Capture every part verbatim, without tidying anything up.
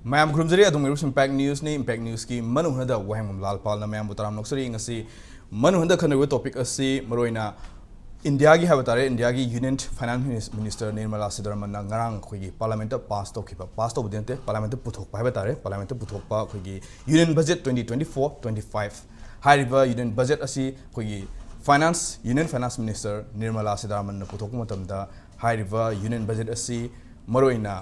ꯃꯌꯥꯝ ꯈꯨꯔꯨꯝꯖꯔꯤ꯫ ꯑꯗꯨꯝ ꯑꯣꯏꯔꯤꯕꯁꯨ impact ꯅ꯭ꯌꯨꯁꯅꯤ꯫ Impact ꯅ꯭ꯌꯨꯁꯀꯤ ꯃꯅꯨꯡ ꯍꯟꯗ ꯋꯥꯍꯦꯡꯕꯝ ꯂꯥꯜꯄꯥꯜꯅ ꯃꯌꯥꯝꯕꯨ ꯇꯔꯥꯝꯅ ꯑꯣꯛꯆꯔꯤ꯫ ꯉꯁꯤ ꯃꯅꯨꯡ ꯍꯟꯗ ꯈꯟꯅꯔꯤꯕ ꯇꯣꯄꯤꯛ ꯑꯁꯤ ꯃꯔꯨꯑꯣꯏꯅ ꯏꯟꯗꯤꯌꯥꯒꯤ ꯍꯥꯏꯕ ꯇꯥꯔꯦ, ꯏꯟꯗꯤꯌꯥꯒꯤ ꯌꯨꯅꯤꯌꯟ ꯐꯥꯏꯅꯥꯟꯁ ꯃꯤꯅꯤꯁꯇꯔ ꯅꯤꯔꯃꯂꯥ ꯁꯤꯇꯥꯔꯥꯃꯟꯅ ꯉꯔꯥꯡ ꯑꯩꯈꯣꯏꯒꯤ ꯄꯥꯔꯂꯥꯃꯦꯟꯠꯇ ꯄꯥꯁ ꯇꯧꯈꯤꯕ, ꯄꯥꯁ ꯇꯧꯕꯗꯤ ꯅꯠꯇꯦ, ꯄꯥꯔꯂꯥꯃꯦꯟꯠꯇ ꯄꯨꯊꯣꯛꯄ ꯍꯥꯏꯕ ꯇꯥꯔꯦ, ꯄꯥꯔꯂꯥꯃꯦꯟꯠꯇ ꯄꯨꯊꯣꯛꯄ ꯑꯩꯈꯣꯏꯒꯤ union budget twenty twenty-four twenty-five꯫ ꯍꯥꯏꯔꯤꯕ ꯌꯨꯅꯤꯌꯟ ꯕꯖꯦꯠ ꯑꯁꯤ ꯑꯩꯈꯣꯏꯒꯤ finance, union finance minister Nirmala ꯁꯤꯇꯥꯔꯥꯃꯟꯅ ꯄꯨꯊꯣꯛꯄ ꯃꯇꯝꯗ, ꯍꯥꯏꯔꯤꯕ ꯌꯨꯅꯤꯌꯟ ꯕꯖꯦꯠ ꯑꯁꯤ ꯃꯔꯨꯑꯣꯏꯅ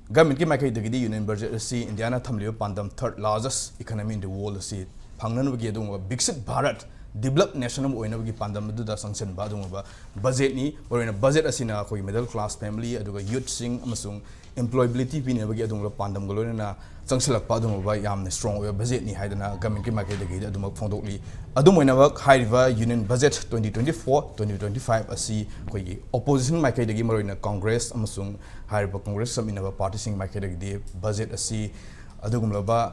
ꯒꯚꯔꯟꯃꯦꯟꯠꯀꯤ ꯃꯥꯏꯀꯩꯗꯒꯤꯗꯤ ꯌꯨꯅꯤꯌꯟ ꯕꯖꯦꯠ ꯑꯁꯤ ꯏꯟꯗꯤꯌꯥꯅ ꯊꯝꯂꯤꯕ ꯄꯥꯟꯗꯝ, third largest economy in the world ꯑꯁꯤ ꯐꯪꯅꯅꯕꯒꯤ, ꯑꯗꯨꯒꯨꯝꯕ ꯕꯤꯛꯁꯤꯠ ꯚꯥꯔꯠ, developed nation ꯑꯃ ꯑꯣꯏꯅꯕꯒꯤ ꯄꯥꯟꯗꯝ ꯑꯗꯨꯗ ꯆꯪꯁꯤꯟꯕ ꯑꯗꯨꯒꯨꯝꯂꯕ ꯕꯖꯦꯠꯅꯤ꯫ ꯃꯔꯨꯑꯣꯏꯅ ꯕꯖꯦꯠ ꯑꯁꯤꯅ ꯑꯩꯈꯣꯏꯒꯤ middle class family ꯑꯗꯨꯒ ꯌꯨꯠꯁꯤꯡ ꯑꯃꯁꯨꯡ employability ꯄꯤꯅꯕꯒꯤ ꯑꯗꯨꯒꯨꯝꯂꯕ ꯄꯥꯟꯗꯝꯒ ꯂꯣꯏꯅꯅ ꯆꯪꯁꯤꯜꯂꯛꯄ ꯑꯗꯨꯒꯨꯝꯂꯕ ꯌꯥꯝꯅ strong ꯑꯣꯏꯕ ꯕꯖꯦꯠꯅꯤ ꯍꯥꯏꯗꯅ ꯒꯚꯔꯟꯃꯦꯟꯠꯀꯤ ꯃꯥꯏꯀꯩꯗꯒꯤꯗꯤ ꯑꯗꯨꯃꯛ ꯐꯣꯡꯗꯣꯛꯂꯤ꯫ ꯑꯗꯨꯝ ꯑꯣꯏꯅꯃꯛ, ꯍꯥꯏꯔꯤꯕ union budget twenty twenty-four twenty twenty-five ꯑꯁꯤ ꯑꯩꯈꯣꯏꯒꯤ opposition ꯃꯥꯏꯀꯩꯗꯒꯤ, ꯃꯔꯨꯑꯣꯏꯅ ꯀꯪꯒ꯭ꯔꯦꯁ ꯑꯃꯁꯨꯡ ꯍꯥꯏꯔꯤꯕ ꯀꯪꯒ꯭ꯔꯦꯁ ꯆꯠꯃꯤꯟꯅꯕ ꯄꯥꯔꯇꯤꯁꯤꯡ ꯃꯥꯏꯀꯩꯗꯒꯤꯗꯤ ꯕꯖꯦꯠ ꯑꯁꯤ ꯑꯗꯨꯒꯨꯝꯂꯕ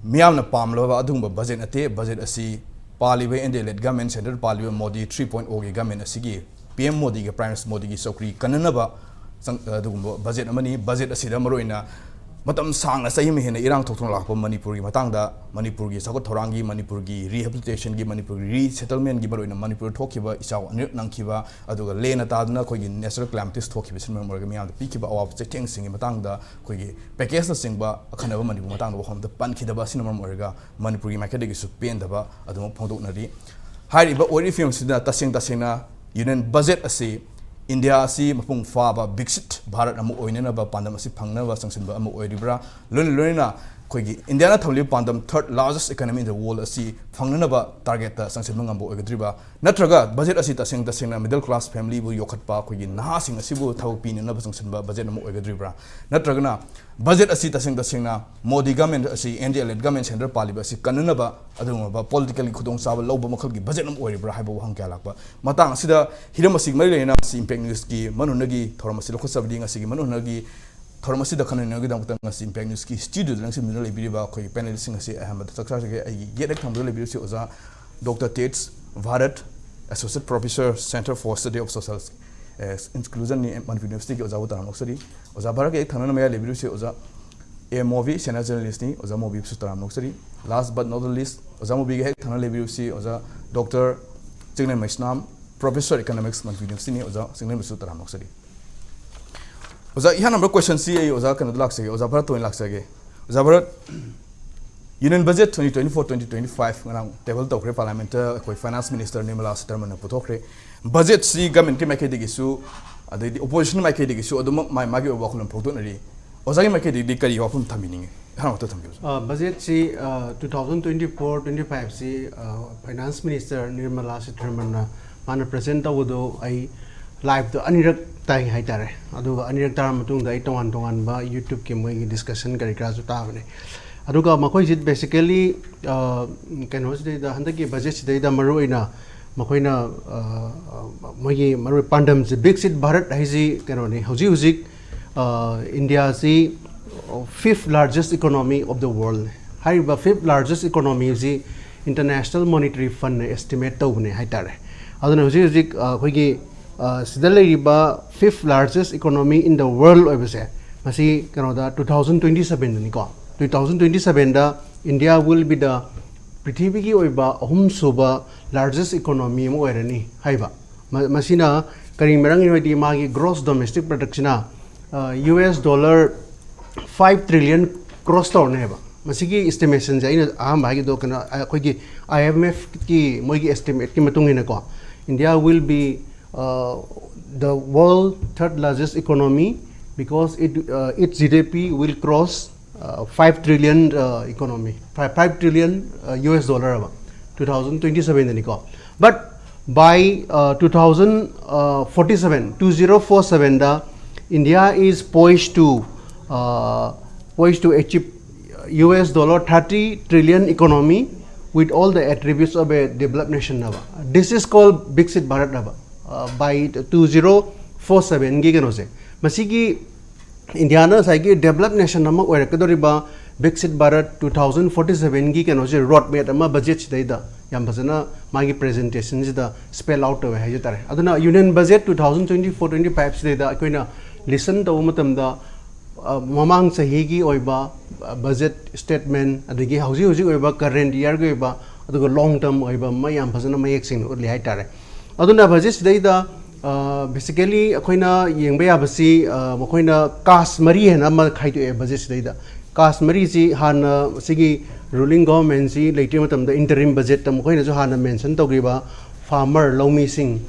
ꯃꯤꯌꯥꯝꯅ ꯄꯥꯝꯂꯕ ꯑꯗꯨꯒꯨꯝꯕ ꯕꯖꯦꯠ ꯅꯠꯇꯦ꯫ ꯕꯖꯦꯠ ꯑꯁꯤ ꯄꯥꯜꯂꯤꯕ India led government, centre ꯄꯥꯜꯂꯤꯕ ꯃꯣꯗꯤ three point O ꯒꯤ ꯒꯚꯔꯟꯃꯦꯟꯠ ꯑꯁꯤꯒꯤ, ꯄꯤ ꯑꯦꯝ ꯃꯣꯗꯤꯒꯤ, ꯄ꯭ꯔꯥꯏꯝ ꯃꯤꯅꯤꯁꯇꯔ ꯃꯣꯗꯤꯒꯤ ꯆꯧꯀ꯭ꯔꯤ ꯀꯟꯅꯅꯕ ꯆꯪ-, ꯑꯗꯨꯒꯨꯝꯕ ꯕꯖꯦꯠ ꯑꯃꯅꯤ꯫ ꯕꯖꯦꯠ ꯑꯁꯤꯗ ꯃꯔꯨꯑꯣꯏꯅ ꯃꯇꯝ ꯁꯥꯡꯅ, ꯆꯍꯤ ꯑꯃ ꯍꯦꯟꯅ ꯏꯔꯥꯡ ꯊꯣꯛꯇꯨꯅ ꯂꯥꯛꯄ ꯃꯅꯤꯄꯨꯔꯒꯤ ꯃꯇꯥꯡꯗ, ꯃꯅꯤꯄꯨꯔꯒꯤ ꯆꯥꯎꯈꯠ ꯊꯧꯔꯥꯡꯒꯤ, ꯃꯅꯤꯄꯨꯔꯒꯤ rehabilitation ꯒꯤ, ꯃꯅꯤꯄꯨꯔꯒꯤ resettlement ꯀꯤ, ꯃꯔꯨꯑꯣꯏꯅ ꯃꯅꯤꯄꯨꯔꯗ ꯊꯣꯛꯈꯤꯕ ꯏꯆꯥꯎ ꯑꯅꯤꯔꯛ ꯅꯪꯈꯤꯕ, ꯑꯗꯨꯒ ꯂꯦꯟꯅ ꯇꯥꯗꯨꯅ ꯑꯩꯈꯣꯏꯒꯤ natural calamities ꯊꯣꯛꯈꯤꯕꯁꯤꯅ ꯃꯔꯝ ꯑꯣꯏꯔꯒ ꯃꯤꯌꯥꯝꯗ ꯄꯤꯈꯤꯕ ꯑꯋꯥꯕ ꯆꯩꯊꯦꯡꯁꯤꯡꯒꯤ ꯃꯇꯥꯡꯗ ꯑꯩꯈꯣꯏꯒꯤ package ꯅꯆꯤꯡꯕ ꯑꯈꯟꯅꯕ ꯃꯅꯤꯄꯨꯔ ꯃꯇꯥꯡꯗ ꯋꯥꯐꯝꯗ ꯄꯟꯈꯤꯗꯕ ꯑꯁꯤꯅ ꯃꯔꯝ ꯑꯣꯏꯔꯒ ꯃꯅꯤꯄꯨꯔꯒꯤ ꯃꯥꯏꯀꯩꯗꯒꯤꯁꯨ ꯄꯦꯟꯗꯕ ꯑꯗꯨꯃꯛ ꯐꯣꯡꯗꯣꯛꯅꯔꯤ꯫ ꯍꯥꯏꯔꯤꯕ ꯑꯣꯏꯔꯤꯕ ꯐꯤꯕꯝꯁꯤꯗ ꯇꯁꯦꯡ ꯇꯁꯦꯡꯅ ꯌꯨꯅꯤꯌꯟ ꯕꯖꯦꯠ ꯑꯁꯤ ꯏꯟꯗꯤꯌꯥ ꯑꯁꯤ ꯃꯄꯨꯡ ꯐꯥꯕ ꯕꯤꯛꯁꯤꯠ ꯚꯥꯔꯠ ꯑꯃ ꯑꯣꯏꯅꯅꯕ ꯄꯥꯟꯗꯝ ꯑꯁꯤ ꯐꯪꯅꯕ ꯆꯪꯁꯤꯟꯕ ꯑꯃ ꯑꯣꯏꯔꯤꯕ꯭ꯔꯥ? ꯂꯣꯏꯅ ꯂꯣꯏꯅꯅ ꯑꯩꯈꯣꯏꯒꯤ ꯏꯟꯗꯤꯌꯥꯅ ꯊꯝꯂꯤꯕ ꯄꯥꯟꯗꯝ, third largest economy in the world ꯑꯁꯤ ꯐꯪꯅꯅꯕ target ꯇ ꯆꯪꯁꯤꯟꯕ ꯉꯝꯕ ꯑꯣꯏꯒꯗ꯭ꯔꯤꯕ꯭ꯔꯥ? ꯅꯠꯇ꯭ꯔꯒ ꯕꯖꯦꯠ ꯑꯁꯤ ꯇꯁꯦꯡ ꯇꯁꯦꯡꯅ middle class family ꯕꯨ ꯌꯣꯛꯈꯠꯄ, ꯑꯩꯈꯣꯏꯒꯤ ꯅꯍꯥꯁꯤꯡ ꯑꯁꯤꯕꯨ ꯊꯕꯛ ꯄꯤꯅꯅꯕ ꯆꯪꯁꯤꯟꯕ ꯕꯖꯦꯠ ꯑꯃ ꯑꯣꯏꯒꯗ꯭ꯔꯤꯕ꯭ꯔꯥ? ꯅꯠꯇ꯭ꯔꯒꯅ ꯕꯖꯦꯠ ꯑꯁꯤ ꯇꯁꯦꯡ ꯇꯁꯦꯡꯅ ꯃꯣꯗꯤ ꯒꯚꯔꯟꯃꯦꯟꯠ ꯑꯁꯤ, India led government, centre ꯄꯥꯜꯂꯤꯕ ꯑꯁꯤ ꯀꯟꯅꯅꯕ ꯑꯗꯨꯒꯨꯝꯂꯕ political ꯒꯤ ꯈꯨꯗꯣꯡꯆꯥꯕ ꯂꯧꯕ ꯃꯈꯜꯒꯤ ꯕꯖꯦꯠ ꯑꯃ ꯑꯣꯏꯔꯤꯕ꯭ꯔꯥ ꯍꯥꯏꯕ ꯋꯥꯍꯪ ꯀꯌꯥ ꯂꯥꯛꯄ ꯃꯇꯥꯡ ꯑꯁꯤꯗ, ꯍꯤꯔꯝ ꯑꯁꯤꯒ ꯃꯔꯤ ꯂꯩꯅꯅ ꯉꯁꯤ ꯏꯝꯄꯦꯛ ꯅ꯭ꯌꯨꯁꯀꯤ ꯃꯅꯨꯡꯒꯤ ꯊꯧꯔꯝ ꯑꯁꯤ ꯂꯧꯈꯠꯆꯕꯅꯤ꯫ ꯉꯁꯤꯒꯤ ꯃꯅꯨꯡꯒꯤ ꯊꯧꯔꯝ ꯑꯁꯤꯗ ꯈꯟꯅꯅꯕꯒꯤꯗꯃꯛꯇ ꯉꯁꯤ ꯏꯝꯄꯦꯛ ꯅ꯭ꯌꯨꯁꯀꯤ ꯁ꯭ꯇꯨꯗꯤꯑꯣꯗ ꯂꯦꯡꯁꯤꯟꯗꯨꯅ ꯂꯩꯕꯤꯔꯤꯕ ꯑꯩꯈꯣꯏꯒꯤ ꯄꯦꯅꯦꯂꯤꯁꯁꯤꯡ ꯑꯁꯤ ꯑꯍꯥꯟꯕꯗ ꯆꯥꯛ ꯆꯥꯖꯒꯦ꯫ ꯑꯩꯒꯤ ꯌꯦꯠ ꯍꯦꯛ ꯊꯪꯕꯗ ꯂꯩꯕꯤꯔꯤꯕꯁꯤ ꯑꯣꯖꯥ doctor Tej Bharat, Associate Professor, Centre for Study of Social, uh, Inclusion ꯅꯤ, ꯃꯅꯤꯄꯨꯔ ꯌꯨꯅꯤꯚꯔꯁꯤꯇꯤꯒꯤ ꯑꯣꯖꯥꯕꯨ ꯇꯔꯥꯝꯅ ꯑꯣꯛꯆꯔꯤ꯫ ꯑꯣꯖꯥ ꯚꯥꯔꯠꯀꯤ ꯍꯦꯛ ꯊꯪꯅꯅ ꯃꯌꯥ ꯂꯩꯕꯤꯔꯤꯕꯁꯤ ꯑꯣꯖꯥ ꯑꯦ ꯃꯣꯕꯤ, ꯁꯦꯅꯤꯌꯔ ꯖꯔꯅꯦꯂꯤꯁ꯭ꯠꯅꯤ꯫ ꯑꯣꯖꯥ ꯃꯣꯕꯤꯕꯨꯁꯨ ꯇꯔꯥꯝꯅ ꯑꯣꯛꯆꯔꯤ꯫ Last but not the least, ꯑꯣꯖꯥ ꯃꯣꯕꯤꯒꯤ ꯍꯦꯛ ꯊꯪꯅ ꯂꯩꯕꯤꯔꯤꯕꯁꯤ ꯑꯣꯖꯥ doctor Chinglen Meisnam, professor economics Manipur ꯌꯨꯅꯤꯚꯔꯁꯤꯇꯤꯅꯤ꯫ ꯑꯣꯖꯥ ꯆꯤꯡꯂꯦꯟꯕꯨꯁꯨ ꯇꯔꯥꯝꯅ ꯑꯣꯛꯆꯔꯤ꯫ ꯑꯣꯖꯥ, ꯏꯍꯥꯟ ꯍꯥꯟꯕ ꯀꯣꯏꯁꯟꯁꯤ ꯑꯩ ꯑꯣꯖꯥ ꯀꯩꯅꯣꯗ ꯂꯥꯛꯆꯒꯦ, ꯑꯣꯖꯥ ꯚꯥꯔꯠꯇ ꯑꯣꯏꯅ ꯂꯥꯛꯆꯒꯦ꯫ ꯑꯣꯖꯥ Bharat, Union Budget twenty twenty-four twenty twenty-five ꯉꯔꯥꯡ ꯇꯦꯕꯜ ꯇꯧꯈ꯭ꯔꯦ ꯄꯥꯔꯂꯤꯌꯥꯃꯦꯟꯠꯇ, ꯑꯩꯈꯣꯏ ꯐꯥꯏꯅꯥꯟꯁ ꯃꯤꯅꯤꯁꯇꯔ ꯅꯤꯔꯃꯂꯥ ꯁꯤꯇꯥꯔꯃꯟꯅ ꯄꯨꯊꯣꯛꯈ꯭ꯔꯦ꯫ ꯕꯖꯦꯠꯁꯤ ꯒꯃꯦꯟꯠꯀꯤ ꯃꯥꯏꯀꯩꯗꯒꯤꯁꯨ, ꯑꯗꯩꯗꯤ ꯑꯣꯄꯣꯖꯤꯁꯟ ꯃꯥꯏꯀꯩꯗꯒꯤꯁꯨ ꯑꯗꯨꯃꯛ ꯃꯥꯒꯤ ꯃꯥꯒꯤ ꯑꯣꯏꯕ ꯋꯥꯈꯜꯂꯣꯟ ꯐꯣꯡꯗꯣꯛꯅꯔꯤ꯫ ꯑꯣꯖꯥꯒꯤ ꯃꯥꯏꯀꯩꯗꯒꯤꯗꯤ ꯀꯔꯤ ꯋꯥꯐꯝ ꯊꯝꯕꯤꯅꯤꯡꯉꯤ? ꯑꯍꯥꯟꯕ ꯋꯥꯐꯝ ꯊꯝꯕꯤꯌꯨ꯫ ꯑ, ꯕꯖꯦꯠꯁꯤ, ꯑ, two thousand twenty-four twenty-five ꯁꯤ, ꯑ, ꯐꯥꯏꯅꯥꯟꯁ ꯃꯤꯅꯤꯁꯇꯔ ꯅꯤꯔꯃꯂꯥ ꯁꯤꯇꯥꯔꯃꯟꯅ ꯃꯥꯅ ꯄ꯭ꯔꯖꯦꯟꯠ ꯇꯧꯕꯗꯣ ꯑꯩ ꯂꯥꯏꯚꯇ ꯑꯅꯤꯔꯛ ꯇꯥꯏ ꯍꯥꯏꯇꯥꯔꯦ꯫ ꯑꯗꯨꯒ ꯑꯅꯤꯔꯛ ꯇꯥꯔ ꯃꯇꯨꯡꯗ ꯑꯩ ꯇꯣꯉꯥꯟ ꯇꯣꯉꯥꯟꯕ YouTube-ꯀꯤ ꯃꯣꯏꯒꯤ ꯗꯤꯁꯀꯁꯟ ꯀꯔꯤ ꯀꯔꯥꯁꯨ ꯇꯥꯕꯅꯦ꯫ ꯑꯗꯨꯒ ꯃꯈꯣꯏꯁꯤ basically, ꯑ, ꯀꯩꯅꯣꯁꯤꯗꯩꯗ, ꯍꯟꯗꯛꯀꯤ ꯕꯖꯦꯠꯁꯤꯗꯩꯗ ꯃꯔꯨꯑꯣꯏꯅ ꯃꯈꯣꯏꯅ, ꯑ, ꯑ, ꯃꯣꯏꯒꯤ ꯃꯔꯨ ꯄꯥꯟꯗꯝꯁꯦ, ꯕꯤꯛꯁꯤꯠ ꯚꯥꯔꯠ ꯍꯥꯏꯁꯤ ꯀꯩꯅꯣꯅꯤ꯫ ꯍꯧꯖꯤꯛ ꯍꯧꯖꯤꯛ, ꯑ, ꯏꯟꯗꯤꯌꯥꯁꯤ fifth largest economy of the world꯫ ꯍꯥꯏꯔꯤꯕ fifth largest economy ꯑꯁꯤ International Monetary Fund-ꯅ estimate ꯇꯧꯕꯅꯦ ꯍꯥꯏꯇꯥꯔꯦ꯫ ꯑꯗꯨꯅ ꯍꯧꯖꯤꯛ ꯍꯧꯖꯤꯛ, ꯑ, ꯑꯩꯈꯣꯏꯒꯤ, ꯑ, ꯁꯤꯗ ꯂꯩꯔꯤꯕ fifth largest economy in the world ꯑꯣꯏꯕꯁꯦ, ꯃꯁꯤ ꯀꯩꯅꯣꯗ two thousand twenty seven-ꯗꯅꯤꯀꯣ꯫ Two thousand twenty seven-ꯗ India will be the ꯄ꯭ꯔꯤꯊꯤꯕꯤꯒꯤ ꯑꯣꯏꯕ ꯑꯍꯨꯝꯁꯨꯕ largest economy ꯑꯃ ꯑꯣꯏꯔꯅꯤ ꯍꯥꯏꯕ꯫ ꯃ-, ꯃꯁꯤꯅ ꯀꯔꯤ ꯃꯔꯝꯒꯤꯅꯣ ꯍꯥꯏꯗꯤ ꯃꯥꯒꯤ gross domestic product-ꯁꯤꯅ, ꯑ, U S dollar five trillion cross ꯇꯧꯔꯅꯤ ꯍꯥꯏꯕ꯫ ꯃꯁꯤꯒꯤ estimation-ꯁꯦ ꯑꯩꯅ ꯑꯍꯥꯟꯕ ꯍꯥꯏꯈꯤꯗꯣ ꯀꯩꯅꯣ, ꯑꯩꯈꯣꯏꯒꯤ I M F-ꯀꯤ ꯃꯣꯏꯒꯤ estimate-ꯀꯤ ꯃꯇꯨꯡ ꯏꯟꯅꯀꯣ, India will be, uh, the world third largest economy because it, uh, its G D P will cross, uh, five trillion, uh, economy, five, five trillion, uh, U S dollar ꯍꯥꯏꯕ, two thousand twenty seven-ꯗꯅꯤꯀꯣ꯫ But by, uh, two thousand forty seven, two zero four seven-ꯗ India is poised to, uh, poised to achieve U S dollar thirty trillion economy with all the attributes of a developed nation ꯍꯥꯏꯕ꯫ This is called Viksit Bharat ꯍꯥꯏꯕ, uh, by two zero four seven-ꯒꯤ ꯀꯩꯅꯣꯁꯦ꯫ ꯃꯁꯤꯒꯤ ꯏꯟꯗꯤꯌꯥꯅ ꯉꯁꯥꯏꯒꯤ developed nation ꯑꯃ ꯑꯣꯏꯔꯛꯀꯗꯧꯔꯤꯕ ꯕꯤꯛꯁꯤꯠ Bharat two thousand forty seven-ꯒꯤ ꯀꯩꯅꯣꯁꯦ, road map ꯑꯃ ꯕꯖꯦꯠꯁꯤꯗꯩꯗ ꯌꯥꯝ ꯐꯖꯅ ꯃꯥꯒꯤ presentation-ꯁꯤꯗ spell out ꯇꯧꯋꯦ ꯍꯥꯏꯖ ꯇꯥꯔꯦ꯫ ꯑꯗꯨꯅ Union Budget two thousand twenty four twenty five-ꯁꯤꯗꯩꯗ ꯑꯩꯈꯣꯏꯅ listen ꯇꯧꯕ ꯃꯇꯝꯗ ꯃꯃꯥꯡ ꯆꯍꯤꯒꯤ ꯑꯣꯏꯕ ꯕꯖꯦꯠ ꯁ꯭ꯇꯦꯠꯃꯦꯟ, ꯑꯗꯒꯤ ꯍꯧꯖꯤꯛ ꯍꯧꯖꯤꯛ ꯑꯣꯏꯕ ꯀꯔꯦꯟꯠ ꯏꯌꯥꯔꯒꯤ ꯑꯣꯏꯕ, ꯑꯗꯨꯒ ꯂꯣꯡ ꯇꯔꯝ ꯑꯣꯏꯕ ꯑꯃ ꯌꯥꯝ ꯐꯖꯅ ꯃꯌꯦꯛ ꯁꯦꯡꯅ ꯎꯠꯂꯤ ꯍꯥꯏꯇꯥꯔꯦ꯫ ꯑꯗꯨꯅ ꯕꯖꯦꯠꯁꯤꯗꯩꯗ ꯕꯦꯁꯤꯀꯦꯂꯤ ꯑꯩꯈꯣꯏꯅ ꯌꯦꯡꯕ ꯌꯥꯕꯁꯤ, ꯃꯈꯣꯏꯅ ꯀꯥꯁ ꯃꯔꯤ ꯍꯥꯏꯅ ꯑꯃ ꯈꯥꯏꯗꯣꯛꯑꯦ ꯕꯖꯦꯠꯁꯤꯗꯩꯗ꯫ ꯀꯥꯁ ꯃꯔꯤꯁꯤ ꯍꯥꯟꯅ ꯁꯤꯒꯤ ꯔꯨꯂꯤꯡ ꯒꯣꯚꯔꯟꯃꯦꯟꯁꯤ ꯂꯩꯇ꯭ꯔꯤꯉꯩ ꯃꯇꯝꯗ ꯏꯟꯇꯔꯤꯝ ꯕꯖꯦꯠꯇ ꯃꯈꯣꯏꯅꯁꯨ ꯍꯥꯟꯅ ꯃꯦꯟꯁꯟ ꯇꯧꯈꯤꯕ ꯐꯥꯔꯃꯔ, ꯂꯧꯃꯤꯁꯤꯡ,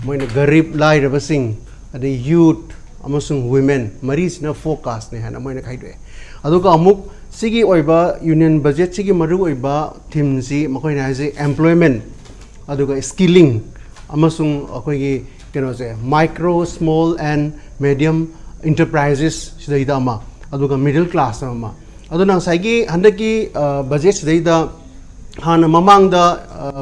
ꯃꯣꯏꯅ ꯒꯔꯤꯕ, ꯂꯥꯏꯔꯕꯁꯤꯡ, ꯑꯗꯩ ꯌꯨꯠ ꯑꯃꯁꯨꯡ ꯋꯤꯃꯦꯟ ꯃꯔꯤꯁꯤꯅ ꯐꯣꯀꯁꯅꯦ ꯍꯥꯏꯅ ꯃꯣꯏꯅ ꯈꯥꯏꯗꯣꯛꯑꯦ꯫ ꯑꯗꯨꯒ ꯑꯃꯨꯛ ꯁꯤꯒꯤ ꯑꯣꯏꯕ ꯌꯨꯅꯤꯌꯟ ꯕꯖꯦꯠꯁꯤꯒꯤ ꯃꯔꯨꯑꯣꯏꯕ ꯊꯤꯝꯁꯤ ꯃꯈꯣꯏꯅ ꯍꯥꯏꯁꯦ ꯑꯦꯝꯄ꯭ꯂꯣꯏꯃꯦꯟ, ꯑꯗꯨꯒ ꯁ꯭ꯀꯤꯂꯤꯡ, ꯑꯃꯁꯨꯡ ꯑꯩꯈꯣꯏꯒꯤ ꯀꯩꯅꯣꯁꯦ, micro, small and medium enterprises ꯁꯤꯗꯩꯗ ꯑꯃ, ꯑꯗꯨꯒ ꯃꯤꯗꯜ ꯀ꯭ꯂꯥꯁ ꯑꯃ꯫ ꯑꯗꯨꯅ ꯉꯁꯥꯏꯒꯤ ꯍꯟꯗꯛꯀꯤ ꯕꯖꯦꯠꯁꯤꯗꯩꯗ ꯍꯥꯟꯅ ꯃꯃꯥꯡꯗ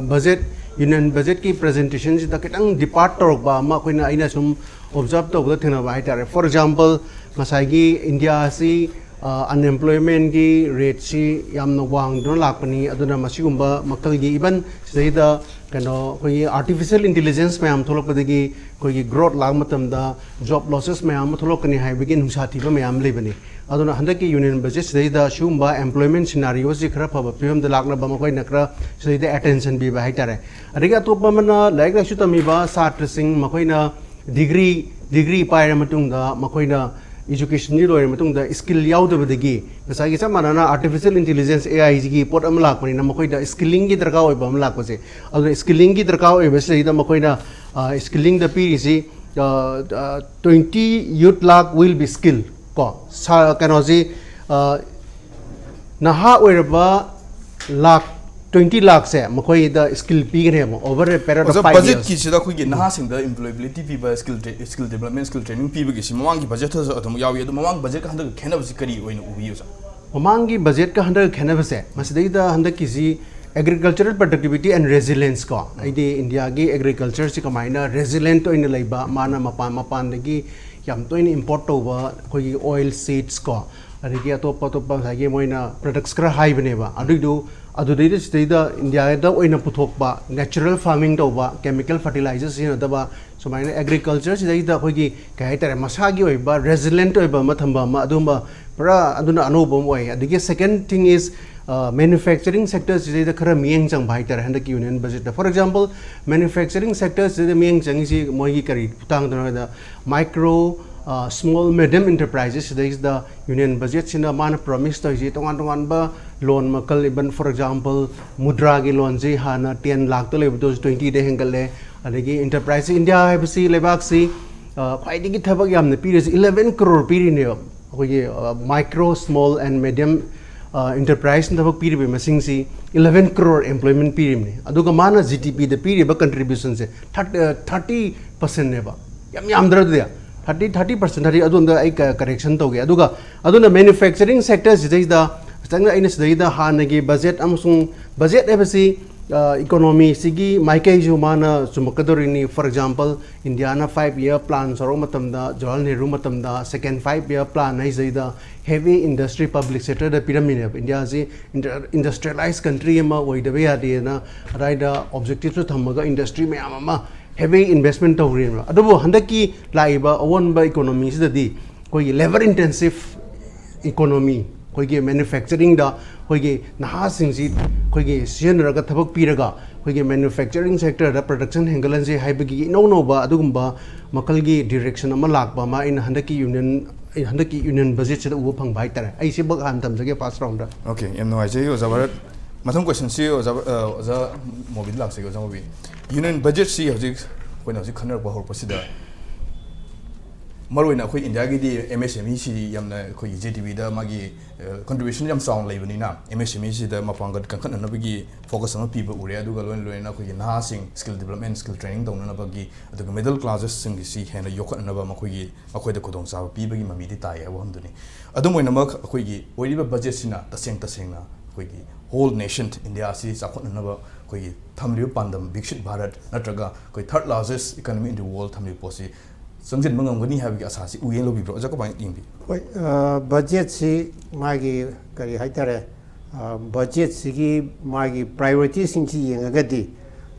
ꯕꯖꯦꯠ, ꯌꯨꯅꯤꯌꯟ ꯕꯖꯦꯠꯀꯤ ꯄ꯭ꯔꯖꯦꯟꯇꯦꯁꯟꯁꯤꯗ ꯈꯤꯇꯪ ꯗꯤꯄꯥꯔꯠ ꯇꯧꯔꯛꯄ ꯑꯃ ꯑꯩꯈꯣꯏꯅ, ꯑꯩꯅ ꯁꯨꯝ ꯑꯣꯕꯖꯥꯔꯕ ꯇꯧꯕꯗ ꯊꯦꯡꯅꯕ ꯍꯥꯏꯇꯥꯔꯦ꯫ ꯐꯣꯔ ꯑꯦꯛꯖꯥꯝꯄꯜ, ꯉꯁꯥꯏꯒꯤ ꯏꯟꯗꯤꯌꯥ ꯑꯁꯤ ꯑꯟꯑꯦꯝꯄ꯭ꯂꯣꯏꯃꯦꯟꯒꯤ ꯔꯦꯠꯁꯤ ꯌꯥꯝꯅ ꯋꯥꯡꯗꯨꯅ ꯂꯥꯛꯄꯅꯤ꯫ ꯑꯗꯨꯅ ꯃꯁꯤꯒꯨꯝꯕ ꯃꯈꯜꯒꯤ, ꯏꯚꯟ ꯁꯤꯗꯩꯗ ꯀꯩꯅꯣ, ꯑꯩꯈꯣꯏꯒꯤ ꯑꯥꯔꯇꯤꯐꯤꯁꯤꯌꯦꯜ ꯏꯟꯇꯦꯂꯤꯖꯦꯟꯁ ꯃꯌꯥꯝ ꯊꯣꯛꯂꯛꯄꯗꯒꯤ ꯑꯩꯈꯣꯏꯒꯤ ꯒ꯭ꯔꯣꯠ ꯂꯥꯛꯄ ꯃꯇꯝꯗ ꯖꯣꯕ ꯂꯣꯁꯦꯁ ꯃꯌꯥꯝ ꯑꯃ ꯊꯣꯛꯂꯛꯀꯅꯤ ꯍꯥꯏꯕꯒꯤ ꯅꯨꯡꯁꯥ ꯊꯤꯕ ꯃꯌꯥꯝ ꯂꯩꯕꯅꯤ꯫ ꯑꯗꯨꯅ ꯍꯟꯗꯛꯀꯤ ꯌꯨꯅꯤꯌꯟ ꯕꯖꯦꯠꯁꯤꯗꯩꯗ ꯁꯤꯒꯨꯝꯕ ꯑꯦꯝꯄ꯭ꯂꯣꯏꯃꯦꯟ ꯁꯤꯅꯥꯔꯤꯑꯣꯁꯤ ꯈꯔ ꯐꯕ ꯐꯤꯕꯝꯗ ꯂꯥꯛꯅꯕ ꯃꯈꯣꯏꯅ ꯈꯔ ꯁꯤꯗꯩꯗ ꯑꯦꯇꯦꯟꯁꯟ ꯄꯤꯕ ꯍꯥꯏꯇꯥꯔꯦ꯫ ꯑꯗꯒꯤ ꯑꯇꯣꯞꯄ ꯑꯃꯅ, ꯂꯥꯏꯔꯤꯛ ꯂꯥꯏꯁꯨ ꯇꯝꯃꯤꯕ ꯁꯥꯇ꯭ꯔꯁꯤꯡ, ꯃꯈꯣꯏꯅ ꯗꯤꯒ꯭ꯔꯤ, ꯗꯤꯒ꯭ꯔꯤ ꯄꯥꯏꯔ ꯃꯇꯨꯡꯗ ꯃꯈꯣꯏꯅ ꯏꯖꯨꯀꯦꯁꯟꯁꯤ ꯂꯣꯏꯔ ꯃꯇꯨꯡꯗ ꯁ꯭ꯀꯤꯜ ꯌꯥꯎꯗꯕꯗꯒꯤ, ꯉꯁꯥꯏꯒꯤ ꯆꯞ ꯃꯥꯟꯅꯅ ꯑꯥꯔꯇꯤꯐꯤꯁꯤꯌꯦꯜ ꯏꯟꯇꯦꯂꯤꯖꯦꯟꯁ, ꯑꯦ ꯑꯥꯏꯁꯤꯒꯤ ꯄꯣꯠ ꯑꯃ ꯂꯥꯛꯄꯅꯤꯅ, ꯃꯈꯣꯏꯗ ꯁ꯭ꯀꯤꯂꯤꯡꯒꯤ ꯗꯔꯀꯥꯔ ꯑꯣꯏꯕ ꯑꯃ ꯂꯥꯛꯄꯁꯦ꯫ ꯑꯗꯨꯅ ꯁ꯭ꯀꯤꯂꯤꯡꯒꯤ ꯗꯔꯀꯥꯔ ꯑꯣꯏꯕꯁꯤꯗꯩꯗ ꯃꯈꯣꯏꯅ ꯁ꯭ꯀꯤꯂꯤꯡꯗ ꯄꯤꯔꯤꯁꯤ, twenty youth lakh will be skill ꯀꯣ, ꯁꯥ-, ꯀꯩꯅꯣꯁꯤ, ꯑ, ꯅꯍꯥ ꯑꯣꯏꯔꯕ ꯂꯥꯛ ꯇ꯭ꯋꯦꯟꯇꯤ ꯂꯥꯛꯁꯦ ꯃꯈꯣꯏꯗ ꯁ꯭ꯀꯤꯜ ꯄꯤꯒꯅꯦꯕ over a period of ꯑꯣꯖꯥ, five years꯫ ꯕꯖꯦꯠꯀꯤꯁꯤꯗ ꯑꯩꯈꯣꯏꯒꯤ ꯅꯍꯥꯁꯤꯡꯗ ꯏꯝꯄ꯭ꯂꯣꯌꯦꯕꯤꯂꯤꯇꯤ ꯄꯤꯕ, ꯁ꯭ꯀꯤꯜ ꯇ꯭ꯔꯦ-, ꯁ꯭ꯀꯤꯜ ꯗꯦꯕꯂꯞꯃꯦꯟ, ꯁ꯭ꯀꯤꯜ ꯇ꯭ꯔꯦꯅꯤꯡ ꯄꯤꯕꯒꯤꯁꯤ ꯃꯃꯥꯡꯒꯤ ꯕꯖꯦꯠꯇꯁꯨ ꯑꯗꯨꯝ ꯌꯥꯎꯏ꯫ ꯑꯗꯣ ꯃꯃꯥꯡ ꯕꯖꯦꯠꯀ ꯍꯟꯗꯛꯀ ꯈꯦꯠꯅꯕꯁꯤ ꯀꯔꯤ ꯑꯣꯏꯅ ꯎꯕꯤ, ꯑꯣꯖꯥ? ꯃꯃꯥꯡꯒꯤ ꯕꯖꯦꯠꯀ ꯍꯟꯗꯛꯀ ꯈꯦꯠꯅꯕꯁꯦ, ꯃꯁꯤꯗꯩꯗ ꯍꯟꯗꯛꯀꯤꯁꯤ agricultural productivity and resilience ꯀꯣ, ꯍꯥꯏꯗꯤ ꯏꯟꯗꯤꯌꯥꯒꯤ ꯑꯦꯒ꯭ꯔꯤꯀꯜꯆꯔꯁꯤ ꯀꯃꯥꯏꯅ ꯔꯦꯖꯤꯂꯦꯟꯠ ꯑꯣꯏꯅ ꯂꯩꯕ, ꯃꯥꯅ ꯃꯄꯥꯟ ꯃꯄꯥꯟꯗꯒꯤ ꯌꯥꯝ ꯇꯣꯏꯅ ꯏꯝꯄꯣꯔꯠ ꯇꯧꯕ ꯑꯩꯈꯣꯏꯒꯤ ꯑꯣꯏꯜ ꯁꯤꯗ꯭ꯁ ꯀꯣ, ꯑꯗꯒꯤ ꯑꯇꯣꯞꯄ ꯑꯇꯣꯞꯄ ꯉꯁꯥꯏꯒꯤ ꯃꯣꯏꯅ ꯄ꯭ꯔꯗꯛꯁ ꯈꯔ ꯍꯥꯏꯕꯅꯦꯕ, ꯑꯗꯨꯏꯗꯨ ꯑꯗꯨꯗꯩꯗ ꯁꯤꯗꯩꯗ ꯏꯟꯗꯤꯌꯥꯗ ꯑꯣꯏꯅ ꯄꯨꯊꯣꯛꯄ natural farming ꯇꯧꯕ, chemical fertilizer ꯁꯤꯖꯤꯟꯅꯗꯕ, ꯁꯨꯃꯥꯏꯅ ꯑꯦꯒ꯭ꯔꯤꯀꯜꯆꯔ ꯁꯤꯗꯩꯗ ꯑꯩꯈꯣꯏꯒꯤ ꯀꯩ ꯍꯥꯏꯇꯥꯔꯦ, ꯃꯁꯥꯒꯤ ꯑꯣꯏꯕ resilient ꯑꯣꯏꯕ ꯑꯃ ꯊꯝꯕ ꯑꯃ, ꯑꯗꯨꯝꯕ ꯄꯨꯔꯥ ꯑꯗꯨꯅ ꯑꯅꯧꯕ ꯑꯃ ꯑꯣꯏ꯫ ꯑꯗꯒꯤ second thing is, manufacturing sector ꯁꯤꯗꯩꯗ ꯈꯔ ꯃꯤꯠꯌꯦꯡ ꯆꯪꯕ ꯍꯥꯏꯇꯥꯔꯦ ꯍꯟꯗꯛꯀꯤ ꯌꯨꯅꯤꯌꯟ ꯕꯖꯦꯠꯇ꯫ For example, ꯃꯦꯅꯨꯐꯦꯛꯆꯔꯤꯡ ꯁꯦꯛꯇꯔ ꯁꯤꯗꯩꯗ ꯃꯤꯠꯌꯦꯡ ꯆꯪꯉꯤꯁꯤ ꯃꯣꯏꯒꯤ ꯀꯔꯤ ꯈꯨꯊꯥꯡꯗꯅꯣ ꯍꯥꯏꯗ, ꯃꯥꯏꯀ꯭ꯔꯣ, ꯁ꯭ꯃꯣꯜ ꯃꯦꯗꯤꯌꯝ ꯏꯟꯇꯔꯄ꯭ꯔꯥꯏꯖꯦꯁ ꯁꯤꯗꯩꯁꯤꯗ ꯌꯨꯅꯤꯌꯟ ꯕꯖꯦꯠꯁꯤꯅ ꯃꯥꯅ ꯄ꯭ꯔꯣꯃꯤꯁ ꯇꯧꯔꯤꯁꯤ ꯇꯣꯉꯥꯟ ꯇꯣꯉꯥꯟꯕ ꯂꯣꯟ ꯃꯈꯜ, even for example ꯃꯨꯗ꯭ꯔꯥꯒꯤ ꯂꯣꯟꯁꯤ ꯍꯥꯟꯅ ꯇꯦꯟ ꯂꯥꯛꯇ ꯂꯩꯕꯗꯣ ꯍꯧꯖꯤꯛ ꯇ꯭ꯋꯦꯟꯇꯤꯗ ꯍꯦꯟꯒꯠꯂꯦ꯫ ꯑꯗꯒꯤ ꯏꯟꯇꯔꯄ꯭ꯔꯥꯏꯖ, ꯏꯟꯗꯤꯌꯥ ꯍꯥꯏꯕꯁꯤ ꯂꯩꯕꯥꯛꯁꯤ, ꯑ, ꯈ꯭ꯋꯥꯏꯗꯒꯤ ꯊꯕꯛ ꯌꯥꯝꯅ ꯄꯤꯔꯤꯁꯤ eleven crore ꯄꯤꯔꯤꯅꯦꯕ꯫ ꯑꯩꯈꯣꯏꯒꯤ, ꯑ, micro, small and medium, ꯑ, enterpriseꯅ ꯊꯕꯛ ꯄꯤꯔꯤꯕ ꯃꯁꯤꯡꯁꯤ eleven crore employment ꯄꯤꯔꯤꯕꯅꯤ꯫ ꯑꯗꯨꯒ ꯃꯥꯅ ꯖꯤ ꯗꯤ ꯄꯤꯗ ꯄꯤꯔꯤꯕ ꯀꯟꯇ꯭ꯔꯤꯕ꯭ꯌꯨꯁꯟꯁꯦ ꯊꯥꯔꯇꯤ, ꯑ, ꯊꯥꯔꯇꯤ ꯄꯔꯁꯦꯟꯅꯦꯕ꯫ ꯌꯥꯝ ꯌꯥꯝꯗ꯭ꯔꯥ ꯑꯗꯨꯗꯤ? ꯊꯥꯔꯇꯤ, ꯊꯥꯔꯇꯤ ꯄꯔꯁꯦꯟ, ꯊꯥꯔꯇꯤ, ꯑꯗꯣꯝꯗ ꯑꯩ ꯀ-, ꯀꯔꯦꯛꯁꯟ ꯇꯧꯒꯦ꯫ ꯑꯗꯨꯒ ꯑꯗꯨꯅ ꯃꯦꯅꯨꯐꯦꯛꯆꯔꯤꯡ ꯁꯦꯛꯇꯔꯁꯤꯗꯩꯗ ꯈꯤꯇꯪ ꯑꯩꯅ ꯁꯤꯗꯩꯗ ꯍꯥꯟꯅꯒꯤ ꯕꯖꯦꯠ ꯑꯃꯁꯨꯡ ꯕꯖꯦꯠ ꯍꯥꯏꯕꯁꯤ, ꯑ, ꯏꯀꯣꯅꯣꯃꯤꯁꯤꯒꯤ ꯃꯥꯏꯀꯩꯁꯨ ꯃꯥꯅ ꯆꯨꯝꯃꯛꯀꯗꯧꯔꯤꯅꯤ꯫ For example, Indian five year plan ꯁꯧꯔꯛꯄ ꯃꯇꯝꯗ, ꯖꯋꯥꯍꯔꯂꯥꯜ ꯅꯦꯍꯔꯨ ꯃꯇꯝꯗ second five year plan ꯍꯥꯏꯁꯤꯗꯩꯗ heavy industry public sectorꯗ ꯄꯤꯔꯝꯃꯤꯅꯦꯕ꯫ ꯏꯟꯗꯤꯌꯥꯁꯤ inter-, industrialized country ꯑꯃ ꯑꯣꯏꯗꯕ ꯌꯥꯗꯦꯅ ꯑꯗꯥꯏꯗ objectiveꯁꯨ ꯊꯝꯃꯒ industry ꯃꯌꯥꯝ ꯑꯃ heavy investment ꯇꯧꯔꯤꯅꯦꯕ꯫ ꯑꯗꯨꯕꯨ ꯍꯟꯗꯛꯀꯤ ꯂꯥꯛꯏꯕ ꯑꯑꯣꯟꯕ ꯏꯀꯣꯅꯣꯃꯤꯁꯤꯗꯗꯤ ꯑꯩꯈꯣꯏꯒꯤ labour intensive economy, ꯑꯩꯈꯣꯏꯒꯤ ꯃꯦꯅꯨꯐꯦꯛꯆꯔꯤꯡꯗ ꯑꯩꯈꯣꯏꯒꯤ ꯅꯍꯥꯁꯤꯡꯁꯤ ꯑꯩꯈꯣꯏꯒꯤ ꯁꯤꯖꯤꯟꯅꯔꯒ ꯊꯕꯛ ꯄꯤꯔꯒ ꯑꯩꯈꯣꯏꯒꯤ ꯃꯦꯅꯨꯐꯦꯛꯆꯔꯤꯡ ꯁꯦꯛꯇꯔꯗ ꯄ꯭ꯔꯗꯛꯁꯟ ꯍꯦꯟꯒꯠꯍꯟꯁꯤ ꯍꯥꯏꯕꯒꯤ ꯏꯅꯧ ꯅꯧꯕ ꯑꯗꯨꯒꯨꯝꯕ ꯃꯈꯜꯒꯤ ꯗꯤꯔꯦꯛꯁꯟ ꯑꯃ ꯂꯥꯛꯄ ꯑꯃ ꯑꯩꯅ ꯍꯟꯗꯛꯀꯤ ꯌꯨꯅꯤꯌꯟ, ꯑꯩ ꯍꯟꯗꯛꯀꯤ ꯌꯨꯅꯤꯌꯟ ꯕꯖꯦꯠꯁꯤꯗ ꯎꯕ ꯐꯪꯕ ꯍꯥꯏꯇꯥꯔꯦ꯫ ꯑꯩ ꯁꯤꯃꯛ ꯍꯥꯟꯅ ꯊꯝꯖꯒꯦ first roundꯗ꯫ Okay, ꯌꯥꯝ ꯅꯨꯡꯉꯥꯏꯖꯩ ꯑꯣꯖꯥ ꯚꯥꯔꯠ꯫ ꯃꯊꯪ questionꯁꯤ ꯑꯣꯖꯥ, ꯑ, ꯑꯣꯖꯥ ꯃꯣꯕꯤꯗ ꯂꯥꯛꯆꯒꯦ꯫ ꯑꯣꯖꯥ ꯃꯣꯕꯤ, ꯌꯨꯅꯤꯌꯟ ꯕꯖꯦꯠꯁꯤ ꯍꯧꯖꯤꯛ ꯑꯩꯈꯣꯏꯅ ꯍꯧꯖꯤꯛ ꯈꯟꯅꯔꯛꯄ ꯍꯧꯔꯛꯄꯁꯤꯗ ꯃꯔꯨꯑꯣꯏꯅ ꯑꯩꯈꯣꯏ ꯏꯟꯗꯤꯌꯥꯒꯤꯗꯤ ꯑꯦꯝ ꯑꯦꯁ ꯑꯦꯝ ꯏꯁꯤ ꯌꯥꯝꯅ ꯑꯩꯈꯣꯏꯒꯤ ꯖꯦ ꯗꯤ ꯕꯤꯗ ꯃꯥꯒꯤ, ꯑ, contribution ꯌꯥꯝ ꯆꯥꯎꯅ ꯂꯩꯕꯅꯤꯅ ꯑꯦꯝ ꯑꯦꯁ ꯑꯦꯝ ꯏꯁꯤꯗ ꯃꯄꯥꯡꯒꯜ ꯀꯟꯈꯠꯅꯅꯕꯒꯤ focus ꯑꯃ ꯄꯤꯕ ꯎꯔꯦ꯫ ꯑꯗꯨꯒ ꯂꯣꯏꯅ ꯂꯣꯏꯅꯅ ꯑꯩꯈꯣꯏꯒꯤ ꯅꯍꯥꯁꯤꯡ skill development, skill training ꯇꯧꯅꯅꯕꯒꯤ, ꯑꯗꯨꯒ middle classꯁꯤꯡꯒꯤꯁꯤ ꯍꯦꯟꯅ ꯌꯣꯛꯈꯠꯅꯅꯕ ꯃꯈꯣꯏꯒꯤ, ꯃꯈꯣꯏꯗ ꯈꯨꯗꯣꯡꯆꯥꯕ ꯄꯤꯕꯒꯤ ꯃꯃꯤꯗꯤ ꯇꯥꯏ ꯍꯥꯏꯕ ꯋꯥꯐꯝꯗꯨꯅꯤ꯫ ꯑꯗꯨꯝ ꯑꯣꯏꯅꯃꯛ ꯑꯩꯈꯣꯏꯒꯤ ꯑꯣꯏꯔꯤꯕ ꯕꯖꯦꯠꯁꯤꯅ ꯇꯁꯦꯡ ꯇꯁꯦꯡꯅ ꯑꯩꯈꯣꯏꯒꯤ whole nation ꯏꯟꯗꯤꯌꯥ ꯑꯁꯤ ꯆꯥꯎꯈꯠꯅꯅꯕ ꯑꯩꯈꯣꯏꯒꯤ ꯊꯝꯂꯤꯕ ꯄꯥꯟꯗꯝ ꯕꯤꯛꯁꯤꯠ ꯚꯥꯔꯠ ꯅꯠꯇ꯭ꯔꯒ ꯑꯩꯈꯣꯏ third largest economy in the world ꯊꯝꯂꯤꯕ ꯄꯣꯠꯁꯤ ꯆꯪꯁꯤꯟꯕ ꯉꯝꯒꯅꯤ ꯍꯥꯏꯕꯒꯤ ꯑꯁꯥꯁꯤ ꯎꯏꯌꯦꯅ ꯂꯧꯕꯤꯕ꯭ꯔꯣ? ꯑꯣꯖꯥ ꯀꯃꯥꯏꯅ ꯌꯦꯡꯕꯤ? ꯍꯣꯏ, ꯕꯖꯦꯠꯁꯤ ꯃꯥꯒꯤ ꯀꯔꯤ ꯍꯥꯏꯇꯥꯔꯦ, ꯕꯖꯦꯠꯁꯤꯒꯤ ꯃꯥꯒꯤ ꯄ꯭ꯔꯥꯏꯑꯣꯔꯤꯇꯤꯁꯤꯡꯁꯤ ꯌꯦꯡꯉꯒꯗꯤ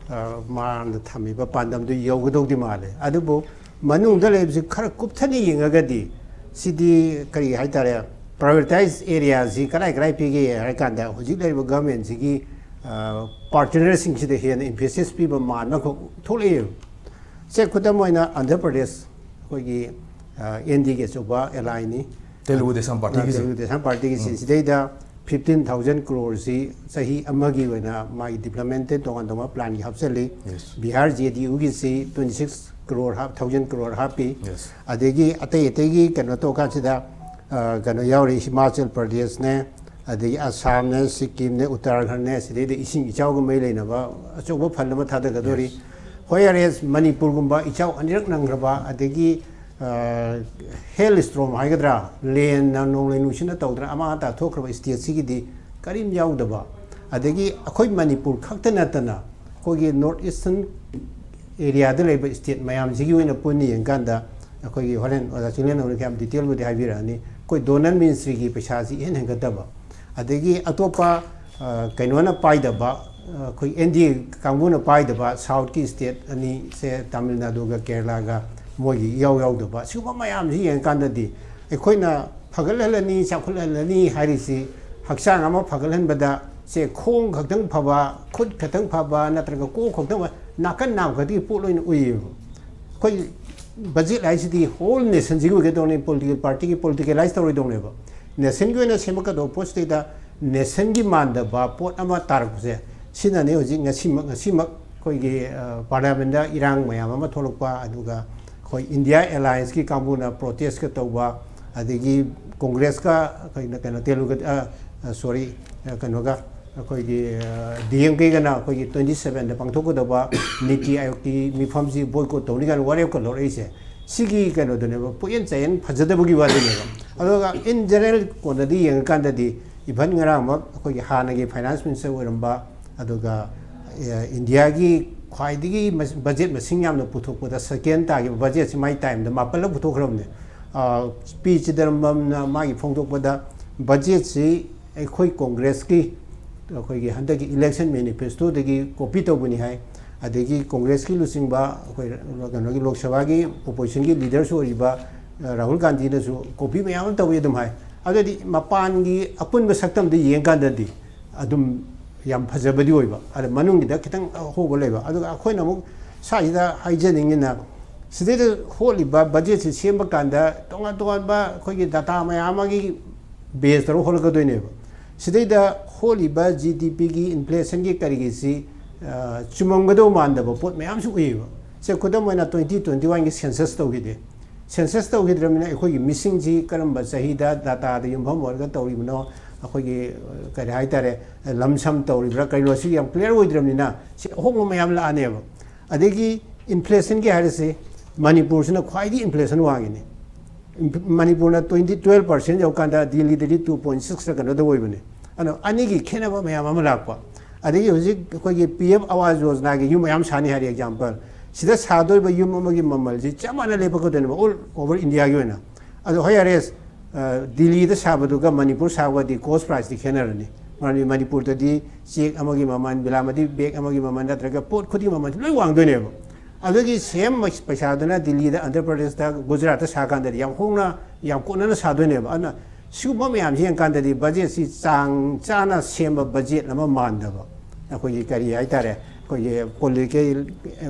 ꯃꯥꯅ ꯊꯝꯃꯤꯕ ꯄꯥꯟꯗꯝꯗꯨ ꯌꯧꯒꯗꯧꯗꯤ ꯃꯥꯜꯂꯦ꯫ ꯑꯗꯨꯕꯨ ꯃꯅꯨꯡꯗ ꯂꯩꯕꯁꯤ ꯈꯔ ꯀꯨꯞꯊꯅ ꯌꯦꯡꯉꯒꯗꯤ ꯁꯤꯗꯤ ꯀꯔꯤ ꯍꯥꯏꯇꯥꯔꯦ, ꯄ꯭ꯔꯥꯏꯑꯣꯔꯤꯇꯥꯏꯖ ꯑꯦꯔꯤꯌꯥꯁꯤ ꯀꯗꯥꯏ ꯀꯗꯥꯏ ꯄꯤꯒꯦ ꯍꯥꯏꯔ ꯀꯥꯟꯗ ꯍꯧꯖꯤꯛ ꯂꯩꯔꯤꯕ ꯒꯚꯔꯟꯃꯦꯟꯁꯤꯒꯤ ꯄꯥꯔꯠꯅꯔꯁꯤꯡꯁꯤꯗ ꯍꯦꯟꯅ ꯏꯝꯐꯦꯁꯤꯁ ꯄꯤꯕ ꯃꯥꯟꯕ ꯑꯃꯈꯛ ꯊꯣꯛꯂꯛꯑꯦꯕ꯫ ꯁꯦ, ꯈꯨꯗꯝ ꯑꯣꯏꯅ ꯑꯟꯙ꯭ꯔ ꯄ꯭ꯔꯗꯦꯁ, ꯑꯩꯈꯣꯏꯒꯤ ꯑꯦꯟ ꯗꯤꯒꯤ ꯑꯆꯧꯕ ꯑꯦꯂꯥꯏꯅꯤ, ꯇꯦꯂꯨꯒꯨ ꯗꯦꯁꯝ ꯄꯥꯔꯇꯤꯒꯤꯁꯤ꯫ ꯇꯦꯂꯨꯒꯨ ꯗꯦꯁꯝ ꯄꯥꯔꯇꯤꯒꯤ ꯁꯤ-, ꯁꯤꯗꯩꯗ ꯐꯤꯐꯇꯤꯟ ꯊꯥꯎꯖꯟ ꯀ꯭ꯔꯣꯔꯁꯤ ꯆꯍꯤ ꯑꯃꯒꯤ ꯑꯣꯏꯅ ꯃꯥꯒꯤ ꯗꯤꯕ꯭ꯂꯞꯃꯦꯟꯇꯦꯠ ꯇꯣꯉꯥꯟ ꯇꯣꯉꯥꯟꯕ ꯄ꯭ꯂꯥꯟꯒꯤ ꯍꯥꯞꯆꯜꯂꯤ꯫ Yes. ꯕꯤꯍꯥꯔ ꯖꯦ ꯗꯤ ꯌꯨꯒꯤꯁꯤ ꯇ꯭ꯋꯦꯟꯇꯤ ꯁꯤꯛꯁ ꯀ꯭ꯔꯣꯔ ꯍꯥꯞ, ꯊꯥꯎꯖꯟ ꯀ꯭ꯔꯣꯔ ꯍꯥꯞꯄꯤ꯫ Yes. ꯑꯗꯒꯤ ꯑꯇꯩ ꯑꯇꯩꯒꯤ ꯀꯩꯅꯣ ꯇꯧꯀꯥꯟꯁꯤꯗ ꯀꯩꯅꯣ ꯌꯥꯎꯔꯤ, ꯍꯤꯃꯥꯆꯜ ꯄ꯭ꯔꯗꯦꯁꯅꯦ, ꯑꯗꯒꯤ ꯑꯁꯥꯝꯅꯦ, ꯁꯤꯛꯀꯤꯝꯅꯦ, ꯎꯠꯇꯔꯥꯈꯟꯅꯦ, ꯁꯤꯗꯩꯗ ꯏꯁꯤꯡ ꯏꯆꯥꯎꯒ ꯃꯩ ꯂꯩꯅꯕ ꯑꯆꯧꯕ ꯐꯟ ꯑꯃ ꯊꯥꯗꯒꯗꯧꯔꯤ꯫ ꯍꯣꯏ, ꯑꯥꯔ ꯑꯦꯁ ꯃꯅꯤꯄꯨꯔꯒꯨꯝꯕ ꯏꯆꯥꯎ ꯑꯅꯤꯔꯛ ꯅꯪꯈ꯭ꯔꯕ, ꯑꯗꯒꯤ ꯍꯦꯜ ꯁ꯭ꯇꯣꯔꯝ ꯍꯥꯏꯒꯗ꯭ꯔꯥ, ꯂꯦꯟꯅ ꯅꯣꯡꯂꯩ ꯅꯨꯡꯁꯤꯠꯅ ꯇꯧꯗꯅ ꯑꯃꯥ ꯑꯇꯥ ꯊꯣꯛꯈ꯭ꯔꯕ ꯁ꯭ꯇꯦꯠꯁꯤꯒꯤꯗꯤ ꯀꯔꯤꯝ ꯌꯥꯎꯗꯕ, ꯑꯗꯒꯤ ꯑꯩꯈꯣꯏ ꯃꯅꯤꯄꯨꯔ ꯈꯛꯇ ꯅꯠꯇꯅ ꯑꯩꯈꯣꯏꯒꯤ ꯅꯣꯔꯠ ꯏꯁꯇꯔꯟ ꯑꯦꯔꯤꯌꯥꯗ ꯂꯩꯕ ꯁ꯭ꯇꯦꯠ ꯃꯌꯥꯝꯁꯤꯒꯤ ꯑꯣꯏꯅ ꯄꯨꯟꯅ ꯌꯦꯡꯀꯥꯟꯗ ꯑꯩꯈꯣꯏꯒꯤ ꯍꯣꯔꯦꯟ ꯑꯣꯖꯥ ꯆꯤꯡꯂꯦꯟ ꯑꯃꯅ ꯌꯥꯝ ꯗꯤꯇꯦꯜꯕꯨꯗꯤ ꯍꯥꯏꯕꯤꯔꯛꯑꯅꯤ꯫ ꯑꯩꯈꯣꯏ ꯗꯣꯅꯔ ꯃꯤꯅꯤꯁꯇ꯭ꯔꯤꯒꯤ ꯄꯩꯁꯥꯁꯤ ꯏꯍꯦꯟ ꯍꯦꯟꯒꯠꯇꯕ, ꯑꯗꯒꯤ ꯑꯇꯣꯞꯄ ꯀꯩꯅꯣꯅ ꯄꯥꯏꯗꯕ, ꯑꯩꯈꯣꯏ ꯑꯦꯟ ꯗꯤ ꯑꯦ ꯀꯥꯡꯕꯨꯅ ꯄꯥꯏꯗꯕ ꯁꯥꯎꯠꯀꯤ ꯁ꯭ꯇꯦꯠ ꯑꯅꯤꯁꯦ, ꯇꯥꯃꯤꯜ ꯅꯥꯗꯨꯒ ꯀꯦꯔꯂꯥꯒ, ꯃꯣꯏꯒꯤ ꯏꯌꯥꯎ ꯌꯥꯎꯗꯕ, ꯁꯤꯒꯨꯝꯕ ꯃꯌꯥꯝꯁꯤ ꯌꯦꯡꯉꯀꯥꯟꯗꯗꯤ ꯑꯩꯈꯣꯏꯅ ꯐꯒꯠꯍꯜꯂꯅꯤ, ꯆꯥꯎꯈꯠꯍꯜꯂꯅꯤ ꯍꯥꯏꯔꯤꯁꯤ ꯍꯛꯆꯥꯡ ꯑꯃ ꯐꯒꯠꯍꯟꯕꯗ ꯁꯦ ꯈꯣꯡ ꯈꯛꯇꯪ ꯐꯕ, ꯈꯨꯠ ꯈꯛꯇꯪ ꯐꯕ ꯅꯠꯇ꯭ꯔꯒ ꯀꯣꯛ ꯈꯛꯇꯪ ꯐꯕ, ꯅꯥꯀꯟ ꯅꯥꯝ ꯈꯛꯇꯒꯤ ꯄꯣꯠ ꯑꯣꯏꯅ ꯎꯏꯌꯦꯕ꯫ ꯑꯩꯈꯣꯏ ꯕꯖꯦꯠ ꯍꯥꯏꯁꯤꯗꯤ ꯍꯣꯜ ꯅꯦꯁꯟꯁꯤꯒꯤ ꯑꯣꯏꯒꯗꯧꯅꯤ, ꯄꯣꯂꯤꯇꯤꯀꯦꯜ ꯄꯥꯔꯇꯤꯒꯤ ꯄꯣꯂꯤꯇꯤꯀꯦꯂꯥꯏꯁ ꯇꯧꯔꯣꯏꯗꯧꯅꯦꯕ꯫ ꯅꯦꯁꯟꯒꯤ ꯑꯣꯏꯅ ꯁꯦꯝꯃꯛꯀꯗꯧꯕ ꯄꯣꯠꯁꯤꯗꯩꯗ ꯅꯦꯁꯟꯒꯤ ꯃꯥꯟꯗꯕ ꯄꯣꯠ ꯑꯃ ꯇꯥꯔꯛꯄꯁꯦ, ꯁꯤꯅꯅꯦ ꯍꯧꯖꯤꯛ ꯉꯁꯤꯃꯛ, ꯉꯁꯤꯃꯛ ꯑꯩꯈꯣꯏꯒꯤ ꯄꯥꯔꯂꯤꯌꯥꯃꯦꯟꯗ ꯏꯔꯥꯡ ꯃꯌꯥꯝ ꯑꯃ ꯊꯣꯛꯂꯛꯄ, ꯑꯗꯨꯒ ꯑꯩꯈꯣꯏ ꯏꯟꯗꯤꯌꯥ ꯑꯦꯂꯥꯏꯟꯁꯀꯤ ꯀꯥꯡꯕꯨꯅ ꯄ꯭ꯔꯣꯇꯦꯁꯀ ꯇꯧꯕ, ꯑꯗꯒꯤ ꯀꯣꯡꯒ꯭ꯔꯦꯁꯀ ꯑꯩꯈꯣꯏꯅ ꯀꯩꯅꯣ ꯇꯦꯂꯨꯒ, ꯁꯣꯔꯤ, ꯀꯩꯅꯣꯒ, ꯑꯩꯈꯣꯏꯒꯤ ꯗꯤ ꯑꯦꯝ ꯀꯦꯒꯅ ꯑꯩꯈꯣꯏꯒꯤ ꯇ꯭ꯋꯦꯟꯇꯤ ꯁꯕꯦꯟꯗ ꯄꯥꯡꯊꯣꯛꯀꯗꯕ ꯅꯤꯇꯤ ꯑꯥꯌꯣꯒꯀꯤ ꯃꯤꯐꯝꯁꯤ ꯕꯣꯏꯀꯣꯠ ꯇꯧꯅꯤ ꯀꯥꯏꯅ ꯋꯥꯔꯦꯞꯀ ꯂꯧꯔꯛꯏꯁꯦ, ꯁꯤꯒꯤ ꯀꯩꯅꯣꯗꯨꯅꯦꯕ, ꯄꯣꯠꯌꯦꯟ ꯆꯥꯌꯦꯟ ꯐꯖꯗꯕꯒꯤ ꯋꯥꯗꯨꯅꯦꯕ꯫ ꯑꯗꯨꯒ ꯏꯟ ꯖꯦꯅꯔꯦꯜ ꯀꯣꯟꯗꯗꯤ ꯌꯦꯡꯉꯀꯥꯟꯗꯗꯤ, ꯏꯚꯟ ꯉꯔꯥꯡꯃꯛ ꯑꯩꯈꯣꯏꯒꯤ ꯍꯥꯟꯅꯒꯤ ꯐꯥꯏꯅꯥꯟꯁ ꯃꯤꯅꯤꯁꯇꯔ ꯑꯣꯏꯔꯝꯕ, ꯑꯗꯨꯒ ꯏꯟꯗꯤꯌꯥꯒꯤ ꯈ꯭ꯋꯥꯏꯗꯒꯤ ꯃꯁ- ꯕꯖꯦꯠ ꯃꯁꯤꯡ ꯌꯥꯝꯅ ꯄꯨꯊꯣꯛꯄꯗ ꯁꯦꯀꯦꯟ ꯇꯥꯈꯤꯕ ꯕꯖꯦꯠꯁꯤ ꯃꯥꯏ ꯇꯥꯏꯝꯗ ꯃꯥꯄꯜꯂꯛ ꯄꯨꯊꯣꯛꯈ꯭ꯔꯕꯅꯦ꯫ ꯑ, ꯄꯤ ꯆꯤꯗꯝꯕꯔꯝꯅ ꯃꯥꯒꯤ ꯐꯣꯡꯗꯣꯛꯄꯗ ꯕꯖꯦꯠꯁꯤ ꯑꯩꯈꯣꯏ ꯀꯣꯡꯒ꯭ꯔꯦꯁꯀꯤ, ꯑꯩꯈꯣꯏꯒꯤ ꯍꯟꯗꯛꯀꯤ ꯏꯂꯦꯛꯁꯟ ꯃꯦꯅꯤꯐꯦꯁꯇꯣꯗꯒꯤ ꯀꯣꯄꯤ ꯇꯧꯕꯅꯤ ꯍꯥꯏ꯫ ꯑꯗꯒꯤ ꯀꯣꯡꯒ꯭ꯔꯦꯁꯀꯤ ꯂꯨꯆꯤꯡꯕ ꯑꯩꯈꯣꯏ ꯀꯩꯅꯣꯒꯤ ꯂꯣꯛ ꯁꯚꯥꯒꯤ ꯑꯣꯄꯣꯖꯤꯁꯟꯒꯤ ꯂꯤꯗꯔꯁꯨ ꯑꯣꯏꯔꯤꯕ, ꯑ, ꯔꯥꯍꯨꯜ ꯒꯥꯟꯙꯤꯅꯁꯨ ꯀꯣꯄꯤ ꯃꯌꯥꯝ ꯑꯃ ꯇꯧꯏ ꯑꯗꯨꯝ ꯍꯥꯏ꯫ ꯑꯗꯨꯗꯤ ꯃꯄꯥꯟꯒꯤ ꯑꯄꯨꯟꯕ ꯁꯛꯇꯝꯗ ꯌꯦꯡꯀꯥꯟꯗꯗꯤ ꯑꯗꯨꯝ ꯌꯥꯝ ꯐꯖꯕꯗꯤ ꯑꯣꯏꯕ, ꯑꯗ ꯃꯅꯨꯡꯒꯤꯗ ꯈꯤꯇꯪ ꯑꯍꯣꯕ ꯂꯩꯕ꯫ ꯑꯗꯨꯒ ꯑꯩꯈꯣꯏꯅ ꯑꯃꯨꯛ ꯁ꯭ꯋꯥꯏꯁꯤꯗ ꯍꯥꯏꯖꯅꯤꯡꯉꯤꯅ, ꯁꯤꯗꯩꯗ ꯍꯣꯠꯂꯤꯕ ꯕꯖꯦꯠꯁꯤ ꯁꯦꯝꯕ ꯀꯥꯟꯗ ꯇꯣꯉꯥꯟ ꯇꯣꯉꯥꯟꯕ ꯑꯩꯈꯣꯏꯒꯤ ꯗꯥꯇꯥ ꯃꯌꯥꯝ ꯑꯃꯒꯤ ꯕꯦꯁ ꯇꯧꯔꯒ ꯍꯣꯠꯂꯛꯀꯗꯣꯏꯅꯦꯕ꯫ ꯁꯤꯗꯩꯗ ꯍꯣꯠꯂꯤꯕ ꯖꯤ ꯗꯤ ꯄꯤꯒꯤ ꯏꯟꯐ꯭ꯂꯦꯁꯟꯒꯤ ꯀꯔꯤꯒꯤꯁꯤ, ꯑ, ꯆꯨꯝꯃꯝꯒꯗꯧ ꯃꯥꯟꯗꯕ ꯄꯣꯠ ꯃꯌꯥꯝꯁꯨ ꯎꯏꯌꯦꯕ꯫ ꯁꯦ, ꯈꯨꯗꯝ ꯑꯣꯏꯅ, ꯇ꯭ꯋꯦꯟꯇꯤ ꯇ꯭ꯋꯦꯟꯇꯤ ꯋꯥꯟꯒꯤ ꯁꯦꯟꯁꯁ ꯇꯧꯈꯤꯗꯦ꯫ ꯁꯦꯟꯁꯁ ꯇꯧꯈꯤꯗ꯭ꯔꯕꯅꯤꯅ ꯑꯩꯈꯣꯏꯒꯤ ꯃꯤꯁꯤꯡꯁꯤ ꯀꯔꯝꯕ ꯆꯍꯤꯗ ꯗꯥꯇꯥꯗ ꯌꯨꯝꯐꯝ ꯑꯣꯏꯔꯒ ꯇꯧꯔꯤꯕꯅꯣ, ꯑꯩꯈꯣꯏꯒꯤ, ꯑ, ꯀꯔꯤ ꯍꯥꯏꯇꯥꯔꯦ, ꯂꯝꯁꯝ ꯇꯧꯔꯤꯕ꯭ꯔꯥ ꯀꯔꯤꯅꯣ, ꯁꯤ ꯌꯥꯝ ꯀ꯭ꯂꯤꯌꯥꯔ ꯑꯣꯏꯗ꯭ꯔꯕꯅꯤꯅ ꯁꯤ ꯑꯍꯣꯡꯕ ꯃꯌꯥꯝ ꯂꯥꯛꯑꯅꯦꯕ꯫ ꯑꯗꯒꯤ ꯏꯟꯐ꯭ꯂꯦꯁꯟꯒꯤ ꯍꯥꯏꯔꯁꯤ, ꯃꯅꯤꯄꯨꯔꯁꯤꯅ ꯈ꯭ꯋꯥꯏꯗꯒꯤ ꯏꯟꯐ꯭ꯂꯦꯁꯟ ꯋꯥꯡꯉꯤꯅꯦ꯫ ꯏꯝ-, ꯃꯅꯤꯄꯨꯔꯅ ꯇ꯭ꯋꯦꯟꯇꯤ, ꯇ꯭ꯋꯦꯜꯞ ꯄꯥꯔꯁꯦꯟ ꯌꯧꯀꯥꯟꯗ ꯗꯤꯜꯂꯤꯗꯗꯤ ꯇꯨ ꯄꯣꯏꯟꯠ ꯁꯤꯛꯁ ꯀꯩꯅꯣꯗ ꯑꯣꯏꯕꯅꯦ꯫ ꯑꯗꯣ ꯑꯅꯤꯒꯤ ꯈꯦꯠꯅꯕ ꯃꯌꯥꯝ ꯑꯃ ꯂꯥꯛꯄ꯫ ꯑꯗꯒꯤ ꯍꯧꯖꯤꯛ ꯑꯩꯈꯣꯏꯒꯤ ꯄꯤ ꯑꯦꯝ ꯑꯋꯥꯖ ꯌꯣꯖꯅꯥꯒꯤ ꯌꯨꯝ ꯃꯌꯥꯝ ꯁꯥꯅꯤ ꯍꯥꯏꯔꯤ, ꯑꯦꯛꯖꯥꯝꯄꯜ꯫ ꯁꯤꯗ ꯁꯥꯗꯣꯏꯕ ꯌꯨꯝ ꯑꯃꯒꯤ ꯃꯃꯜꯁꯤ ꯆꯞ ꯃꯥꯟꯅ ꯂꯦꯞꯄꯛꯀꯗꯣꯏꯅꯦꯕ ꯑꯣꯜ ꯑꯣꯚꯔ ꯏꯟꯗꯤꯌꯥꯒꯤ ꯑꯣꯏꯅ꯫ ꯑꯗꯣ ꯍꯣꯏ, ꯌꯥꯔꯦ, ꯑ, ꯗꯤꯜꯂꯤꯗ ꯁꯥꯕꯗꯨꯒ ꯃꯅꯤꯄꯨꯔ ꯁꯥꯕꯒꯗꯤ ꯀꯣꯁ ꯄ꯭ꯔꯥꯏꯁꯇꯤ ꯈꯦꯠꯅꯔꯅꯤ꯫ ꯃꯔꯝꯗꯤ ꯃꯅꯤꯄꯨꯔꯗꯗꯤ ꯆꯦꯛ ꯑꯃꯒꯤ ꯃꯃꯜ, ꯕꯤꯂꯥꯃꯗꯤ ꯕꯦꯒ ꯑꯃꯒꯤ ꯃꯃꯜ ꯅꯠꯇ꯭ꯔꯒ ꯄꯣꯠ ꯈꯨꯗꯤꯡꯒꯤ ꯃꯃꯜ ꯂꯣꯏ ꯋꯥꯡꯗꯣꯏꯅꯦꯕ꯫ ꯑꯗꯨꯒꯤ ꯁꯦꯝ ꯄꯩꯁꯥꯗꯨꯅ ꯗꯤꯜꯂꯤꯗ, ꯑꯟꯙ꯭ꯔ ꯄ꯭ꯔꯗꯦꯁꯇ, ꯒꯨꯖꯔꯥꯠꯇ ꯁꯥꯀꯥꯟꯗꯗꯤ ꯌꯥꯝ ꯍꯣꯡꯅ, ꯌꯥꯝ ꯀꯣꯟꯅꯅ ꯁꯥꯗꯣꯏꯅꯦꯕ꯫ ꯑꯗꯨꯅ ꯁꯤꯒꯨꯝꯕ ꯃꯌꯥꯝꯁꯤ ꯌꯦꯡꯀꯥꯟꯗꯗꯤ ꯕꯖꯦꯠꯁꯤ ꯆꯥꯡ ꯆꯥꯅ ꯁꯦꯝꯕ ꯕꯖꯦꯠ ꯑꯃ ꯃꯥꯟꯗꯕ, ꯑꯩꯈꯣꯏꯒꯤ ꯀꯔꯤ ꯍꯥꯏꯇꯥꯔꯦ, ꯑꯩꯈꯣꯏꯒꯤ ꯄꯣꯂꯤꯇꯤꯀꯦꯜ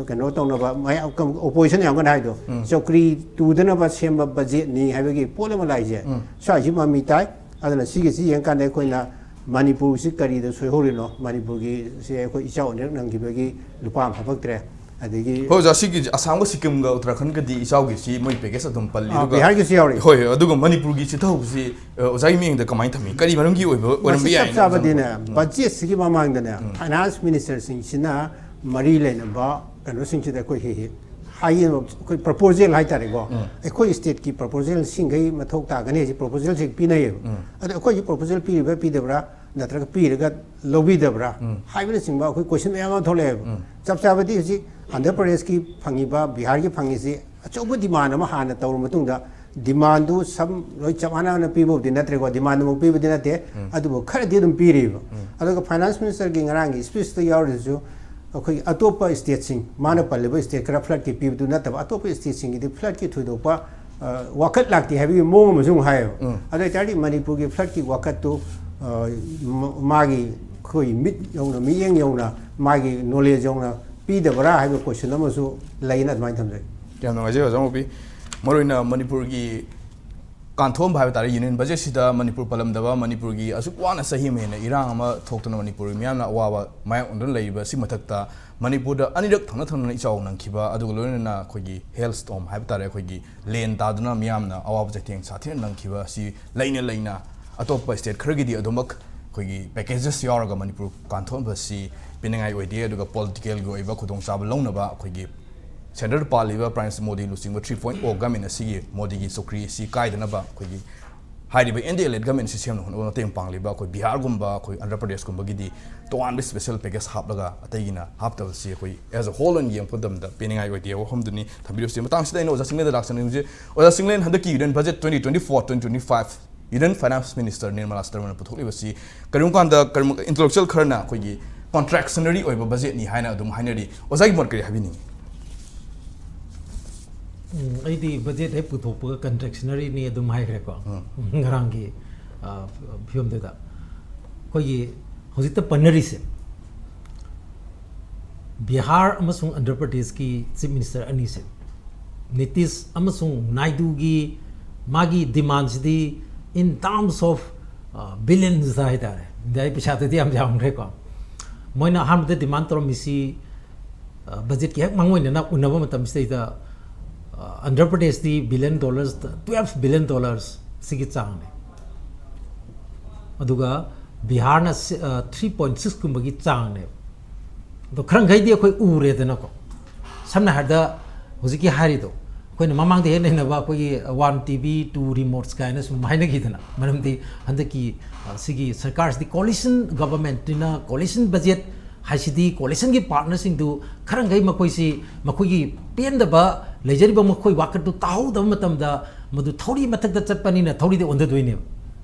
ꯀꯩꯅꯣ ꯇꯧꯅꯕ, ꯃꯌꯥꯝ, ꯑꯣꯄꯣꯖꯤꯁꯟ ꯌꯥꯝ ꯀꯟꯅ ꯍꯥꯏꯗꯣ, ꯎꯝ꯫ ꯆꯧꯀ꯭ꯔꯤ ꯇꯨꯗꯅꯕ ꯁꯦꯝꯕ ꯕꯖꯦꯠꯅꯤ ꯍꯥꯏꯕꯒꯤ ꯄꯣꯠ ꯑꯃ ꯂꯥꯛꯏꯁꯦ, ꯎꯝ꯫ ꯁ꯭ꯋꯥꯏꯁꯤ ꯃꯃꯤ ꯇꯥꯏ꯫ ꯑꯗꯨꯅ ꯁꯤꯒꯤꯁꯤ ꯌꯦꯡꯀꯥꯟꯗ ꯑꯩꯈꯣꯏꯅ ꯃꯅꯤꯄꯨꯔꯁꯤ ꯀꯔꯤꯗ ꯁꯣꯏꯍꯧꯔꯤꯅꯣ? ꯃꯅꯤꯄꯨꯔꯒꯤꯁꯦ ꯑꯩꯈꯣꯏ ꯏꯆꯥꯎ ꯑꯅꯤꯔꯛ ꯅꯪꯈꯤꯕꯒꯤ ꯂꯨꯄꯥ ꯑꯃ ꯍꯥꯞꯄꯛꯇ꯭ꯔꯦ꯫ ꯑꯗꯒꯤ ꯍꯣꯏ, ꯑꯣꯖꯥ, ꯁꯤꯒꯤ ꯑꯁꯥꯝꯒ ꯁꯤꯛꯀꯤꯝꯒ ꯎꯠꯇꯔꯥꯈꯟꯗꯒꯗꯤ ꯏꯆꯥꯎꯒꯤꯁꯤ ꯃꯣꯏ ꯄꯦꯀꯦꯖ ꯑꯗꯨꯝ ꯄꯜꯂꯤ, ꯑꯥ, ꯑꯗꯨꯒ ꯕꯤꯍꯥꯔꯒꯤꯁꯨ ꯌꯥꯎꯔꯤ꯫ ꯍꯣꯏ, ꯑꯗꯨꯒ ꯃꯅꯤꯄꯨꯔꯒꯤ ꯆꯤꯊꯍꯧꯕꯁꯤ, ꯑ, ꯑꯣꯖꯥꯒꯤ ꯃꯤꯠꯌꯦꯡꯗ ꯀꯃꯥꯏꯅ ꯊꯝꯃꯤ? ꯀꯔꯤ ꯃꯔꯝꯒꯤ ꯑꯣꯏꯕ ꯃꯁꯤ ꯑꯣꯏꯔꯝꯕ ꯆꯞ ꯌꯥꯏꯅ ꯆꯥꯕꯗꯤꯅꯦ, ꯎꯝ꯫ ꯕꯖꯦꯠꯁꯤꯒꯤ ꯃꯃꯥꯡꯗꯅꯦ, ꯎꯝ꯫ ꯐꯥꯏꯅꯥꯟꯁ ꯃꯤꯅꯤꯁꯇꯔꯁꯤꯡꯁꯤꯅ ꯃꯔꯤ ꯂꯩꯅꯕ ꯀꯩꯅꯣꯁꯤꯡꯁꯤꯗ ꯑꯩꯈꯣꯏ ꯍꯦꯛ ꯍꯦꯛ ꯍꯥꯏꯌꯦꯕ, ꯑꯩꯈꯣꯏ ꯄ꯭ꯔꯄꯣꯖꯦꯜ ꯍꯥꯏꯇꯥꯔꯦꯀꯣ꯫ ꯎꯝ꯫ ꯑꯩꯈꯣꯏ ꯁ꯭ꯇꯦꯠꯀꯤ ꯄ꯭ꯔꯄꯣꯖꯦꯜ ꯁꯤꯡꯈꯩ ꯃꯊꯧ ꯇꯥꯒꯅꯤ ꯍꯥꯏꯁꯦ ꯄ꯭ꯔꯄꯣꯖꯦꯜꯁꯦ ꯄꯤꯅꯩꯌꯦꯕ꯫ ꯎꯝ꯫ ꯑꯗꯣ ꯑꯩꯈꯣꯏꯒꯤ ꯄ꯭ꯔꯄꯣꯖꯦꯜ ꯄꯤꯔꯤꯕ꯭ꯔꯥ ꯄꯤꯗꯕ꯭ꯔꯥ? ꯅꯠꯇ꯭ꯔꯒ ꯄꯤꯔꯒ ꯂꯧꯕꯤꯗꯕ꯭ꯔꯥ ꯍꯥꯏꯕꯅꯆꯤꯡꯕ ꯑꯩꯈꯣꯏ ꯀꯣꯏꯁꯟ ꯃꯌꯥꯝ ꯑꯃ ꯊꯣꯛꯂꯛꯑꯦꯕ꯫ ꯆꯞ ꯆꯥꯕꯗꯤ ꯍꯧꯖꯤꯛ ꯑꯟꯙ꯭ꯔ ꯄ꯭ꯔꯗꯦꯁꯀꯤ ꯐꯪꯉꯤꯕ, ꯕꯤꯍꯥꯔꯒꯤ ꯐꯪꯉꯤꯁꯤ ꯑꯆꯧꯕ ꯗꯤꯃꯥꯟ ꯑꯃ ꯍꯥꯟꯅ ꯇꯧꯔ ꯃꯇꯨꯡꯗ ꯗꯤꯃꯥꯟꯗꯨ ꯁꯝ ꯂꯣꯏ ꯆꯞ ꯃꯥꯟꯅꯅ ꯄꯤꯕꯕꯨꯗꯤ ꯅꯠꯇ꯭ꯔꯦꯀꯣ, ꯗꯤꯃꯥꯟꯗꯨꯃꯛ ꯄꯤꯕꯗꯤ ꯅꯠꯇꯦ, ꯑꯗꯨꯕꯨ ꯈꯔꯗꯤ ꯑꯗꯨꯝ ꯄꯤꯔꯤꯕ꯫ ꯑꯗꯨꯒ ꯐꯥꯏꯅꯥꯟꯁ ꯃꯤꯅꯤꯁꯇꯔꯒꯤ ꯉꯔꯥꯡꯒꯤ ꯁ꯭ꯄꯤꯆꯇ ꯌꯥꯎꯔꯤꯗꯨꯁꯨ ꯑꯩꯈꯣꯏ ꯑꯇꯣꯞꯄ ꯁ꯭ꯇꯦꯠꯁꯤꯡ, ꯃꯥꯅ ꯄꯜꯂꯤꯕ ꯁ꯭ꯇꯦꯠ ꯈꯔ ꯐ꯭ꯂꯠꯀꯤ ꯄꯤꯕꯗꯨ ꯅꯠꯇꯕ ꯑꯇꯣꯞꯄ ꯁ꯭ꯇꯦꯠꯁꯤꯡꯒꯤꯗꯤ ꯐ꯭ꯂꯠꯀꯤ ꯊꯣꯏꯗꯣꯛꯄ ꯑ, ꯋꯥꯀꯠ ꯂꯥꯛꯇꯦ ꯍꯥꯏꯕꯒꯤ ꯃꯑꯣꯡ ꯑꯃꯁꯨ ꯑꯃꯨꯛ ꯍꯥꯏꯌꯦꯕ꯫ ꯑꯗꯨ ꯑꯣꯏꯇꯥꯔꯗꯤ ꯃꯅꯤꯄꯨꯔꯒꯤ ꯐ꯭ꯂꯠꯀꯤ ꯋꯥꯀꯠꯇꯨ, ꯑ, ꯃ-, ꯃꯥꯒꯤ ꯑꯩꯈꯣꯏ ꯃꯤꯠ ꯌꯧꯅ, ꯃꯤꯠꯌꯦꯡ ꯌꯧꯅ, ꯃꯥꯒꯤ ꯅꯣꯂꯦꯖ ꯌꯧꯅ ꯄꯤꯗꯕ꯭ꯔꯥ ꯍꯥꯏꯕ ꯀꯣꯏꯁꯟ ꯑꯃꯁꯨ ꯂꯩꯅ ꯑꯗꯨꯃꯥꯏꯅ ꯊꯝꯖꯩ꯫ ꯌꯥꯝ ꯅꯨꯡꯉꯥꯏꯖꯩ ꯑꯣꯖꯥ ꯃꯧꯄꯤ꯫ ꯃꯔꯨꯑꯣꯏꯅ ꯃꯅꯤꯄꯨꯔꯒꯤ ꯀꯥꯟꯊꯣꯛꯑꯝꯕ ꯍꯥꯏꯕ ꯇꯥꯔꯦ, ꯌꯨꯅꯤꯌꯟ ꯕꯖꯦꯠꯁꯤꯗ ꯃꯅꯤꯄꯨꯔ ꯄꯜꯂꯝꯗꯕ, ꯃꯅꯤꯄꯨꯔꯒꯤ ꯑꯁꯨꯛ ꯋꯥꯅ ꯆꯍꯤ ꯑꯃ ꯍꯦꯟꯅ ꯏꯔꯥꯡ ꯑꯃ ꯊꯣꯛꯇꯨꯅ ꯃꯅꯤꯄꯨꯔꯒꯤ ꯃꯤꯌꯥꯝꯅ ꯑꯋꯥꯕ ꯃꯥꯌꯣꯛꯅꯗꯨꯅ ꯂꯩꯔꯤꯕ ꯑꯁꯤ ꯃꯊꯛꯇ ꯃꯅꯤꯄꯨꯔꯗ ꯑꯅꯤꯔꯛ ꯊꯪꯅ ꯊꯪꯅꯅ ꯏꯆꯥꯎ ꯅꯪꯈꯤꯕ, ꯑꯗꯨꯒ ꯂꯣꯏꯅꯅ ꯑꯩꯈꯣꯏꯒꯤ ꯍꯦꯜ ꯁ꯭ꯇꯣꯔꯝ ꯍꯥꯏꯕ ꯇꯥꯔꯦ, ꯑꯩꯈꯣꯏꯒꯤ ꯂꯦꯟ ꯇꯥꯗꯨꯅ ꯃꯤꯌꯥꯝꯅ ꯑꯋꯥꯕ ꯆꯩꯊꯦꯡ ꯁꯥꯊꯤꯅ ꯅꯪꯈꯤꯕ ꯑꯁꯤ ꯂꯩꯅ ꯂꯩꯅ ꯑꯇꯣꯞꯄ ꯁ꯭ꯇꯦꯠ ꯈꯔꯒꯤꯗꯤ ꯑꯗꯨꯃꯛ ꯑꯩꯈꯣꯏꯒꯤ ꯄꯦꯀꯦꯖꯦꯁ ꯌꯥꯎꯔꯒ ꯃꯅꯤꯄꯨꯔ ꯀꯥꯟꯊꯣꯛꯍꯟꯕꯁꯤ ꯄꯤꯅꯤꯡꯉꯥꯏ ꯑꯣꯏꯗꯦ꯫ ꯑꯗꯨꯒ ꯄꯣꯂꯤꯇꯤꯀꯦꯜꯒꯤ ꯑꯣꯏꯕ ꯈꯨꯗꯣꯡꯆꯥꯕ ꯂꯧꯅꯕ ꯑꯩꯈꯣꯏꯒꯤ ꯁꯦꯟꯇꯔꯗ ꯄꯥꯜꯂꯤꯕ ꯄ꯭ꯔꯥꯏꯝ ꯃꯤꯅꯤꯁꯇꯔ ꯃꯣꯗꯤ ꯂꯨꯆꯤꯡꯕ ꯊ꯭ꯔꯤ ꯄꯣꯏꯟ ꯑꯣ ꯒꯃꯦꯟ ꯑꯁꯤꯒꯤ ꯃꯣꯗꯤꯒꯤ ꯆꯧꯀ꯭ꯔꯤ ꯑꯁꯤ ꯀꯥꯏꯗꯅꯕ ꯑꯩꯈꯣꯏꯒꯤ ꯍꯥꯏꯔꯤꯕ ꯑꯦꯟ ꯗꯤ ꯑꯦ ꯂꯦꯠ ꯒꯃꯦꯟ ꯑꯁꯤ ꯁꯦꯝꯅꯕ ꯍꯣꯠꯅꯕ ꯃꯇꯦꯡ ꯄꯥꯡꯂꯤꯕ ꯑꯩꯈꯣꯏ ꯕꯤꯍꯥꯔꯒꯨꯝꯕ, ꯑꯩꯈꯣꯏ ꯑꯟꯙ꯭ꯔ ꯄ꯭ꯔꯗꯦꯁꯀꯨꯝꯕꯒꯤꯗꯤ ꯇꯣꯉꯥꯟꯕ ꯁ꯭ꯄꯦꯁꯦꯜ ꯄꯦꯀꯦꯖ ꯍꯥꯞꯂꯒ ꯑꯇꯩꯒꯤꯅ ꯍꯥꯞꯇꯕꯁꯤ ꯑꯩꯈꯣꯏ ꯑꯦꯁ ꯑ ꯍꯣꯜ ꯑꯣꯏꯅ ꯌꯦꯡꯉꯛꯄ ꯃꯇꯝꯗ ꯄꯤꯅꯤꯡꯉꯥꯏ ꯑꯣꯏꯗꯦ ꯍꯥꯏꯕ ꯋꯥꯐꯝꯗꯨꯅꯤ ꯊꯝꯕꯤꯔꯤꯕꯁꯤ꯫ ꯃꯇꯥꯡꯁꯤꯗ ꯑꯩꯅ ꯑꯣꯖꯥ ꯆꯤꯡꯂꯦꯟꯗ ꯂꯥꯛꯆꯅꯤꯡꯕꯁꯤ, ꯑꯣꯖꯥ ꯆꯤꯡꯂꯦꯟ, ꯍꯟꯗꯛꯀꯤ union budget twenty twenty four twenty twenty five union finance minister Nirmala ꯁꯤꯇꯥꯔꯥꯃꯟꯅ ꯄꯨꯊꯣꯛꯂꯤꯕꯁꯤ ꯀꯔꯤꯒꯨꯝꯕ ꯀꯥꯟꯗ ꯀꯔꯤꯒꯨꯝꯕ ꯏꯟꯇꯦꯂꯦꯛꯆꯨꯋꯦꯜ ꯈꯔꯅ ꯑꯩꯈꯣꯏꯒꯤ ꯀꯣꯟꯇ꯭ꯔꯦꯛꯁꯅꯔꯤ ꯑꯣꯏꯕ ꯕꯖꯦꯠꯅꯤ ꯍꯥꯏꯅ ꯑꯗꯨꯝ ꯍꯥꯏꯅꯔꯤ꯫ ꯑꯣꯖꯥꯒꯤ ꯃꯣꯠ ꯀꯔꯤ ꯍꯥꯏꯕꯤꯅꯤꯡꯉꯤ? ꯎꯝ, ꯑꯩꯗꯤ ꯕꯖꯦꯠ ꯍꯦꯛ ꯄꯨꯊꯣꯛꯄꯒ ꯀꯟꯇ꯭ꯔꯦꯛꯁꯅꯔꯤꯅꯤ ꯑꯗꯨꯝ ꯍꯥꯏꯈ꯭ꯔꯦꯀꯣ꯫ ꯎꯝ꯫ ꯉꯔꯥꯡꯒꯤ, ꯑ, ꯐꯤꯕꯝꯗꯨꯗ꯫ ꯑꯩꯈꯣꯏꯒꯤ ꯍꯧꯖꯤꯛꯇ ꯄꯟꯅꯔꯤꯁꯦ, ꯕꯤꯍꯥꯔ ꯑꯃꯁꯨꯡ ꯑꯟꯙ꯭ꯔ ꯄ꯭ꯔꯗꯦꯁꯀꯤ ꯆꯤꯐ ꯃꯤꯅꯤꯁꯇꯔ ꯑꯅꯤꯁꯦ, ꯅꯤꯇꯤꯁ ꯑꯃꯁꯨꯡ ꯅꯥꯏꯗꯨꯒꯤ ꯃꯥꯒꯤ ꯗꯤꯃꯥꯟꯁꯤꯗꯤ in terms of, ꯑ, ꯕꯤꯂꯤꯌꯟꯁꯇ ꯍꯥꯏꯇꯥꯔꯦ, ꯏꯟꯗꯤꯌꯥꯒꯤ ꯄꯩꯁꯥꯗꯗꯤ ꯌꯥꯝ ꯌꯥꯝꯈ꯭ꯔꯦꯀꯣ꯫ ꯃꯣꯏꯅ ꯑꯍꯥꯟꯕꯗ ꯗꯤꯃꯥꯟ ꯇꯧꯔꯝꯃꯤꯁꯤ, ꯑ, ꯕꯖꯦꯠꯀꯤ ꯍꯦꯛ ꯃꯥꯡꯑꯣꯏꯅꯅ ꯎꯅꯕ ꯃꯇꯝꯁꯤꯗꯩꯗ, ꯑ, ꯑꯟꯙ꯭ꯔ ꯄ꯭ꯔꯗꯦꯁꯇꯤ billion dollars, twelve billion dollars ꯁꯤꯒꯤ ꯆꯥꯡꯅꯦ꯫ ꯑꯗꯨꯒ ꯕꯤꯍꯥꯔꯅ ꯁꯤ-, ꯑ, ꯊ꯭ꯔꯤ ꯄꯣꯏꯟ ꯁꯤꯛꯁ ꯀꯨꯝꯕꯒꯤ ꯆꯥꯡꯅꯦꯕ꯫ ꯑꯗꯣ ꯈꯔ ꯃꯈꯩꯗꯤ ꯑꯩꯈꯣꯏ ꯎꯔꯦꯗꯅꯀꯣ꯫ ꯁꯝꯅ ꯍꯥꯏꯔꯕꯗ ꯍꯧꯖꯤꯛꯀꯤ ꯍꯥꯏꯔꯤꯗꯣ, ꯑꯩꯈꯣꯏꯅ ꯃꯃꯥꯡꯗ ꯍꯦꯛ ꯅꯩꯅꯕ ꯑꯩꯈꯣꯏꯒꯤ ꯋꯥꯟ ꯇꯤ ꯚꯤ, ꯇꯨ ꯔꯤꯃꯣꯠꯁ ꯀꯥꯏꯅ ꯁꯨꯝ ꯍꯥꯏꯅꯈꯤꯗꯅ, ꯃꯔꯝꯗꯤ ꯍꯟꯗꯛꯀꯤ, ꯑ, ꯁꯤꯒꯤ ꯁꯔꯀꯥꯔꯁꯤꯗꯤ ꯀꯣꯂꯤꯁꯟ ꯒꯕꯔꯟꯃꯦꯟꯠꯅꯤꯅ ꯀꯣꯂꯤꯁꯟ ꯕꯖꯦꯠ ꯍꯥꯏꯁꯤꯗꯤ ꯀꯣꯂꯤꯁꯟꯒꯤ ꯄꯥꯔꯠꯅꯔꯁꯤꯡꯗꯨ ꯈꯔ ꯃꯈꯩ ꯃꯈꯣꯏꯁꯤ ꯃꯈꯣꯏꯒꯤ ꯄꯦꯟꯗꯕ ꯂꯩꯖꯔꯤꯕ ꯃꯈꯣꯏ ꯋꯥꯀꯠꯇꯨ ꯇꯥꯍꯧꯗꯕ ꯃꯇꯝꯗ ꯃꯗꯨ ꯊꯧꯔꯤ ꯃꯊꯛꯇ ꯆꯠꯄꯅꯤꯅ ꯊꯧꯔꯤꯗ ꯑꯣꯟꯊꯗꯣꯏꯅꯦꯕ꯫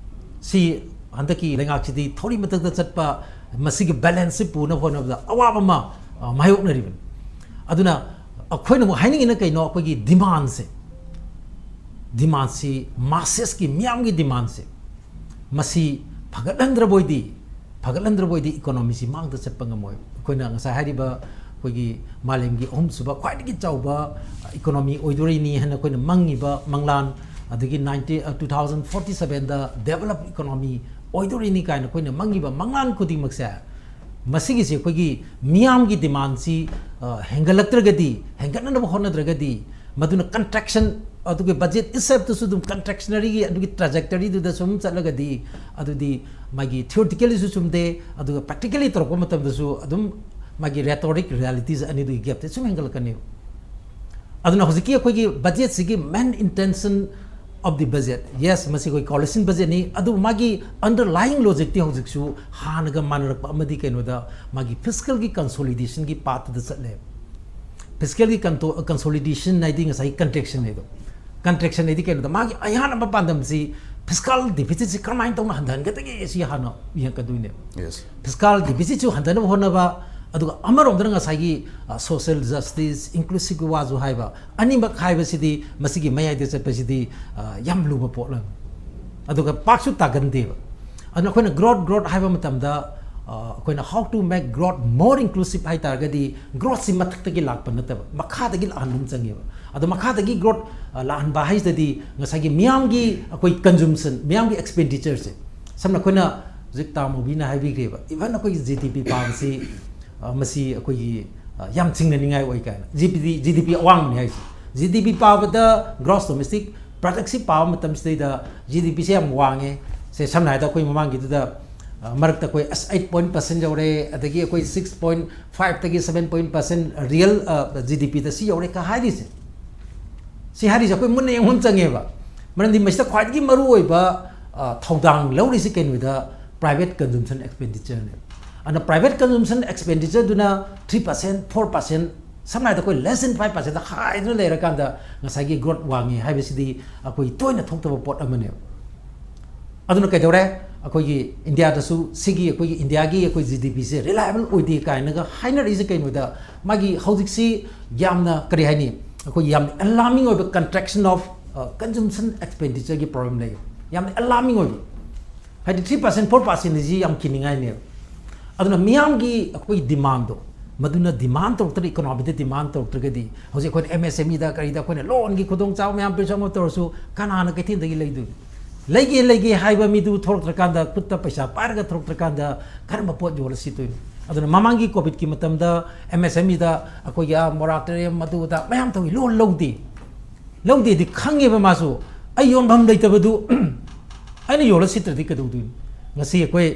ꯁꯤ ꯍꯟꯗꯛꯀꯤ ꯂꯩꯉꯥꯛꯁꯤꯗꯤ ꯊꯧꯔꯤ ꯃꯊꯛꯇ ꯆꯠꯄ, ꯃꯁꯤꯒꯤ ꯕꯦꯂꯦꯟꯁꯁꯤ ꯄꯨꯅꯕ ꯍꯣꯠꯅꯕꯗ ꯑꯋꯥꯕ ꯑꯃ, ꯑ, ꯃꯥꯌꯣꯛꯅꯔꯤꯕꯅꯤ꯫ ꯑꯗꯨꯅ ꯑꯩꯈꯣꯏꯅ ꯑꯃꯨꯛ ꯍꯥꯏꯅꯤꯡꯉꯤꯅ ꯀꯩꯅꯣ, ꯑꯩꯈꯣꯏꯒꯤ ꯗꯤꯃꯥꯟꯁꯦ, ꯗꯤꯃꯥꯟꯁꯤ, ꯃꯥꯁꯦꯁꯀꯤ ꯃꯤꯌꯥꯝꯒꯤ ꯗꯤꯃꯥꯟꯁꯦ, ꯃꯁꯤ ꯐꯒꯠꯍꯟꯗ꯭ꯔꯕ ꯑꯣꯏꯗꯤ, ꯐꯒꯠꯍꯟꯗ꯭ꯔꯕ ꯑꯣꯏꯗꯤ ꯏꯀꯣꯅꯣꯃꯤꯁꯤ ꯃꯥꯡꯗ ꯆꯠꯄ ꯉꯝꯃꯣꯏ꯫ ꯑꯩꯈꯣꯏꯅ ꯉꯁꯥꯏ ꯍꯥꯏꯔꯤꯕ ꯑꯩꯈꯣꯏꯒꯤ ꯃꯥꯂꯦꯝꯒꯤ ꯑꯍꯨꯝꯁꯨꯕ ꯈ꯭ꯋꯥꯏꯗꯒꯤ ꯆꯥꯎꯕ ꯏꯀꯣꯅꯣꯃꯤ ꯑꯣꯏꯗꯣꯔꯤꯅꯤ ꯍꯥꯏꯅ ꯑꯩꯈꯣꯏꯅ ꯃꯪꯉꯤꯕ ꯃꯪꯂꯥꯟ, ꯑꯗꯒꯤ ꯅꯥꯏꯟꯇꯤ, ꯑ, ꯇꯨ ꯊꯥꯎꯖꯟ ꯐꯣꯔꯇꯤ ꯁꯕꯦꯟꯗ ꯗꯦꯕꯂꯞ ꯏꯀꯣꯅꯣꯃꯤ ꯑꯣꯏꯗꯣꯔꯤꯅꯤ ꯀꯥꯏꯅ ꯑꯩꯈꯣꯏꯅ ꯃꯪꯉꯤꯕ ꯃꯪꯂꯥꯟ ꯈꯨꯗꯤꯡꯃꯛꯁꯦ, ꯃꯁꯤꯒꯤꯁꯤ ꯑꯩꯈꯣꯏꯒꯤ ꯃꯤꯌꯥꯝꯒꯤ ꯗꯤꯃꯥꯟꯁꯤ, ꯑ, ꯍꯦꯟꯒꯠꯂꯛꯇ꯭ꯔꯒꯗꯤ, ꯍꯦꯟꯒꯠꯅꯅꯕ ꯍꯣꯠꯅꯗ꯭ꯔꯒꯗꯤ, ꯃꯗꯨꯅ ꯀꯟꯇ꯭ꯔꯦꯛꯁꯟ, ꯑꯗꯨꯒꯤ ꯕꯖꯦꯠ ꯏꯠꯁꯦꯜꯐꯇꯁꯨ ꯑꯗꯨꯝ ꯀꯟꯇ꯭ꯔꯦꯛꯁꯅꯔꯤꯒꯤ ꯑꯗꯨꯒꯤ ꯇ꯭ꯔꯦꯖꯦꯛꯇꯔꯤꯗꯨꯗ ꯁꯨꯝ ꯆꯠꯂꯒꯗꯤ, ꯑꯗꯨꯗꯤ ꯃꯥꯒꯤ ꯊꯤꯑꯣꯔꯤꯇꯤꯀꯦꯜꯂꯤꯁꯨ ꯆꯨꯝꯗꯦ, ꯑꯗꯨꯒ ꯄ꯭ꯔꯦꯛꯇꯤꯀꯦꯜꯂꯤ ꯇꯧꯔꯛꯄ ꯃꯇꯝꯗꯁꯨ ꯑꯗꯨꯝ ꯃꯥꯒꯤ ꯔꯦꯇꯣꯔꯤꯛ, ꯔꯤꯌꯦꯂꯤꯇꯤꯁ ꯑꯅꯤꯗꯨꯒꯤ ꯒꯦꯞꯇꯤ ꯁꯨꯝ ꯍꯦꯟꯒꯠꯂꯛꯀꯅꯦꯕ꯫ ꯑꯗꯨꯅ ꯍꯧꯖꯤꯛꯀꯤ ꯑꯩꯈꯣꯏꯒꯤ ꯕꯖꯦꯠꯁꯤꯒꯤ main intention of the budget, yes, ꯃꯁꯤ ꯑꯩꯈꯣꯏ ꯀꯣꯂꯤꯁꯟ ꯕꯖꯦꯠꯅꯤ, ꯑꯗꯨꯕꯨ ꯃꯥꯒꯤ underlying ꯂꯣꯖꯤꯛꯇꯤ ꯍꯧꯖꯤꯛꯁꯨ ꯍꯥꯟꯅꯒ ꯃꯥꯟꯅꯔꯛꯄ ꯑꯃꯗꯤ ꯀꯩꯅꯣꯗ ꯃꯥꯒꯤ ꯐꯤꯁꯀꯦꯜꯒꯤ ꯀꯟꯁꯣꯂꯤꯗꯦꯁꯟꯒꯤ ꯄꯥꯠꯇꯨꯗ ꯆꯠꯂꯦ꯫ ꯐꯤꯁꯀꯦꯜꯒꯤ ꯀꯟꯇꯣ-, ꯀꯟꯁꯣꯂꯤꯗꯦꯁꯟ ꯍꯥꯏꯗꯤ ꯉꯁꯥꯏꯒꯤ ꯀꯟꯇ꯭ꯔꯦꯛꯁꯟ ꯍꯥꯏꯗꯣ, ꯀꯟꯇ꯭ꯔꯦꯛꯁꯟ ꯍꯥꯏꯗꯤ ꯀꯩꯅꯣꯗ ꯃꯥꯒꯤ ꯑꯌꯥꯝꯕ ꯄꯥꯟꯗꯝꯁꯤ ꯐꯤꯁꯀꯦꯜ ꯗꯤꯐꯤꯁꯤꯠꯁꯤ ꯀꯔꯝꯍꯥꯏꯅ ꯇꯧꯅ ꯍꯟꯊꯍꯟꯒꯗꯒꯦ ꯁꯤ ꯍꯥꯟꯅ ꯌꯦꯡꯉꯛꯀꯗꯣꯏꯅꯦꯕ꯫ Yes. ꯐꯤꯁꯀꯦꯜ ꯗꯤꯐꯤꯁꯤꯠꯁꯨ ꯍꯟꯊꯅꯕ ꯍꯣꯠꯅꯕ, ꯑꯗꯨꯒ ꯑꯃꯔꯣꯝꯗꯅ ꯉꯁꯥꯏꯒꯤ, ꯑ, social justice, inclusive ꯋꯥꯁꯨ ꯍꯥꯏꯕ, ꯑꯅꯤꯃꯛ ꯍꯥꯏꯕꯁꯤꯗꯤ ꯃꯁꯤꯒꯤ ꯃꯌꯥꯏꯗ ꯆꯠꯄꯁꯤꯗꯤ, ꯑ, ꯌꯥꯝ ꯂꯨꯕ ꯄꯣꯠ ꯑꯃꯅꯤ꯫ ꯑꯗꯨꯒ ꯄꯥꯛꯁꯨ ꯇꯥꯒꯟꯗꯦꯕ꯫ ꯑꯗꯨꯅ ꯑꯩꯈꯣꯏꯅ growth, growth ꯍꯥꯏꯕ ꯃꯇꯝꯗ, ꯑ, ꯑꯩꯈꯣꯏꯅ how to make growth more inclusive ꯍꯥꯏ ꯇꯥꯔꯒꯗꯤ growthꯁꯤ ꯃꯊꯛꯇꯒꯤ ꯂꯥꯛꯄ ꯅꯠꯇꯕ ꯃꯈꯥꯗꯒꯤ ꯂꯥꯛꯍꯟꯕ ꯑꯃ ꯆꯪꯉꯦꯕ꯫ ꯑꯗꯣ ꯃꯈꯥꯗꯒꯤ growth, ꯑ, ꯂꯥꯛꯍꯟꯕ ꯍꯥꯏꯁꯤꯗꯗꯤ ꯉꯁꯥꯏꯒꯤ ꯃꯤꯌꯥꯝꯒꯤ ꯑꯩꯈꯣꯏ consumption, ꯃꯤꯌꯥꯝꯒꯤ expenditure ꯁꯦ, ꯁꯝꯅ ꯑꯩꯈꯣꯏꯅ ꯍꯧꯖꯤꯛ ꯇꯥ ꯃꯣꯕꯤꯅ ꯍꯥꯏꯕꯤꯈ꯭ꯔꯦꯕ, even ꯑꯩꯈꯣꯏꯒꯤ G D P ꯄꯥꯕꯁꯤ, ꯑ, ꯃꯁꯤ ꯑꯩꯈꯣꯏꯒꯤ, ꯑ, ꯌꯥꯝ ꯆꯤꯡꯅꯅꯤꯡꯉꯥꯏ ꯑꯣꯏ ꯀꯥꯏꯅ꯫ G D P, G D P ꯑꯋꯥꯡꯕꯅꯤ ꯍꯥꯏꯁꯦ꯫ G D P ꯄꯥꯕꯗ gross domestic product ꯁꯤ ꯄꯥꯕ ꯃꯇꯝꯁꯤꯗꯩꯗ G D P ꯁꯦ ꯌꯥꯝ ꯋꯥꯡꯉꯦ꯫ ꯁꯦ ꯁꯝꯅ ꯍꯥꯏꯔꯕꯗ ꯑꯩꯈꯣꯏ ꯃꯃꯥꯡꯒꯤꯗꯨꯗ, ꯑ, ꯃꯔꯛꯇ ꯑꯩꯈꯣꯏ ꯑꯁ eight point percent ꯌꯧꯔꯦ, ꯑꯗꯒꯤ ꯑꯩꯈꯣꯏ six point five ꯇꯒꯤ seven point percent real, ꯑ, G D P ꯗ ꯁꯤ ꯌꯧꯔꯦ ꯀ ꯍꯥꯏꯔꯤꯁꯦ꯫ ꯁꯤ ꯍꯥꯏꯔꯤꯁꯦ ꯑꯩꯈꯣꯏ ꯃꯨꯟꯅ ꯌꯦꯡꯕ ꯑꯃ ꯆꯪꯉꯦꯕ꯫ ꯃꯔꯝꯗꯤ ꯃꯁꯤꯗ ꯈ꯭ꯋꯥꯏꯗꯒꯤ ꯃꯔꯨꯑꯣꯏꯕ, ꯑ, ꯊꯧꯗꯥꯡ ꯂꯧꯔꯤꯁꯤ ꯀꯩꯅꯣꯗ private consumption expenditure ꯅꯦꯕ꯫ ꯑꯗꯨꯅ private consumption expenditure ꯗꯨꯅ three percent, four percent, ꯁꯝꯅ ꯍꯥꯏꯔꯕꯗ ꯑꯩꯈꯣꯏ less than five percent ꯗ ꯍꯥꯏꯗꯨꯅ ꯂꯩꯔꯀꯥꯟꯗ ꯉꯁꯥꯏꯒꯤ growth ꯋꯥꯡꯉꯤ ꯍꯥꯏꯕꯁꯤꯗꯤ ꯑꯩꯈꯣꯏ ꯇꯣꯏꯅ ꯊꯣꯛꯇꯕ ꯄꯣꯠ ꯑꯃꯅꯦꯕ꯫ ꯑꯗꯨꯅ ꯀꯩꯗꯧꯔꯦ? ꯑꯩꯈꯣꯏꯒꯤ ꯏꯟꯗꯤꯌꯥꯗꯁꯨ ꯁꯤꯒꯤ ꯑꯩꯈꯣꯏꯒꯤ ꯏꯟꯗꯤꯌꯥꯒꯤ ꯑꯩꯈꯣꯏ G D P ꯁꯦ reliable ꯑꯣꯏꯗꯦ ꯀꯥꯏꯅꯒ ꯍꯥꯏꯅꯔꯛꯏꯁꯦ ꯀꯩꯅꯣꯗ, ꯃꯥꯒꯤ ꯍꯧꯖꯤꯛꯁꯤ ꯌꯥꯝꯅ, ꯀꯔꯤ ꯍꯥꯏꯅꯤ, ꯑꯩꯈꯣꯏ ꯌꯥꯝꯅ alarming ꯑꯣꯏꯕ contraction of, ꯑ, consumption expenditure ꯒꯤ problem ꯂꯩ꯫ ꯌꯥꯝꯅ alarming ꯑꯣꯏꯕ꯫ ꯍꯥꯏꯗꯤ three percent, four percent ꯁꯤ ꯌꯥꯝ ꯀꯤꯅꯤꯡꯉꯥꯏꯅꯦꯕ꯫ ꯑꯗꯨꯅ ꯃꯤꯌꯥꯝꯒꯤ ꯑꯩꯈꯣꯏ demand ꯗꯣ, ꯃꯗꯨꯅ demand ꯇꯧꯔꯛꯇ꯭ꯔꯗꯤ, economy ꯗ demand ꯇꯧꯔꯛꯇ꯭ꯔꯒꯗꯤ, ꯍꯧꯖꯤꯛ ꯑꯩꯈꯣꯏꯅ M S M E ꯗ ꯀꯔꯤꯗ ꯑꯩꯈꯣꯏꯅ loan ꯒꯤ ꯈꯨꯗꯣꯡꯆꯥꯕ ꯃꯌꯥꯝ ꯄꯤꯔꯁꯨ ꯑꯃ ꯇꯧꯔꯁꯨ, ꯀꯅꯥꯅ ꯀꯩꯊꯦꯜꯗꯒꯤ ꯂꯩꯗꯣꯏꯅꯣ? ꯂꯩꯒꯦ, ꯂꯩꯒꯦ ꯍꯥꯏꯕ ꯃꯤꯗꯨ ꯊꯣꯔꯛꯇ꯭ꯔꯀꯥꯟꯗ, ꯈꯨꯠꯇ ꯄꯩꯁꯥ ꯄꯥꯏꯔꯒ ꯊꯣꯔꯛꯇ꯭ꯔꯀꯥꯟꯗ, ꯀꯔꯝꯕ ꯄꯣꯠ ꯌꯣꯜꯂ ꯁꯤꯠꯇꯣꯏꯅꯣ? ꯑꯗꯨꯅ ꯃꯃꯥꯡꯒꯤ COVID ꯀꯤ ꯃꯇꯝꯗ M S M E ꯗ ꯑꯩꯈꯣꯏꯒꯤ, ꯑꯥ, ꯃꯣꯔꯥ ꯇꯔꯦꯝ, ꯃꯗꯨ ꯑꯗꯥ ꯃꯌꯥꯝ ꯇꯧꯏ, loan ꯂꯧꯗꯦ꯫ ꯂꯧꯗꯦꯗꯤ ꯈꯪꯉꯦꯕ ꯃꯥꯁꯨ, ꯑꯩ ꯌꯣꯟꯐꯝ ꯂꯩꯇꯕꯗꯨ ꯑꯩꯅ ꯌꯣꯜꯂ ꯁꯤꯠꯇ꯭ꯔꯗꯤ ꯀꯩꯗꯧꯗꯣꯏꯅꯣ? ꯉꯁꯤ ꯑꯩꯈꯣꯏ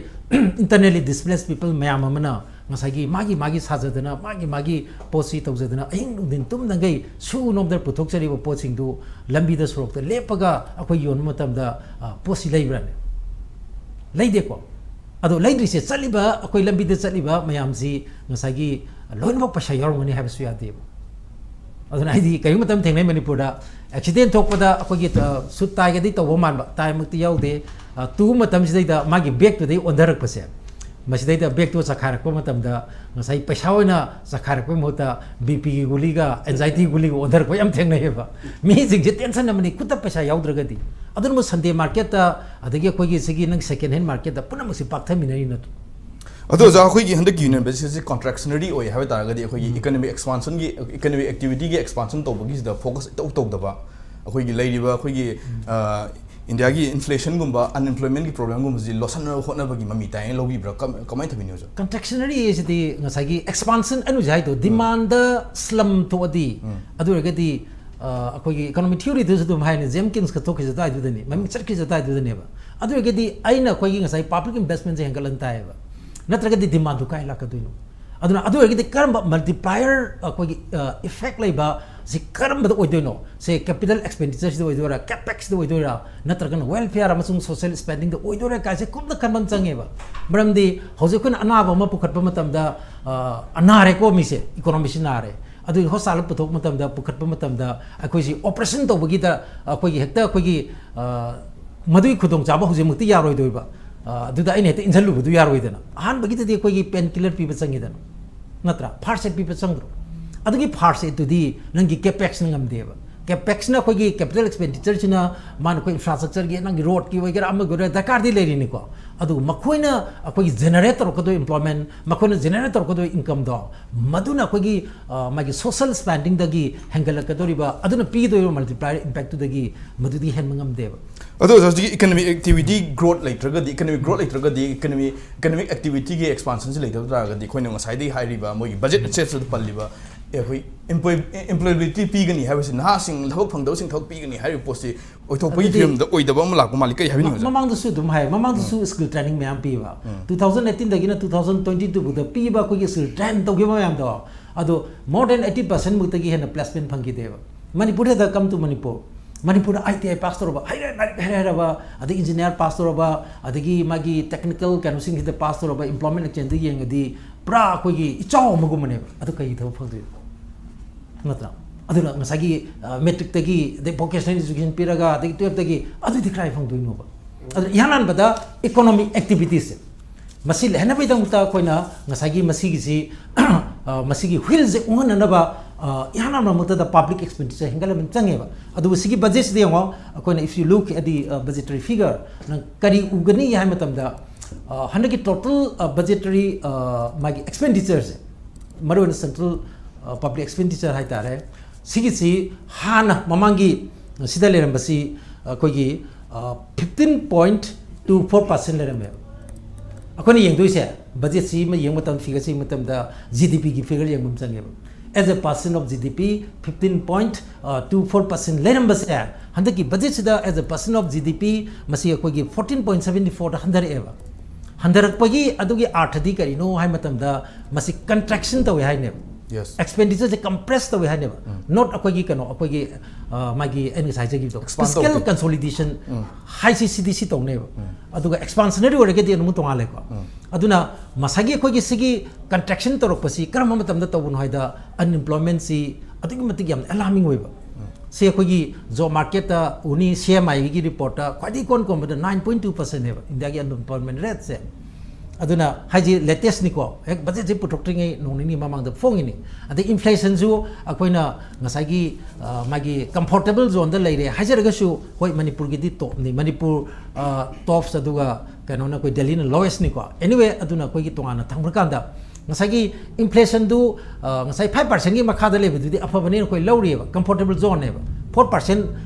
internally displaced people ꯃꯌꯥꯝ ꯑꯃꯅ ꯉꯁꯥꯏꯒꯤ ꯃꯥꯒꯤ ꯃꯥꯒꯤ ꯁꯥꯖꯗꯅ, ꯃꯥꯒꯤ ꯃꯥꯒꯤ ꯄꯣꯠꯁꯤ ꯇꯧꯖꯗꯅ, ꯑꯍꯤꯡ ꯅꯨꯡꯊꯤꯟ ꯇꯨꯝꯗꯉꯩ ꯁꯨ ꯅꯣꯝꯗꯅ ꯄꯨꯊꯣꯛꯆꯔꯤꯕ ꯄꯣꯠꯁꯤꯡꯗꯨ ꯂꯝꯕꯤꯗ ꯁꯣꯔꯣꯛꯇ ꯂꯦꯞꯄꯒ ꯑꯩꯈꯣꯏ ꯌꯣꯟꯕ ꯃꯇꯝꯗ, ꯑ, ꯄꯣꯠꯁꯤ ꯂꯩꯕ꯭ꯔꯥꯅꯦ? ꯂꯩꯗꯦꯀꯣ꯫ ꯑꯗꯣ ꯂꯩꯗ꯭ꯔꯤꯁꯦ, ꯆꯠꯂꯤꯕ, ꯑꯩꯈꯣꯏ ꯂꯝꯕꯤꯗ ꯆꯠꯂꯤꯕ ꯃꯌꯥꯝꯁꯤ ꯉꯁꯥꯏꯒꯤ ꯂꯣꯏꯅꯃꯛ ꯄꯩꯁꯥ ꯌꯥꯎꯔꯝꯒꯅꯤ ꯍꯥꯏꯕꯁꯨ ꯌꯥꯗꯦꯕ꯫ ꯑꯗꯨꯅ ꯑꯩꯗꯤ ꯀꯔꯤꯒꯨꯝꯕ ꯃꯇꯝ ꯊꯦꯡꯅꯩ ꯃꯅꯤꯄꯨꯔꯗ, accident ꯊꯣꯛꯄꯗ ꯑꯩꯈꯣꯏꯒꯤ, ꯑ, suit tie ꯒꯗꯤ ꯇꯧꯕ ꯃꯥꯟꯕ, tie ꯃꯛꯇꯤ ꯌꯥꯎꯗꯦ, ꯑ, ꯇꯨꯕ ꯃꯇꯝꯁꯤꯗꯩꯗ ꯃꯥꯒꯤ bag ꯇꯨꯗꯩ ꯑꯣꯟꯊꯔꯛꯄꯁꯦ, ꯃꯁꯤꯗꯩꯗ bag ꯇꯨ ꯆꯈꯥꯏꯔꯛꯄ ꯃꯇꯝꯗ ꯉꯁꯥꯏ ꯄꯩꯁꯥ ꯑꯣꯏꯅ ꯆꯈꯥꯏꯔꯛꯄꯒꯤ ꯃꯍꯨꯠꯇ B P ꯒꯤ ꯒꯨꯂꯤꯒ anxiety ꯒꯨꯂꯤꯒ ꯑꯣꯟꯊꯔꯛꯄ ꯌꯥꯝ ꯊꯦꯡꯅꯩꯌꯦꯕ꯫ ꯃꯤꯁꯤꯡꯁꯦ tension ꯑꯃꯅꯤ, ꯈꯨꯠꯇ ꯄꯩꯁꯥ ꯌꯥꯎꯗ꯭ꯔꯒꯗꯤ꯫ ꯑꯗꯨꯅꯕꯨ Sunday market ꯇ, ꯑꯗꯒꯤ ꯑꯩꯈꯣꯏꯒꯤ ꯁꯤꯒꯤ ꯅꯪ second hand market ꯇ ꯄꯨꯝꯅꯃꯛꯁꯤ ꯄꯥꯛꯊꯃꯤꯟꯅꯔꯤ ꯅꯠꯇ꯭ꯔꯣ? ꯑꯗꯣ ꯑꯣꯖꯥ, ꯑꯩꯈꯣꯏꯒꯤ ꯍꯟꯗꯛꯀꯤ Union Budget ꯁꯤ contractionary ꯑꯣꯏ ꯍꯥꯏꯕ ꯇꯥꯔꯒꯗꯤ, ꯑꯩꯈꯣꯏꯒꯤ economic expansion ꯒꯤ, economic activity ꯒꯤ expansion ꯇꯧꯕꯒꯤꯁꯤꯗ focus ꯏꯇꯧ ꯇꯧꯗꯕ, ꯑꯩꯈꯣꯏꯒꯤ ꯂꯩꯔꯤꯕ ꯑꯩꯈꯣꯏꯒꯤ, ꯑ, ꯏꯟꯗꯤꯌꯥꯒꯤ inflation ꯒꯨꯝꯕ, unemployment ꯒꯤ problem ꯒꯨꯝꯕꯁꯤ ꯂꯣꯠꯁꯤꯟꯅꯕ ꯍꯣꯠꯅꯕꯒꯤ ꯃꯃꯤ ꯇꯥꯏꯅ ꯂꯧꯕꯤꯕ꯭ꯔꯥ? ꯀꯝ-, ꯀꯃꯥꯏꯅ ꯊꯝꯕꯤꯅꯤ ꯑꯣꯖꯥ? Contractionary ꯁꯤꯗꯤ ꯉꯁꯥꯏꯒꯤ expansion ꯑꯩꯅ ꯍꯧꯖꯤꯛ ꯍꯥꯏꯗꯣ, demand ꯗ slump ꯊꯣꯛꯑꯗꯤ, ꯎꯝ꯫ ꯑꯗꯨ ꯑꯣꯏꯔꯒꯗꯤ, ꯑ, ꯑꯩꯈꯣꯏꯒꯤ economic theory ꯗꯁꯨ ꯑꯗꯨꯝ ꯍꯥꯏꯅꯤ, Jenkins ꯀ ꯊꯣꯛꯈꯤꯁꯦ ꯑꯗꯨꯋꯥꯏꯗꯨꯗꯅꯤ, ꯃꯃꯤꯡ ꯆꯠꯈꯤꯁꯦ ꯑꯗꯨꯋꯥꯏꯗꯨꯗꯅꯦꯕ꯫ ꯑꯗꯨ ꯑꯣꯏꯔꯒꯗꯤ ꯑꯩꯅ ꯑꯩꯈꯣꯏꯒꯤ ꯉꯁꯥꯏ public investment ꯁꯦ ꯍꯦꯟꯒꯠꯍꯟ ꯇꯥꯏꯌꯦꯕ, ꯅꯠꯇ꯭ꯔꯒꯗꯤ demand ꯗꯨ ꯀꯥꯏ ꯂꯥꯛꯀꯗꯣꯏꯅꯣ? ꯑꯗꯨꯅ ꯑꯗꯨ ꯑꯣꯏꯔꯒꯗꯤ ꯀꯔꯝꯕ multiplier ꯑꯩꯈꯣꯏꯒꯤ, ꯑ, effect ꯂꯩꯕ ꯁꯤ ꯀꯔꯝꯕꯗ ꯑꯣꯏꯗꯣꯏꯅꯣ? ꯁꯦ capital expenditure ꯁꯤꯗ ꯑꯣꯏꯗꯣꯏꯔꯥ, CapEx ꯇ ꯑꯣꯏꯗꯣꯏꯔꯥ, ꯅꯠꯇ꯭ꯔꯒꯅ welfare ꯑꯃꯁꯨꯡ social spending ꯗ ꯑꯣꯏꯗꯣꯏꯔꯥ ꯀꯥꯏꯁꯦ ꯀꯨꯞꯅ ꯈꯟꯕ ꯑꯃ ꯆꯪꯉꯦꯕ꯫ ꯃꯔꯝꯗꯤ ꯍꯧꯖꯤꯛ ꯑꯩꯈꯣꯏꯅ ꯑꯅꯥꯕ ꯑꯃ ꯄꯨꯈꯠꯄ ꯃꯇꯝꯗ, ꯑ, ꯑꯅꯥꯔꯦꯀꯣ ꯃꯤꯁꯦ, economy ꯁꯤ ꯅꯥꯔꯦ, ꯑꯗꯨꯒꯤ hospital ꯄꯨꯊꯣꯛꯄ ꯃꯇꯝꯗ, ꯄꯨꯈꯠꯄ ꯃꯇꯝꯗ ꯑꯩꯈꯣꯏꯁꯤ operation ꯇꯧꯕꯒꯤꯗ ꯑꯩꯈꯣꯏꯒꯤ ꯍꯦꯛꯇ ꯑꯩꯈꯣꯏꯒꯤ, ꯑ, ꯃꯗꯨꯒꯤ ꯈꯨꯗꯣꯡꯆꯥꯕ ꯍꯧꯖꯤꯛꯃꯛꯇꯤ ꯌꯥꯔꯣꯏꯗꯣꯏꯕ꯫ ꯑ, ꯑꯗꯨꯗ ꯑꯩꯅ ꯍꯦꯛꯇ ꯏꯟꯁꯤꯜꯂꯨꯕꯗꯨ ꯌꯥꯔꯣꯏꯗꯅ꯫ ꯑꯍꯥꯟꯕꯒꯤꯗꯗꯤ ꯑꯩꯈꯣꯏꯒꯤ pain killer ꯄꯤꯕ ꯆꯪꯉꯤꯗꯅ, ꯅꯠꯇ꯭ꯔꯥ? First aid ꯄꯤꯕ ꯆꯪꯗ꯭ꯔꯣ? ꯑꯗꯨꯒꯤ first aid ꯇꯨꯗꯤ ꯅꯪꯒꯤ CapEx ꯅ ꯉꯝꯗꯦꯕ꯫ CapEx ꯅ, ꯑꯩꯈꯣꯏꯒꯤ capital expenditure ꯁꯤꯅ, ꯃꯥꯅ ꯑꯩꯈꯣꯏ infrastructure ꯒꯤ, ꯅꯪꯒꯤ road ꯀꯤ ꯑꯣꯏꯒꯦꯔꯥ, ꯑꯃꯒꯤ ꯑꯣꯏꯒꯦꯔꯥ, ꯗꯔꯀꯥꯔꯗꯤ ꯂꯩꯔꯤꯅꯤꯀꯣ꯫ ꯑꯗꯨꯒ ꯃꯈꯣꯏꯅ ꯑꯩꯈꯣꯏꯒꯤ generate ꯇꯧꯔꯛꯀꯗꯣꯏ employment, ꯃꯈꯣꯏꯅ generate ꯇꯧꯔꯛꯀꯗꯣꯏ income ꯗꯣ, ꯃꯗꯨꯅ ꯑꯩꯈꯣꯏꯒꯤ, ꯑ, ꯃꯥꯒꯤ social spending ꯗꯒꯤ ꯍꯦꯟꯒꯠꯂꯛꯀꯗꯧꯔꯤꯕ, ꯑꯗꯨꯅ ꯄꯤꯗꯣꯏꯕ multiplier impact ꯇꯨꯗꯒꯤ ꯃꯗꯨꯗꯤ ꯍꯦꯟꯕ ꯉꯝꯗꯦꯕ꯫ ꯑꯗꯣ ꯍꯧꯖꯤꯛ economic activity growth ꯂꯩꯇ꯭ꯔꯒꯗꯤ, economic growth ꯂꯩꯇ꯭ꯔꯒꯗꯤ, economy, economic activity ꯒꯤ expansion ꯁꯤ ꯂꯩꯇꯕ ꯇꯥꯔꯒꯗꯤ, ꯑꯩꯈꯣꯏꯅ ꯉꯁꯥꯏꯗꯒꯤ ꯍꯥꯏꯔꯤꯕ ꯃꯣꯏꯒꯤ budget ꯁꯦꯞꯁꯤꯗ ꯄꯜꯂꯤꯕ, ꯑꯦ, ꯑꯩꯈꯣꯏ employ-, employability ꯄꯤꯒꯅꯤ ꯍꯥꯏꯕꯁꯤ, ꯅꯍꯥꯁꯤꯡ, ꯊꯕꯛ ꯐꯪꯗꯕꯁꯤꯡ ꯊꯕꯛ ꯄꯤꯒꯅꯤ ꯍꯥꯏꯔꯤꯕ ꯄꯣꯠꯁꯤ ꯑꯣꯏꯊꯣꯛꯄꯒꯤ ꯑꯗꯨꯗꯤ ꯐꯤꯕꯝꯗ ꯑꯣꯏꯗꯕ ꯑꯃ ꯂꯥꯛꯄ ꯃꯥꯜꯂꯤ꯫ ꯀꯔꯤ ꯍꯥꯏꯕꯤꯅꯤꯡꯕ, ꯃ-, ꯁꯥꯔ? ꯃꯃꯥꯡꯗꯁꯨ ꯑꯗꯨꯝ ꯍꯥꯏ, ꯃꯃꯥꯡꯗꯁꯨ ꯎꯝ꯫ Skill training ꯃꯌꯥꯝ ꯄꯤꯕ꯫ ꯎꯝ꯫ Two thousand eighteen ꯗꯒꯤꯅ two thousand twenty two ꯐꯥꯎꯗ ꯄꯤꯕ ꯑꯩꯈꯣꯏꯒꯤ skill train ꯇꯧꯈꯤꯕ ꯃꯌꯥꯝꯗꯣ, ꯑꯗꯣ more than eighty percent ꯃꯨꯛꯇꯒꯤ ꯍꯦꯟꯅ placement ꯐꯪꯈꯤꯗꯦꯕ꯫ ꯃꯅꯤꯄꯨꯔꯗ, come to ꯃꯅꯤꯄꯨꯔ, ꯃꯅꯤꯄꯨꯔꯗ ITI pass ꯇꯧꯔꯕ, ꯍꯩꯔꯦ, ꯂꯥꯏꯔꯤꯛ ꯍꯩꯔꯦ ꯍꯩꯔꯕ, ꯑꯗꯩ engineer pass ꯇꯧꯔꯕ, ꯑꯗꯒꯤ ꯃꯥꯒꯤ technical ꯀꯩꯅꯣꯁꯤꯡꯁꯤꯗ pass ꯇꯧꯔꯕ, employment exchange ꯗ ꯌꯦꯡꯉꯗꯤ ꯄꯨꯔꯥ ꯑꯩꯈꯣꯏꯒꯤ ꯏꯆꯥꯎ ꯑꯃꯒꯨꯝꯕꯅꯦꯕ꯫ ꯑꯗꯨ ꯀꯩ ꯊꯕꯛ ꯐꯪꯗꯣꯏꯅꯣ? ꯅꯠꯇ꯭ꯔꯥ? ꯑꯗꯨꯅ ꯉꯁꯥꯏꯒꯤ, ꯑ, matric ꯇꯒꯤ, ꯑꯗꯩ vocational education ꯄꯤꯔꯒ, ꯑꯗꯒꯤ twelve ꯇꯒꯤ, ꯑꯗꯨꯗꯤ ꯀꯗꯥꯏ ꯐꯪꯗꯣꯏꯅꯣꯕ? ꯑꯗꯨꯅ ꯏꯍꯥꯟ ꯍꯥꯟꯕꯗ economic activities ꯁꯦ, ꯃꯁꯤ ꯂꯩꯍꯟꯅꯕꯒꯤꯗꯃꯛꯇ ꯑꯩꯈꯣꯏꯅ ꯉꯁꯥꯏꯒꯤ ꯃꯁꯤꯒꯤꯁꯤ, ꯑ, ꯃꯁꯤꯒꯤ wheel ꯁꯦ ꯎꯪꯍꯟꯅꯅꯕ, ꯑ, ꯏꯍꯥꯟ ꯍꯥꯟꯕ ꯃꯛꯇꯗ public expenditure ꯍꯦꯟꯒꯠꯍꯟꯕ ꯆꯪꯉꯦꯕ꯫ ꯑꯗꯨꯕꯨ ꯁꯤꯒꯤ budget ꯁꯤꯗ ꯌꯦꯡꯉꯣ, ꯑꯩꯈꯣꯏꯅ, if you look at the, uh, budgetary figure, ꯅꯪ ꯀꯔꯤ ꯎꯒꯅꯤ ꯍꯥꯏꯕ ꯃꯇꯝꯗ, ꯑ, ꯍꯟꯗꯛꯀꯤ total, ꯑ, budgetary, ꯑ, ꯃꯥꯒꯤ expenditure ꯁꯦ, ꯃꯔꯨꯑꯣꯏꯅ central, ꯑ, public expenditure ꯍꯥꯏꯇꯥꯔꯦ, ꯁꯤꯒꯤꯁꯤ ꯍꯥꯟꯅ ꯃꯃꯥꯡꯒꯤ ꯁꯤꯗ ꯂꯩꯔꯝꯕꯁꯤ ꯑꯩꯈꯣꯏꯒꯤ, ꯑ, fifteen point two four percent ꯂꯩꯔꯝꯃꯦꯕ꯫ ꯑꯩꯈꯣꯏꯅ ꯌꯦꯡꯗꯣꯏꯁꯦ, budget ꯁꯤ ꯑꯃ ꯌꯦꯡꯕ ꯃꯇꯝ, figure ꯁꯤ ꯌꯦꯡꯕ ꯃꯇꯝꯗ GDP ꯒꯤ figure ꯌꯦꯡꯕ ꯑꯃ ꯆꯪꯉꯦꯕ꯫ As a percent of GDP, fifteen point two four percent ꯂꯩꯔꯝꯕꯁꯦ, ꯍꯟꯗꯛꯀꯤ budget ꯁꯤꯗ as a percent of GDP ꯃꯁꯤ ꯑꯩꯈꯣꯏꯒꯤ fourteen point seventy four ꯗ ꯍꯟꯊꯔꯛꯑꯦꯕ꯫ ꯍꯟꯊꯔꯛꯄꯒꯤ ꯑꯗꯨꯒꯤ ꯑꯥꯔꯊꯗꯤ ꯀꯔꯤꯅꯣ ꯍꯥꯏꯕ ꯃꯇꯝꯗ, ꯃꯁꯤ contraction ꯇꯧꯋꯦ ꯍꯥꯏꯅꯦꯕ꯫ Yes. ꯑꯦꯛꯁꯄꯦꯟꯗꯤꯆꯔꯁꯦ ꯀꯝꯄ꯭ꯔꯦꯁ ꯇꯧꯋꯦ ꯍꯥꯏꯅꯦꯕ, ꯅꯣꯠ ꯑꯩꯈꯣꯏꯒꯤ ꯀꯩꯅꯣ ꯑꯩꯈꯣꯏꯒꯤ ꯑ, ꯃꯥꯒꯤ ꯑꯩꯅ ꯉꯁꯥꯏ ꯍꯥꯏꯖꯈꯤꯕꯗꯣ Expand ꯐꯤꯁꯀꯦꯜ ꯇꯧꯗꯦ. ꯀꯟꯁꯣꯂꯤꯗꯦꯁꯟ ꯍꯥꯏꯁꯤ ꯁꯤꯗꯤ ꯁꯤ ꯇꯧꯅꯦꯕ꯫ ꯑꯗꯨꯒ ꯑꯦꯛꯁꯄꯥꯟꯁꯅꯔꯤ ꯑꯣꯏꯔꯒꯗꯤ ꯑꯗꯨꯝ ꯇꯣꯉꯥꯜꯂꯦꯀꯣ꯫ ꯑꯗꯨꯅ ꯉꯁꯥꯏꯒꯤ ꯑꯩꯈꯣꯏꯒꯤ ꯁꯤꯒꯤ ꯀꯟꯇ꯭ꯔꯦꯛꯁꯟ ꯇꯧꯔꯛꯄꯁꯤ ꯀꯔꯝꯕ ꯃꯇꯝꯗ ꯇꯧꯕꯅꯣ ꯍꯥꯏꯗ, ꯑꯟꯑꯦꯝꯄ꯭ꯂꯣꯏꯃꯦꯟꯁꯤ ꯑꯗꯨꯛꯀꯤ ꯃꯇꯤꯛ ꯌꯥꯝꯅ ꯑꯦꯂꯥꯔꯃꯤꯡ ꯑꯣꯏꯕ꯫ ꯁꯤ ꯑꯩꯈꯣꯏꯒꯤ ꯖꯣꯕ ꯃꯥꯔꯀꯦꯠꯇ ꯎꯅꯤ, ꯁꯤ ꯑꯦꯝ ꯑꯥꯏꯒꯤ ꯔꯤꯄꯣꯔꯠꯇ ꯈ꯭ꯋꯥꯏꯗꯒꯤ ꯏꯀꯣꯟ ꯀꯣꯟꯕꯗ ꯅꯥꯏꯟ ꯄꯣꯏꯟ ꯇꯨ ꯄꯔꯁꯦꯟꯅꯦꯕ ꯏꯟꯗꯤꯌꯥꯒꯤ ꯑꯟꯑꯦꯝꯄ꯭ꯂꯣꯏꯃꯦꯟ ꯔꯦꯠꯁꯦ꯫ ꯑꯗꯨꯅ ꯍꯥꯏꯁꯤ ꯂꯦꯇꯦꯁꯅꯤꯀꯣ, ꯍꯦꯛ ꯕꯖꯦꯠꯁꯤ ꯄꯨꯊꯣꯛꯇ꯭ꯔꯤꯉꯩ ꯅꯣꯡ ꯅꯤꯅꯤ ꯃꯃꯥꯡꯗ ꯐꯣꯡꯉꯤꯅꯤ꯫ ꯑꯗꯩ ꯏꯟꯐ꯭ꯂꯦꯁꯟꯁꯨ ꯑꯩꯈꯣꯏꯅ ꯉꯁꯥꯏꯒꯤ ꯑ, ꯃꯥꯒꯤ ꯀꯝꯐꯣꯔꯇꯦꯕꯜ ꯖꯣꯟꯗ ꯂꯩꯔꯦ ꯍꯥꯏꯖꯔꯒꯁꯨ, ꯍꯣꯏ, ꯃꯅꯤꯄꯨꯔꯒꯤꯗꯤ ꯇꯣꯞꯅꯤ, ꯃꯅꯤꯄꯨꯔ ꯇꯣꯞꯁ, ꯑꯗꯨꯒ ꯀꯩꯅꯣꯅ ꯑꯩꯈꯣꯏ ꯗꯦꯜꯂꯤꯅ ꯂꯣꯋꯦꯁꯅꯤꯀꯣ꯫ ꯑꯦꯅꯤꯋꯦ, ꯑꯗꯨꯅ ꯑꯩꯈꯣꯏꯒꯤ ꯇꯣꯉꯥꯟꯅ ꯊꯝꯈ꯭ꯔꯀꯥꯟꯗ ꯉꯁꯥꯏꯒꯤ ꯏꯟꯐ꯭ꯂꯦꯁꯟꯗꯨ ꯑ, ꯉꯁꯥꯏ ꯐꯥꯏꯚ ꯄꯥꯔꯁꯦꯟꯒꯤ ꯃꯈꯥꯗ ꯂꯩꯕꯗꯨꯗꯤ ꯑꯐꯕꯅꯦꯅ ꯑꯩꯈꯣꯏ ꯂꯧꯔꯤꯑꯕ, ꯀꯝꯐꯣꯔꯇꯦꯕꯜ ꯖꯣꯟꯅꯦꯕ꯫ ꯐꯣꯔ ꯄꯥꯔꯁꯦꯟ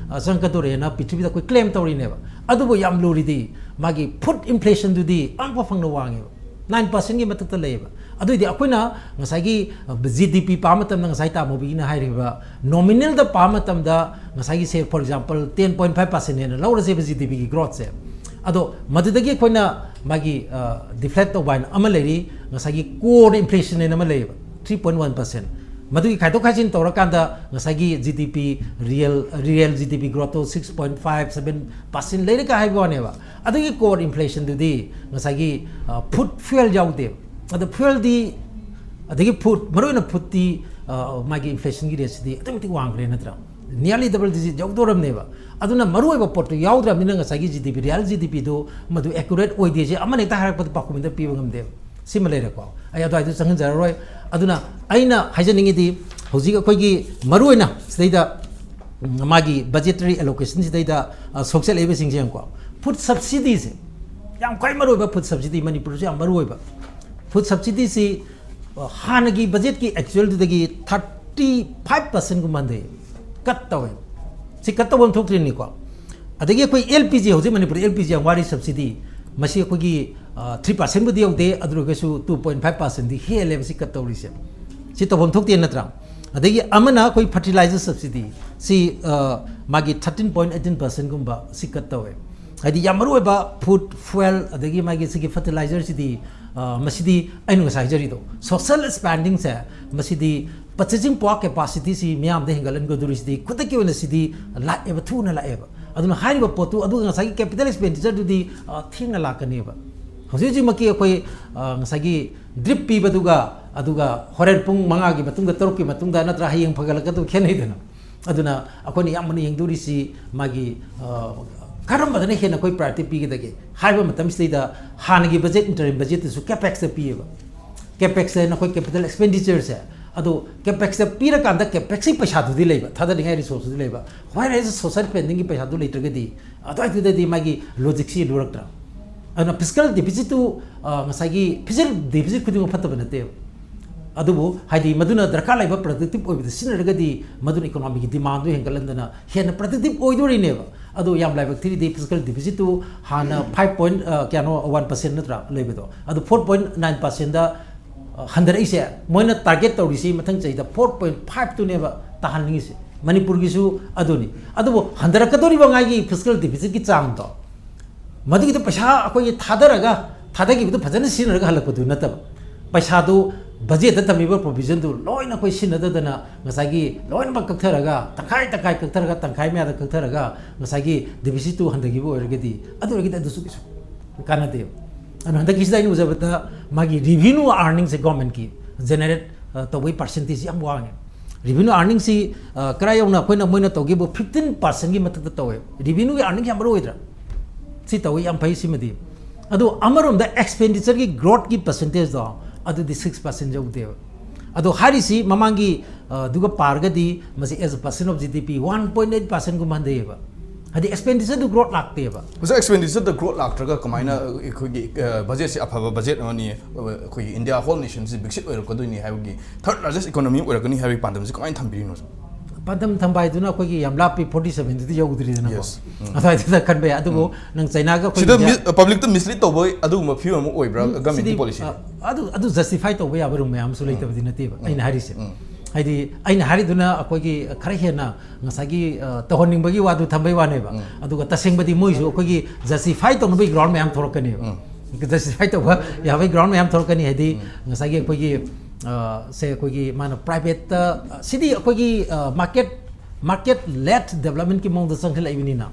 ꯆꯪꯒꯗꯣꯔꯦꯅ ꯄ꯭ꯔꯤꯊꯤꯕꯤꯗ ꯑꯩꯈꯣꯏ ꯀ꯭ꯂꯦꯝ ꯇꯧꯔꯤꯅꯦꯕ꯫ ꯑꯗꯨꯕꯨ ꯌꯥꯝ ꯂꯨꯔꯤꯗꯤ ꯃꯥꯒꯤ ꯐꯨꯗ ꯏꯟꯐ꯭ꯂꯦꯁꯟꯗꯨꯗꯤ ꯑꯉꯛꯄ ꯐꯪꯅ ꯋꯥꯡꯉꯦꯕ, ꯅꯥꯏꯟ ꯄꯥꯔꯁꯦꯟꯒꯤ ꯃꯊꯛꯇ ꯂꯩꯌꯦꯕ꯫ ꯑꯗꯨꯏꯗꯤ ꯑꯩꯈꯣꯏꯅ ꯉꯁꯥꯏꯒꯤ ꯖꯤ ꯗꯤ ꯄꯤ ꯄꯥꯕ ꯃꯇꯝꯗ ꯉꯁꯥꯏ ꯇꯥꯃꯣꯕꯤꯒꯤꯅ ꯍꯥꯏꯔꯤꯕ ꯅꯣꯃꯤꯅꯦꯜꯗ ꯄꯥꯕ ꯃꯇꯝꯗ ꯉꯁꯥꯏꯒꯤ say, for example, ten point five percent ꯍꯦꯟꯅ ꯂꯧꯔꯁꯦꯕ ꯖꯤ ꯗꯤ ꯄꯤꯒꯤ ꯒ꯭ꯔꯣꯠꯁꯦ꯫ ꯑꯗꯣ ꯃꯗꯨꯗꯒꯤ ꯑꯩꯈꯣꯏꯅ ꯃꯥꯒꯤ ꯗꯤꯐ꯭ꯂꯦꯠ ꯇꯧꯕ ꯍꯥꯏꯅ ꯑꯃ ꯂꯩꯔꯤ, ꯉꯁꯥꯏꯒꯤ ꯀꯣꯔ ꯏꯟꯐ꯭ꯂꯦꯁꯟ ꯍꯥꯏꯅ ꯑꯃ ꯂꯩꯌꯦꯕ, ꯊ꯭ꯔꯤ ꯄꯣꯏꯟ ꯋꯥꯟ ꯄꯥꯔꯁꯦꯟ꯫ ꯃꯗꯨꯒꯤ ꯈꯥꯏꯗꯣꯛ ꯈꯥꯏꯖꯤꯟ ꯇꯧꯔꯀꯥꯟꯗ ꯉꯁꯥꯏꯒꯤ G D P, real real G D P ꯒ꯭ꯔꯣꯠꯇꯣ six point five seven percent ꯂꯩꯔꯒ ꯍꯥꯏꯕ ꯋꯥꯅꯦꯕ꯫ ꯑꯗꯨꯒꯤ ꯀꯣꯔ ꯏꯟꯐ꯭ꯂꯦꯁꯟꯗꯨꯗꯤ ꯉꯁꯥꯏꯒꯤ ꯐꯨꯗ ꯐ꯭ꯌꯨꯑꯦꯜ ꯌꯥꯎꯗꯦꯕ꯫ ꯑꯗꯣ ꯐ꯭ꯌꯨꯑꯦꯜꯗꯤ, ꯑꯗꯒꯤ ꯐꯨꯗ, ꯃꯔꯨꯑꯣꯏꯅ ꯐꯨꯗꯇꯤ ꯃꯥꯒꯤ ꯏꯟꯐ꯭ꯂꯦꯁꯟꯒꯤ ꯔꯦꯠꯁꯤꯗꯤ ꯑꯗꯨꯛꯀꯤ ꯃꯇꯤꯛ ꯋꯥꯡꯈ꯭ꯔꯦ ꯅꯠꯇ꯭ꯔꯥ? ꯅꯤꯌꯔꯂꯤ ꯗꯕꯜ ꯗꯤꯖꯤꯠ ꯌꯧꯗꯧꯔꯕꯅꯦꯕ꯫ ꯑꯗꯨꯅ ꯃꯔꯨꯑꯣꯏꯕ ꯄꯣꯠꯇꯨ ꯌꯥꯎꯗ꯭ꯔꯕꯅꯤꯅ ꯉꯁꯥꯏꯒꯤ G D P, real G D ꯄꯤꯗꯨ ꯃꯗꯨ ꯑꯦꯀꯨꯔꯦꯠ ꯑꯣꯏꯗꯦꯁꯦ ꯑꯃꯅ ꯍꯦꯛꯇ ꯍꯥꯏꯔꯛꯄꯗ ꯄꯥꯎꯈꯨꯝ ꯍꯦꯛꯇ ꯄꯤꯕ ꯉꯝꯗꯦꯕ꯫ ꯁꯤꯃ ꯂꯩꯔꯦꯀꯣ, ꯑꯩ ꯑꯗꯨꯋꯥꯏꯗꯨ ꯆꯪꯍꯟꯖꯔꯔꯣꯏ꯫ ꯑꯗꯨꯅ ꯑꯩꯅ ꯍꯥꯏꯖꯅꯤꯡꯉꯤꯗꯤ, ꯍꯧꯖꯤꯛ ꯑꯩꯈꯣꯏꯒꯤ ꯃꯔꯨꯑꯣꯏꯅ ꯁꯤꯗꯩꯗ ꯎꯝ, ꯃꯥꯒꯤ ꯕꯖꯦꯇꯔꯤ ꯑꯦꯂꯣꯀꯦꯁꯟꯁꯤꯗꯩꯗ ꯁꯣꯛꯆꯜꯂꯛꯏꯕꯁꯤꯡꯁꯦ ꯌꯦꯡꯉꯨꯀꯣ, ꯐꯨꯗ ꯁꯕꯁꯤꯗꯤꯁꯦ ꯌꯥꯝ ꯈ꯭ꯋꯥꯏ ꯃꯔꯨꯑꯣꯏꯕ꯫ ꯐꯨꯗ ꯁꯕꯁꯤꯗꯤ ꯃꯅꯤꯄꯨꯔꯁꯨ ꯌꯥꯝ ꯃꯔꯨꯑꯣꯏꯕ꯫ ꯐꯨꯗ ꯁꯕꯁꯤꯗꯤꯁꯤ ꯑ, ꯍꯥꯟꯅꯒꯤ ꯕꯖꯦꯠꯀꯤ ꯑꯦꯛꯆꯨꯑꯦꯜꯗꯨꯗꯒꯤ ꯊꯥꯔꯇꯤ ꯐꯥꯏꯚ ꯄꯥꯔꯁꯦꯟꯒꯨꯝꯕ ꯍꯟꯊꯩ, ꯀꯠ ꯇꯧꯋꯦ꯫ ꯁꯤ ꯀꯠ ꯇꯧꯐꯝ ꯊꯣꯛꯇ꯭ꯔꯤꯅꯤꯀꯣ꯫ ꯑꯗꯒꯤ ꯑꯩꯈꯣꯏ ꯑꯦꯜ ꯄꯤ ꯖꯤ, ꯍꯧꯖꯤꯛ ꯃꯅꯤꯄꯨꯔꯗ ꯑꯦꯜ ꯄꯤ ꯖꯤ ꯌꯥꯝ ꯋꯥꯔꯤ, ꯁꯕꯁꯤꯗꯤ꯫ ꯃꯁꯤ ꯑꯩꯈꯣꯏꯒꯤ ꯊ꯭ꯔꯤ ꯄꯥꯔꯁꯦꯟꯕꯨꯗꯤ ꯌꯧꯗꯦ, ꯑꯗꯨ ꯑꯣꯏꯔꯒꯁꯨ ꯇꯨ ꯄꯣꯏꯟ ꯐꯥꯏꯚ ꯄꯥꯔꯁꯦꯟꯗꯤ ꯍꯦꯜꯂꯦꯕ ꯁꯤ ꯀꯠ ꯇꯧꯔꯤꯁꯦ꯫ ꯁꯤ ꯇꯧꯐꯝ ꯊꯣꯛꯇꯦ ꯅꯠꯇ꯭ꯔꯥ? ꯑꯗꯒꯤ ꯑꯃꯅ ꯑꯩꯈꯣꯏ ꯐꯔꯇꯤꯂꯥꯏꯖꯔ ꯁꯕꯁꯤꯗꯤ, ꯁꯤ ꯑ, ꯃꯥꯒꯤ ꯊꯥꯔꯇꯤꯟ ꯄꯣꯏꯟ ꯑꯩꯠꯇꯤꯟ ꯄꯥꯔꯁꯦꯟꯒꯨꯝꯕ ꯁꯤ ꯀꯠ ꯇꯧꯋꯦ꯫ ꯍꯥꯏꯗꯤ ꯌꯥꯝ ꯃꯔꯨ ꯑꯣꯏꯕ ꯐꯨꯗ, ꯐ꯭ꯌꯨꯑꯦꯜ, ꯑꯗꯒꯤ ꯃꯥꯒꯤ ꯁꯤꯒꯤ ꯐꯔꯇꯤꯂꯥꯏꯖꯔꯁꯤꯗꯤ, ꯑ, ꯃꯁꯤꯗꯤ ꯑꯩꯅ ꯉꯁꯥꯏ ꯍꯥꯏꯖꯔꯤꯗꯣ, ꯁꯣꯁꯦꯜ ꯁ꯭ꯄꯦꯟꯗꯤꯡꯁꯦ, ꯃꯁꯤꯗꯤ ꯄꯔꯆꯦꯁꯤꯡ ꯄꯋꯥꯔ ꯀꯦꯄꯥꯁꯤꯇꯤꯁꯤ ꯃꯤꯌꯥꯝꯗ ꯍꯦꯟꯒꯠꯍꯟꯒꯗꯧꯔꯤꯁꯤꯗꯤ ꯈꯨꯗꯛꯀꯤ ꯑꯣꯏꯅ ꯁꯤꯗꯤ ꯂꯥꯛꯑꯦꯕ, ꯊꯨꯅ ꯂꯥꯛꯑꯦꯕ꯫ ꯑꯗꯨꯅ ꯍꯥꯏꯔꯤꯕ ꯄꯣꯠꯇꯨ, ꯑꯗꯨꯒ ꯉꯁꯥꯏꯒꯤ ꯀꯦꯄꯤꯇꯦꯜ ꯑꯦꯛꯁꯄꯦꯟꯗꯤꯆꯔꯗꯨꯗꯤ, ꯑ, ꯊꯦꯡꯅ ꯂꯥꯛꯀꯅꯦꯕ꯫ ꯍꯧꯖꯤꯛ ꯍꯧꯖꯤꯛꯃꯛꯀꯤ ꯑꯩꯈꯣꯏ, ꯑ, ꯉꯁꯥꯏꯒꯤ ꯗ꯭ꯔꯤꯞ ꯄꯤꯕꯗꯨꯒ, ꯑꯗꯨꯒ ꯍꯣꯔꯦꯟ ꯄꯨꯡ ꯃꯉꯥꯒꯤ ꯃꯇꯨꯡꯗ, ꯇꯔꯨꯛꯀꯤ ꯃꯇꯨꯡꯗ ꯅꯠꯇ꯭ꯔꯒ ꯍꯌꯦꯡ ꯐꯒꯠꯂꯛꯀꯗꯕ ꯈꯦꯠꯅꯩꯗꯅ꯫ ꯑꯗꯨꯅ ꯑꯩꯈꯣꯏꯅ ꯌꯥꯝꯕꯅ ꯌꯦꯡꯗꯣꯔꯤꯁꯤ ꯃꯥꯒꯤ, ꯑ, ꯀꯔꯝꯕꯗꯅ ꯍꯦꯟꯅ ꯑꯩꯈꯣꯏ ꯄ꯭ꯔꯥꯏꯌꯣꯔꯤꯇꯤ ꯄꯤꯒꯗꯒꯦ ꯍꯥꯏꯕ ꯃꯇꯝꯁꯤꯗꯩꯗ, ꯍꯥꯟꯅꯒꯤ ꯕꯖꯦꯠ, ꯏꯟꯇꯔꯤꯝ ꯕꯖꯦꯠꯇꯁꯨ ꯀꯦꯄꯦꯛꯁꯇ ꯄꯤꯌꯦꯕ꯫ ꯀꯦꯄꯦꯛꯁꯇ ꯅꯈꯣꯏ ꯀꯦꯄꯤꯇꯦꯜ ꯑꯦꯛꯁꯄꯦꯟꯗꯤꯆꯔꯁꯦ, ꯑꯗꯣ ꯀꯦꯄꯦꯛꯁꯇ ꯄꯤꯔꯀꯥꯟꯗ ꯀꯦꯄꯦꯛꯁꯀꯤ ꯄꯩꯁꯥꯗꯨꯗꯤ ꯂꯩꯕ, ꯊꯥꯗꯅꯤꯡꯉꯥꯏ ꯔꯤꯁꯣꯔꯁꯇꯨꯗꯤ ꯂꯩꯕ, ꯋꯥꯏ ꯍꯥꯏꯁꯦ ꯁꯣꯁꯦꯜ ꯁ꯭ꯄꯦꯟꯗꯤꯡꯒꯤ ꯄꯩꯁꯥꯗꯨ ꯂꯩꯇ꯭ꯔꯒꯗꯤ, ꯑꯗꯨꯋꯥꯏꯗꯨꯗꯗꯤ ꯃꯥꯒꯤ ꯂꯣꯖꯤꯛꯁꯤ ꯂꯨꯔꯛꯇ꯭ꯔꯥ? ꯑꯗꯨꯅ ꯐꯤꯁꯀꯦꯜ ꯗꯤꯐꯤꯁꯤꯠꯇꯨ, ꯑ, ꯉꯁꯥꯏꯒꯤ ꯐꯤꯁꯀꯦꯜ ꯗꯤꯐꯤꯁꯤꯠ ꯈꯨꯗꯤꯡꯃꯛ ꯐꯠꯇꯕ ꯅꯠꯇꯦꯕ꯫ ꯑꯗꯨꯕꯨ ꯍꯥꯏꯗꯤ ꯃꯗꯨꯅ ꯗꯔꯀꯥꯔ ꯂꯩꯕ ꯄ꯭ꯔꯗꯛꯇꯤꯞ ꯑꯣꯏꯕꯗ ꯁꯤꯖꯤꯟꯅꯔꯒꯗꯤ ꯃꯗꯨꯅ ꯏꯀꯣꯅꯣꯃꯤꯒꯤ ꯗꯤꯃꯥꯟꯗꯨ ꯍꯦꯟꯒꯠꯍꯟꯗꯅ ꯍꯦꯟꯅ ꯄ꯭ꯔꯗꯛꯇꯤꯞ ꯑꯣꯏꯗꯣꯔꯤꯅꯦꯕ꯫ ꯑꯗꯣ ꯌꯥꯝ ꯂꯥꯏꯕꯛ ꯊꯤꯔꯤꯗꯤ ꯐꯤꯁꯀꯦꯜ ꯗꯤꯐꯤꯁꯤꯠꯇꯨ ꯍꯥꯟꯅ ꯐꯥꯏꯚ ꯄꯣꯏꯟ, ꯑ, ꯀꯌꯥꯅꯣ, ꯋꯥꯟ ꯄꯥꯔꯁꯦꯟ ꯅꯠꯇ꯭ꯔꯥ ꯂꯩꯕꯗꯣ? ꯑꯗꯨ ꯐꯣꯔ ꯄꯣꯏꯟ ꯅꯥꯏꯟ ꯄꯥꯔꯁꯦꯟꯗ, ꯑ, ꯍꯟꯊꯔꯛꯏꯁꯦ꯫ ꯃꯣꯏꯅ ꯇꯥꯔꯒꯦꯠ ꯇꯧꯔꯤꯁꯤ ꯃꯊꯪ ꯆꯍꯤꯗ ꯐꯣꯔ ꯄꯣꯏꯟ ꯐꯥꯏꯚꯇꯨꯅꯦꯕ ꯇꯥꯍꯟꯅꯤꯡꯉꯤꯁꯦ꯫ ꯃꯅꯤꯄꯨꯔꯒꯤꯁꯨ ꯑꯗꯨꯅꯤ꯫ ꯑꯗꯨꯕꯨ ꯍꯟꯊꯔꯛꯀꯗꯧꯔꯤꯕ ꯉꯥꯏꯒꯤ ꯐꯤꯁꯀꯦꯜ ꯗꯤꯐꯤꯁꯤꯠꯀꯤ ꯆꯥꯡꯗꯣ, ꯃꯗꯨꯒꯤꯗꯣ ꯄꯩꯁꯥ ꯑꯩꯈꯣꯏꯒꯤ ꯊꯥꯗꯔꯒ, ꯊꯥꯗꯈꯤꯕꯗꯣ ꯐꯖꯅ ꯁꯤꯖꯤꯟꯅꯔꯒ ꯍꯜꯂꯛꯄꯗꯨ ꯅꯠꯇꯕ, ꯄꯩꯁꯥꯗꯨ ꯕꯖꯦꯠꯇ ꯊꯝꯃꯤꯕ ꯄ꯭ꯔꯣꯚꯤꯖꯟꯗꯨ ꯂꯣꯏꯅ ꯑꯩꯈꯣꯏ ꯁꯤꯖꯤꯟꯅꯗꯗꯅ ꯉꯁꯥꯏꯒꯤ ꯂꯣꯏꯅꯃꯛ ꯀꯛꯊꯔꯒ, ꯇꯪꯈꯥꯏ ꯇꯪꯈꯥꯏ ꯀꯛꯊꯔꯒ, ꯇꯪꯈꯥꯏ ꯃꯌꯥꯗ ꯀꯛꯊꯔꯒ ꯉꯁꯥꯏꯒꯤ ꯗꯤꯐꯤꯁꯤꯠꯇꯨ ꯍꯟꯊꯈꯤꯕ ꯑꯣꯏꯔꯒꯗꯤ, ꯑꯗꯨ ꯑꯣꯏꯔꯒꯗꯤ ꯑꯗꯨꯁꯨ ꯀꯩꯁꯨ ꯀꯥꯟꯅꯗꯦꯕ꯫ ꯑꯗꯨꯅ ꯍꯟꯗꯛꯀꯤꯁꯤꯗ ꯑꯩꯅ ꯎꯖꯕꯗ ꯃꯥꯒꯤ ꯔꯤꯚꯤꯅ꯭ꯌꯨ ꯑꯥꯔꯅꯤꯡꯁꯦ ꯒꯣꯔꯃꯦꯟꯠꯀꯤ ꯖꯦꯅꯦꯔꯦꯠ, ꯑ, ꯇꯧꯕꯒꯤ ꯄꯥꯔꯁꯦꯟꯇꯦꯖꯁꯤ ꯌꯥꯝ ꯋꯥꯡꯉꯦ꯫ ꯔꯤꯚꯤꯅ꯭ꯌꯨ ꯑꯥꯔꯅꯤꯡꯁꯤ, ꯑ, ꯀꯔꯥꯏ ꯌꯧꯅ ꯑꯩꯈꯣꯏꯅ, ꯃꯣꯏꯅ ꯇꯧꯈꯤꯕ ꯐꯤꯐꯇꯤꯟ ꯄꯥꯔꯁꯦꯟꯒꯤ ꯃꯊꯛꯇ ꯇꯧꯋꯦ꯫ ꯔꯤꯚꯤꯅ꯭ꯌꯨꯒꯤ ꯑꯥꯔꯅꯤꯡ ꯌꯥꯝ ꯃꯔꯨ ꯑꯣꯏꯗ꯭ꯔꯥ? ꯁꯤ ꯇꯧꯋꯤ, ꯌꯥꯝ ꯐꯩ ꯁꯤꯃꯗꯤ꯫ ꯑꯗꯣ ꯑꯃꯔꯣꯝꯗ ꯑꯦꯛꯁꯄꯦꯟꯗꯤꯆꯔꯒꯤ ꯒ꯭ꯔꯣꯠꯀꯤ ꯄꯥꯔꯁꯦꯟꯇꯦꯖꯇꯣ, ꯑꯗꯨꯗꯤ ꯁꯤꯛꯁ ꯄꯥꯔꯁꯦꯟ ꯌꯧꯗꯦꯕ꯫ ꯑꯗꯣ ꯍꯥꯏꯔꯤꯁꯤ ꯃꯃꯥꯡꯒꯤ, ꯑ, ꯑꯗꯨꯒ ꯄꯥꯔꯒꯗꯤ ꯃꯁꯤ as a percent of G D P one point eight percentꯒꯨꯝꯕ ꯍꯟꯊꯩꯌꯦꯕ꯫ ꯍꯥꯏꯗꯤ ꯑꯦꯛꯁꯄꯦꯟꯗꯤꯆꯔꯗꯨ ꯒ꯭ꯔꯣꯠ ꯂꯥꯛꯇꯦꯕ꯫ ꯃꯁꯤ ꯑꯦꯛꯁꯄꯦꯟꯗꯤꯆꯔꯗ ꯒ꯭ꯔꯣꯠ ꯂꯥꯛꯇ꯭ꯔꯒ ꯀꯃꯥꯏꯅ ꯑꯩꯈꯣꯏꯒꯤ, ꯑ, ꯕꯖꯦꯠꯁꯤ ꯑꯐꯕ ꯕꯖꯦꯠ ꯑꯃꯅꯤ, ꯑ, ꯑꯩꯈꯣꯏꯒꯤ ꯏꯟꯗꯤꯌꯥ ꯍꯣꯜ ꯅꯦꯁꯟꯁꯤ ꯕꯤꯛꯁꯤꯠ ꯑꯣꯏꯔꯛꯀꯗꯣꯏꯅꯤ ꯍꯥꯏꯕꯒꯤ, ꯊꯔꯗ ꯂꯥꯔꯖꯦꯁ ꯏꯀꯣꯅꯣꯃꯤ ꯑꯣꯏꯔꯛꯀꯅꯤ ꯍꯥꯏꯕꯒꯤ ꯄꯥꯟꯗꯝꯁꯤ ꯀꯃꯥꯏꯅ ꯊꯝꯕꯤꯔꯤꯅꯣ, ꯁꯔ? ꯄꯥꯟꯗꯝ ꯊꯝꯕ ꯍꯥꯏꯗꯨꯅ ꯑꯩꯈꯣꯏꯒꯤ ꯌꯥꯝ ꯂꯥꯞꯄꯤ, ꯐꯣꯔꯇꯤ ꯁꯦꯚꯦꯟꯗꯨꯗꯤ ꯌꯧꯗ꯭ꯔꯤꯗꯅꯀꯣ꯫ ꯌꯦꯁ꯫ ꯎꯝ꯫ ꯑꯗꯨꯋꯥꯏꯗꯨꯗ ꯈꯟꯕ ꯌꯥꯏ꯫ ꯑꯗꯨꯕꯨ ꯎꯝ꯫ ꯅꯪ ꯆꯩꯅꯥꯒ ꯑꯩꯈꯣꯏ ꯁꯤꯗ ꯏꯟꯗꯤꯌꯥ ꯃꯤ-, ꯄꯕ꯭ꯂꯤꯛꯇ ꯃꯤꯁꯂꯤꯗ ꯇꯧꯕ ꯑꯗꯨꯒꯨꯝꯕ ꯐꯤꯕꯝ ꯑꯃ ꯑꯣꯏꯕ꯭ꯔꯥ, ꯎꯝ, ꯒꯃꯦꯟꯒꯤ ꯁꯤꯗꯤ, ꯄꯣꯂꯤꯁꯤꯗ? ꯑ, ꯑꯗꯨ, ꯑꯗꯨ ꯖꯁꯇꯤꯐꯥꯏ ꯇꯧꯕ ꯌꯥꯕ ꯔꯨꯝ ꯃꯌꯥꯝ ꯑꯃꯁꯨ ꯎꯝ꯫ ꯂꯩꯇꯕꯗꯤ ꯅꯠꯇꯦꯕ ꯎꯝ꯫ ꯑꯩꯅ ꯍꯥꯏꯔꯤꯁꯦ꯫ ꯎꯝ꯫ ꯍꯥꯏꯗꯤ ꯑꯩꯅ ꯍꯥꯏꯔꯤꯗꯨꯅ ꯑꯩꯈꯣꯏꯒꯤ ꯈꯔ ꯍꯦꯟꯅ ꯉꯁꯥꯏꯒꯤ ꯑ, ꯇꯧꯍꯟꯅꯤꯡꯕꯒꯤ ꯋꯥꯗꯨ ꯊꯝꯕꯩ ꯋꯥꯅꯦꯕ꯫ ꯑꯗꯨꯒ ꯇꯁꯦꯡꯕꯗꯤ ꯃꯣꯏꯁꯨ ꯑꯩꯈꯣꯏꯒꯤ justify ꯇꯧꯅꯕꯒꯤ ground ꯃꯌꯥꯝ ꯊꯣꯔꯛꯀꯅꯦꯕ꯫ Justify ꯇꯧꯕ ꯌꯥꯕꯒꯤ ground ꯃꯌꯥꯝ ꯊꯣꯔꯛꯀꯅꯤ꯫ ꯍꯥꯏꯗꯤ ꯉꯁꯥꯏꯒꯤ ꯑꯩꯈꯣꯏꯒꯤ ꯑ, ꯁꯦ ꯑꯩꯈꯣꯏꯒꯤ ꯃꯥꯅ privateꯇ, ꯑ, ꯁꯤꯗꯤ ꯑꯩꯈꯣꯏꯒꯤ ꯑ, market market led developmentꯀꯤ ꯃꯑꯣꯡꯗ ꯆꯪꯁꯤꯜꯂꯛꯏꯕꯅꯤꯅ,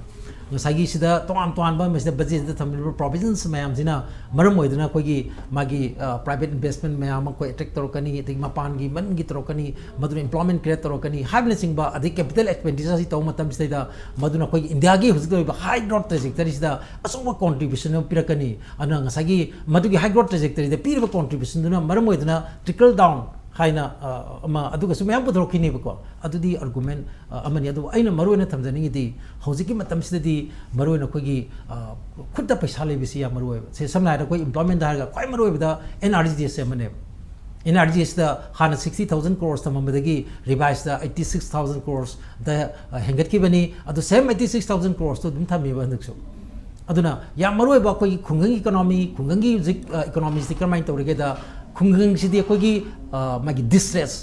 ꯉꯁꯥꯏꯒꯤ ꯁꯤꯗ ꯇꯣꯉꯥꯟ ꯇꯣꯉꯥꯟꯕ ꯃꯁꯤꯗ budgetꯇ ꯊꯝꯂꯤꯕ provisions ꯃꯌꯥꯝꯁꯤꯅ ꯃꯔꯝ ꯑꯣꯏꯗꯨꯅ ꯑꯩꯈꯣꯏꯒꯤ ꯃꯥꯒꯤ ꯑ, private investment ꯃꯌꯥꯝ ꯑꯃ ꯑꯩꯈꯣꯏ attract ꯇꯧꯔꯛꯀꯅꯤ, ꯑꯗꯒꯤ ꯃꯄꯥꯟꯒꯤ ꯃꯅꯨꯡꯒꯤ ꯇꯧꯔꯛꯀꯅꯤ, ꯃꯗꯨꯅ employment create ꯇꯧꯔꯛꯀꯅꯤ ꯍꯥꯏꯕꯅꯆꯤꯡꯕ, ꯑꯗꯩ capital expenditure ꯁꯤ ꯇꯧꯕ ꯃꯇꯝꯁꯤꯗꯩꯗ ꯃꯗꯨꯅ ꯑꯩꯈꯣꯏꯒꯤ ꯏꯟꯗꯤꯌꯥꯒꯤ ꯍꯧꯖꯤꯛ ꯂꯩꯔꯤꯕ high growth trajectoryꯁꯤꯗ ꯑꯆꯧꯕ contribution ꯑꯃ ꯄꯤꯔꯛꯀꯅꯤ꯫ ꯑꯗꯨꯅ ꯉꯁꯥꯏꯒꯤ ꯃꯗꯨꯒꯤ high growth trajectoryꯗ ꯄꯤꯔꯤꯕ contributionꯗꯨꯅ ꯃꯔꯝ ꯑꯣꯏꯗꯨꯅ trickle down ꯍꯥꯏꯅ ꯑ, ꯑꯃ ꯑꯗꯨꯒꯁꯨ ꯃꯌꯥꯝ ꯄꯨꯊꯣꯔꯛꯈꯤꯅꯦꯕꯀꯣ꯫ ꯑꯗꯨꯗꯤ argument ꯑ, ꯑꯃꯅꯤ꯫ ꯑꯗꯨꯕꯨ ꯑꯩꯅ ꯃꯔꯨ ꯑꯣꯏꯅ ꯊꯝꯖꯅꯤꯡꯉꯤꯗꯤ ꯍꯧꯖꯤꯛꯀꯤ ꯃꯇꯝꯁꯤꯗꯗꯤ ꯃꯔꯨ ꯑꯣꯏꯅ ꯑꯩꯈꯣꯏꯒꯤ ꯑ, ꯈꯨꯠꯇ ꯄꯩꯁꯥ ꯂꯩꯕꯁꯤ ꯌꯥꯝ ꯃꯔꯨ ꯑꯣꯏꯕ꯫ ꯁꯦ, ꯁꯝꯅ ꯍꯥꯏꯔꯕꯗ ꯑꯩꯈꯣꯏ employmentꯗ ꯍꯥꯏꯔꯒ ꯈ꯭ꯋꯥꯏ ꯃꯔꯨ ꯑꯣꯏꯕꯗ NREGS ꯑꯃꯅꯦꯕ꯫ NREGSꯇ ꯍꯥꯟꯅ sixty thousand crores ꯊꯝꯃꯝꯕꯗꯒꯤ revisedꯇ eighty six thousand croresꯗ ꯑ, ꯍꯦꯟꯒꯠꯈꯤꯕꯅꯤ꯫ ꯑꯗꯨ same eighty six thousand croresꯇꯣ ꯑꯗꯨꯝ ꯊꯝꯃꯤꯕ ꯍꯟꯗꯛꯁꯨ꯫ ꯑꯗꯨꯅ ꯌꯥꯝ ꯃꯔꯨ ꯑꯣꯏꯕ ꯑꯩꯈꯣꯏꯒꯤ ꯈꯨꯡꯒꯪꯒꯤ economy, ꯈꯨꯡꯒꯪꯒꯤ ꯍꯧꯖꯤꯛ ꯑ, economyꯁꯤ ꯀꯔꯝꯍꯥꯏꯅ ꯇꯧꯔꯤꯒꯦꯗ, ꯈꯨꯡꯒꯪꯁꯤꯗꯤ ꯑꯩꯈꯣꯏꯒꯤ ꯑ, ꯃꯥꯒꯤ distress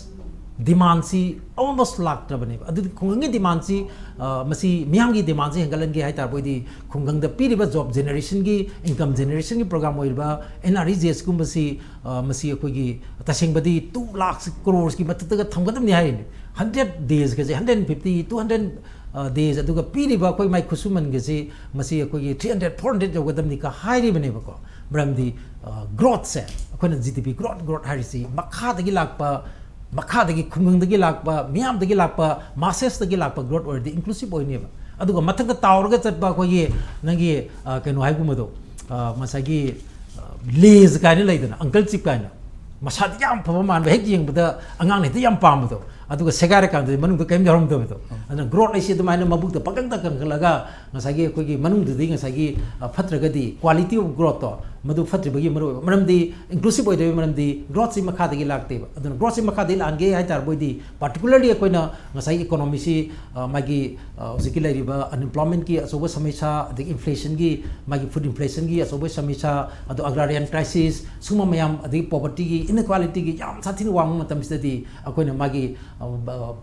demandꯁꯤ almost ꯂꯥꯛꯇ꯭ꯔꯕꯅꯦꯕ꯫ ꯑꯗꯨꯗꯤ ꯈꯨꯡꯒꯪꯒꯤ demandꯁꯤ ꯑ, ꯃꯁꯤ ꯃꯤꯌꯥꯝꯒꯤ demandꯁꯤ ꯍꯦꯟꯒꯠꯍꯟꯒꯦ ꯍꯥꯏ ꯇꯥꯔꯕꯗꯤ ꯈꯨꯡꯒꯪꯗ ꯄꯤꯔꯤꯕ job generationꯒꯤ, income generationꯒꯤ program ꯑꯣꯏꯔꯤꯕ NREGSꯀꯨꯝꯕꯁꯤ ꯑ, ꯃꯁꯤ ꯑꯩꯈꯣꯏꯒꯤ ꯇꯁꯦꯡꯕꯗꯤ two lakh croresꯀꯤ ꯃꯊꯛꯇꯒ ꯊꯝꯒꯗꯕꯅꯤ ꯍꯥꯏꯔꯤꯅꯤ꯫ Hundred daysꯒꯁꯦ, hundred fifty, two hundred days, ꯑꯗꯨꯒ ꯄꯤꯔꯤꯕ ꯑꯩꯈꯣꯏ ꯃꯥꯏ ꯈꯨꯠꯁꯨꯃꯟꯒꯁꯤ ꯃꯁꯤ ꯑꯩꯈꯣꯏꯒꯤ three hundred, four hundred ꯌꯧꯒꯗꯕꯅꯤ ꯀ ꯍꯥꯏꯔꯤꯕꯅꯦꯕꯀꯣ꯫ ꯃꯔꯝꯗꯤ growthꯁꯦ, ꯑꯩꯈꯣꯏꯅ GDP growth, growth ꯍꯥꯏꯔꯤꯁꯤ ꯃꯈꯥꯗꯒꯤ ꯂꯥꯛꯄ, ꯃꯈꯥꯗꯒꯤ ꯈꯨꯡꯒꯪꯗꯒꯤ ꯂꯥꯛꯄ, ꯃꯤꯌꯥꯝꯗꯒꯤ ꯂꯥꯛꯄ, massesꯇꯒꯤ ꯂꯥꯛꯄ growth ꯑꯣꯏꯔꯗꯤ inclusive ꯑꯣꯏꯅꯦꯕ꯫ ꯑꯗꯨꯒ ꯃꯊꯛꯇ ꯇꯥꯎꯔꯒ ꯆꯠꯄ ꯑꯩꯈꯣꯏꯒꯤ ꯅꯪꯒꯤ ꯑ, ꯀꯩꯅꯣ ꯍꯥꯏꯒꯨꯝꯕꯗꯣ, ꯑ, ꯉꯁꯥꯏꯒꯤ Lays ꯀꯥꯏꯅ ꯂꯩꯗꯅ, Uncle Chip ꯀꯥꯏꯅ, ꯃꯁꯥꯗꯤ ꯌꯥꯝ ꯐꯕ ꯃꯥꯟꯕ, ꯍꯦꯛ ꯌꯦꯡꯕꯗ ꯑꯉꯥꯡꯅ ꯍꯦꯛꯇ ꯌꯥꯝ ꯄꯥꯝꯕꯗꯣ, ꯑꯗꯨꯒ ꯁꯦꯒꯥꯏꯔꯀꯥꯟꯗꯗꯤ ꯃꯅꯨꯡꯗ ꯀꯔꯤꯝ ꯌꯥꯎꯔꯝꯗꯕꯗꯣ꯫ ꯑꯗꯨꯅ growth ꯍꯥꯏꯁꯤ ꯑꯗꯨꯃꯥꯏꯅ ꯃꯕꯨꯛꯇ ꯄꯪꯀꯪꯗ ꯀꯪꯈꯠꯂꯒ ꯉꯁꯥꯏꯒꯤ ꯑꯩꯈꯣꯏꯒꯤ ꯃꯅꯨꯡꯗꯨꯗꯤ ꯉꯁꯥꯏꯒꯤ, ꯑ, ꯐꯠꯇ꯭ꯔꯒꯗꯤ quality of growthꯇꯣ, ꯃꯗꯨ ꯐꯠꯇ꯭ꯔꯤꯕꯒꯤ ꯃꯔꯨꯑꯣꯏꯕ ꯃꯔꯝꯗꯤ, inclusive ꯑꯣꯏꯗꯕꯒꯤ ꯃꯔꯝꯗꯤ growthꯁꯤ ꯃꯈꯥꯗꯒꯤ ꯂꯥꯛꯇꯦꯕ꯫ ꯑꯗꯨꯅ growthꯁꯤ ꯃꯈꯥꯗꯒꯤ ꯂꯥꯛꯍꯟꯒꯦ ꯍꯥꯏ ꯇꯥꯔꯕꯣꯏꯗꯤ, particularly ꯑꯩꯈꯣꯏꯅ ꯉꯁꯥꯏꯒꯤ economyꯁꯤ, ꯑ, ꯃꯥꯒꯤ, ꯑ, ꯍꯧꯖꯤꯛꯀꯤ ꯂꯩꯔꯤꯕ unemploymentꯀꯤ ꯑꯆꯧꯕ ꯁꯃꯁ꯭ꯌꯥ, ꯑꯗꯒꯤ inflationꯒꯤ, ꯃꯥꯒꯤ food inflationꯒꯤ ꯑꯆꯧꯕ ꯁꯃꯁ꯭ꯌꯥ, ꯑꯗꯣ agrarian crisis, ꯁꯨꯝꯕ ꯃꯌꯥꯝ, ꯑꯗꯒꯤ povertyꯒꯤ inequalityꯒꯤ ꯌꯥꯝ ꯁꯥꯊꯤꯅ ꯋꯥꯡꯕ ꯃꯇꯝꯁꯤꯗꯗꯤ ꯑꯩꯈꯣꯏꯅ ꯃꯥꯒꯤ, ꯑ,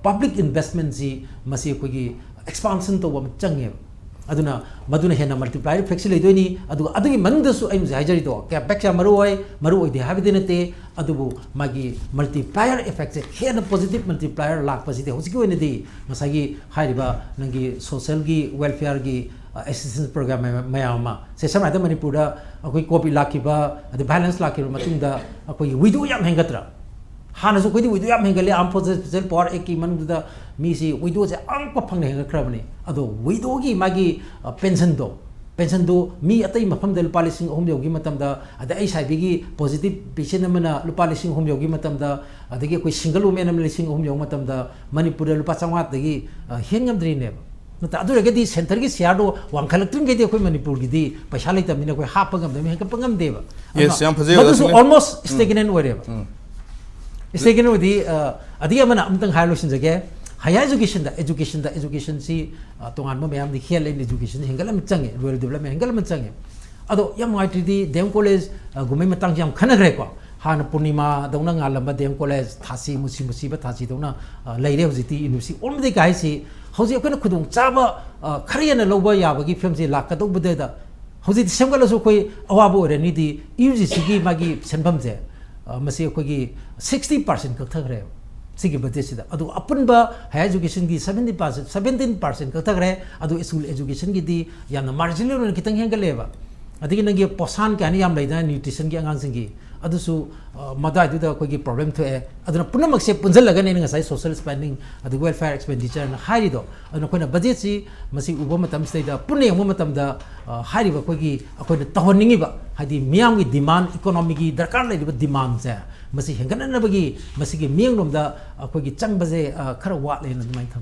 public investmentꯁꯤ ꯃꯁꯤ ꯑꯩꯈꯣꯏꯒꯤ expansion ꯇꯧꯕ ꯑꯃ ꯆꯪꯉꯦꯕ꯫ ꯑꯗꯨꯅ ꯃꯗꯨꯅ ꯍꯦꯟꯅ multiplier effectꯁꯤ ꯂꯩꯗꯣꯏꯅꯤ꯫ ꯑꯗꯨꯒ ꯑꯗꯨꯒꯤ ꯃꯅꯨꯡꯗꯁꯨ ꯑꯩꯅ ꯍꯧꯖꯤꯛ ꯍꯥꯏꯖꯔꯤꯗꯣ, capex ꯌꯥꯝ ꯃꯔꯨ ꯑꯣꯏ, ꯃꯔꯨ ꯑꯣꯏꯗꯦ ꯍꯥꯏꯕꯗꯤ ꯅꯠꯇꯦ, ꯑꯗꯨꯕꯨ ꯃꯥꯒꯤ multiplier effectꯁꯦ, ꯍꯦꯟꯅ positive multiplier ꯂꯥꯛꯄꯁꯤꯗꯤ ꯍꯧꯖꯤꯛꯀꯤ ꯑꯣꯏꯅꯗꯤ ꯉꯁꯥꯏꯒꯤ ꯍꯥꯏꯔꯤꯕ ꯅꯪꯒꯤ socialꯒꯤ welfareꯒꯤ, ꯑ, assistance program ꯃꯌꯥꯝ, ꯃꯌꯥꯝ ꯑꯃ, ꯁꯦ, ꯁꯝꯅ ꯍꯥꯏꯔꯕꯗ ꯃꯅꯤꯄꯨꯔꯗ ꯑꯩꯈꯣꯏ COVID ꯂꯥꯛꯈꯤꯕ, ꯑꯗꯩ violence ꯂꯥꯛꯈꯤꯕ ꯃꯇꯨꯡꯗ ꯑꯩꯈꯣꯏꯒꯤ widow ꯌꯥꯝ ꯍꯦꯟꯒꯠꯇ꯭ꯔꯥ? ꯍꯥꯟꯅꯁꯨ ꯑꯩꯈꯣꯏꯗꯤ widow ꯌꯥꯝ ꯍꯦꯟꯒꯠꯂꯦ, Armed Forces Special Power Actꯀꯤ ꯃꯅꯨꯡꯗꯨꯗ ꯃꯤꯁꯤ widowꯁꯦ ꯑꯉꯛꯄ ꯐꯪꯅ ꯍꯦꯟꯒꯠꯈ꯭ꯔꯕꯅꯤ꯫ ꯑꯗꯣ widowꯒꯤ ꯃꯥꯒꯤ, ꯑ, pensionꯗꯣ, pensionꯗꯣ ꯃꯤ ꯑꯇꯩ ꯃꯐꯝꯗ ꯂꯨꯄꯥ ꯂꯤꯁꯤꯡ ꯑꯍꯨꯝ ꯌꯧꯈꯤ ꯃꯇꯝꯗ, ꯑꯗ ꯑꯩ ꯁꯥꯏꯕꯤꯒꯤ positive patient ꯑꯃꯅ ꯂꯨꯄꯥ ꯂꯤꯁꯤꯡ ꯑꯍꯨꯝ ꯌꯧꯈꯤ ꯃꯇꯝꯗ, ꯑꯗꯒꯤ ꯑꯩꯈꯣꯏ single woman ꯑꯃ ꯂꯤꯁꯤꯡ ꯑꯍꯨꯝ ꯌꯧꯕ ꯃꯇꯝꯗ, ꯃꯅꯤꯄꯨꯔꯗ ꯂꯨꯄꯥ ꯆꯥꯝꯃꯉꯥꯗꯒꯤ, ꯑ, ꯍꯦꯟ ꯉꯝꯗ꯭ꯔꯤꯅꯦꯕ꯫ ꯅꯠꯇ꯭ꯔ? ꯑꯗꯨ ꯑꯣꯏꯔꯒꯗꯤ centreꯒꯤ shareꯗꯣ ꯋꯥꯡꯈꯠꯂꯛꯇ꯭ꯔꯤꯉꯩꯗꯤ ꯑꯩꯈꯣꯏ ꯃꯅꯤꯄꯨꯔꯒꯤꯗꯤ ꯄꯩꯁꯥ ꯂꯩꯇꯕꯅꯤꯅ ꯑꯩꯈꯣꯏ ꯍꯥꯞꯄ ꯉꯝꯗꯕꯅꯤꯅ, ꯍꯦꯟꯒꯠꯄ ꯉꯝꯗꯦꯕ꯫ Yes, ꯑꯗꯨꯅ ꯌꯥꯝ ꯐꯖꯩ, ꯑꯣꯖꯥ ꯃꯗꯨꯁꯨ ꯁꯨꯅꯤꯜ꯫ Almost ꯎꯝ꯫ Stagnant ꯑꯣꯏꯔꯦꯕ꯫ ꯎꯝ꯫ Stagnant ꯑꯣꯏꯗꯤ, ꯑ, ꯑꯗꯒꯤ ꯑꯃꯅ ꯑꯃꯇꯪ ꯍꯥꯏꯔ ꯂꯣꯏꯁꯤꯟꯖꯒꯦ꯫ Higher educationꯗ, educationꯗ, educationꯁꯤ, ꯑ, ꯇꯣꯉꯥꯟꯕ ꯃꯌꯥꯝꯗꯤ health and education ꯍꯦꯟꯒꯠꯂꯝ ꯆꯪꯉꯦ, rural development ꯍꯦꯟꯒꯠꯂꯝ ꯆꯪꯉꯦ꯫ ꯑꯗꯣ ꯌꯥꯝ ꯅꯨꯡꯉꯥꯏꯇ꯭ꯔꯤꯗꯤ D M College, ꯑ, ꯒꯨꯝꯕꯩ ꯃꯇꯥꯡꯁꯦ ꯌꯥꯝ ꯈꯟꯅꯈ꯭ꯔꯦꯀꯣ꯫ ꯍꯥꯟꯅ ꯄꯨꯔꯅꯤꯃꯥꯗꯧꯅ ꯉꯥꯜꯂꯝꯕ D M College, ꯊꯥꯁꯤ ꯃꯨꯁꯤ ꯃꯨꯁꯤꯕ ꯊꯥꯁꯤꯗꯧꯅ, ꯑ, ꯂꯩꯔꯦ ꯍꯧꯖꯤꯛꯇꯤ university꯫ ꯑꯣꯟꯕꯗꯒꯤ ꯀꯥꯏꯁꯤ ꯍꯧꯖꯤꯛ ꯑꯩꯈꯣꯏꯅ ꯈꯨꯗꯣꯡꯆꯥꯕ, ꯑ, ꯈꯔ ꯍꯦꯟꯅ ꯂꯧꯕ ꯌꯥꯕꯒꯤ ꯐꯤꯕꯝꯁꯤ ꯂꯥꯛꯀꯗꯧꯕꯗꯨꯗ ꯍꯧꯖꯤꯛꯇꯤ ꯁꯦꯝꯒꯠꯂꯁꯨ ꯑꯩꯈꯣꯏ ꯑꯋꯥꯕ ꯑꯣꯏꯔꯅꯤꯗꯤ UGCꯒꯤ ꯃꯥꯒꯤ ꯁꯦꯟꯐꯝꯁꯦ, ꯑ, ꯃꯁꯤ ꯑꯩꯈꯣꯏꯒꯤ sixty percent ꯀꯛꯊꯈ꯭ꯔꯦꯕ ꯁꯤꯒꯤ budgetꯁꯤꯗ꯫ ꯑꯗꯨ ꯑꯄꯨꯟꯕ higher educationꯒꯤ seventy percent, seventeen percent ꯀꯛꯊꯈ꯭ꯔꯦ꯫ ꯑꯗꯨ school educationꯒꯤꯗꯤ ꯌꯥꯝꯅ marginal ꯑꯣꯏꯅ ꯈꯤꯇꯪ ꯍꯦꯟꯒꯠꯂꯦꯕ꯫ ꯑꯗꯒꯤ ꯅꯪꯒꯤ ꯄꯣꯁꯥꯟ ꯀꯩ ꯍꯥꯏꯅꯤ ꯌꯥꯝ ꯂꯩꯗꯅ nutritionꯒꯤ ꯑꯉꯥꯡꯁꯤꯡꯒꯤ, ꯑꯗꯨꯁꯨ, ꯑ, ꯃꯗꯥꯏꯗꯨꯗ ꯑꯩꯈꯣꯏꯒꯤ problem ꯊꯣꯛꯑꯦ꯫ ꯑꯗꯨꯅ ꯄꯨꯝꯅꯃꯛꯁꯦ ꯄꯨꯟꯁꯤꯜꯂꯒꯅꯦ ꯑꯩꯅ ꯉꯁꯥꯏ social spending ꯑꯗꯒꯤ welfare expenditureꯅ ꯍꯥꯏꯔꯤꯗꯣ꯫ ꯑꯗꯨꯅ ꯑꯩꯈꯣꯏꯅ budgetꯁꯤ ꯃꯁꯤ ꯎꯕ ꯃꯇꯝꯁꯤꯗꯩꯗ ꯄꯨꯟꯅ ꯌꯦꯡꯕ ꯃꯇꯝꯗ, ꯑ, ꯍꯥꯏꯔꯤꯕ ꯑꯩꯈꯣꯏꯒꯤ, ꯑꯩꯈꯣꯏꯅ ꯇꯧꯍꯟꯅꯤꯡꯉꯤꯕ, ꯍꯥꯏꯗꯤ ꯃꯤꯌꯥꯝꯒꯤ demand, economyꯒꯤ ꯗꯔꯀꯥꯔ ꯂꯩꯔꯤꯕ demandꯁꯦ ꯃꯁꯤ ꯍꯦꯟꯒꯠꯅꯅꯕꯒꯤ ꯃꯁꯤꯒꯤ ꯃꯤꯠꯌꯦꯡꯂꯣꯝꯗ ꯑꯩꯈꯣꯏꯒꯤ ꯆꯪꯕꯁꯦ, ꯑ, ꯈꯔ ꯋꯥꯠꯂꯦꯅ ꯑꯗꯨꯃꯥꯏꯅ ꯊꯝꯖꯩ꯫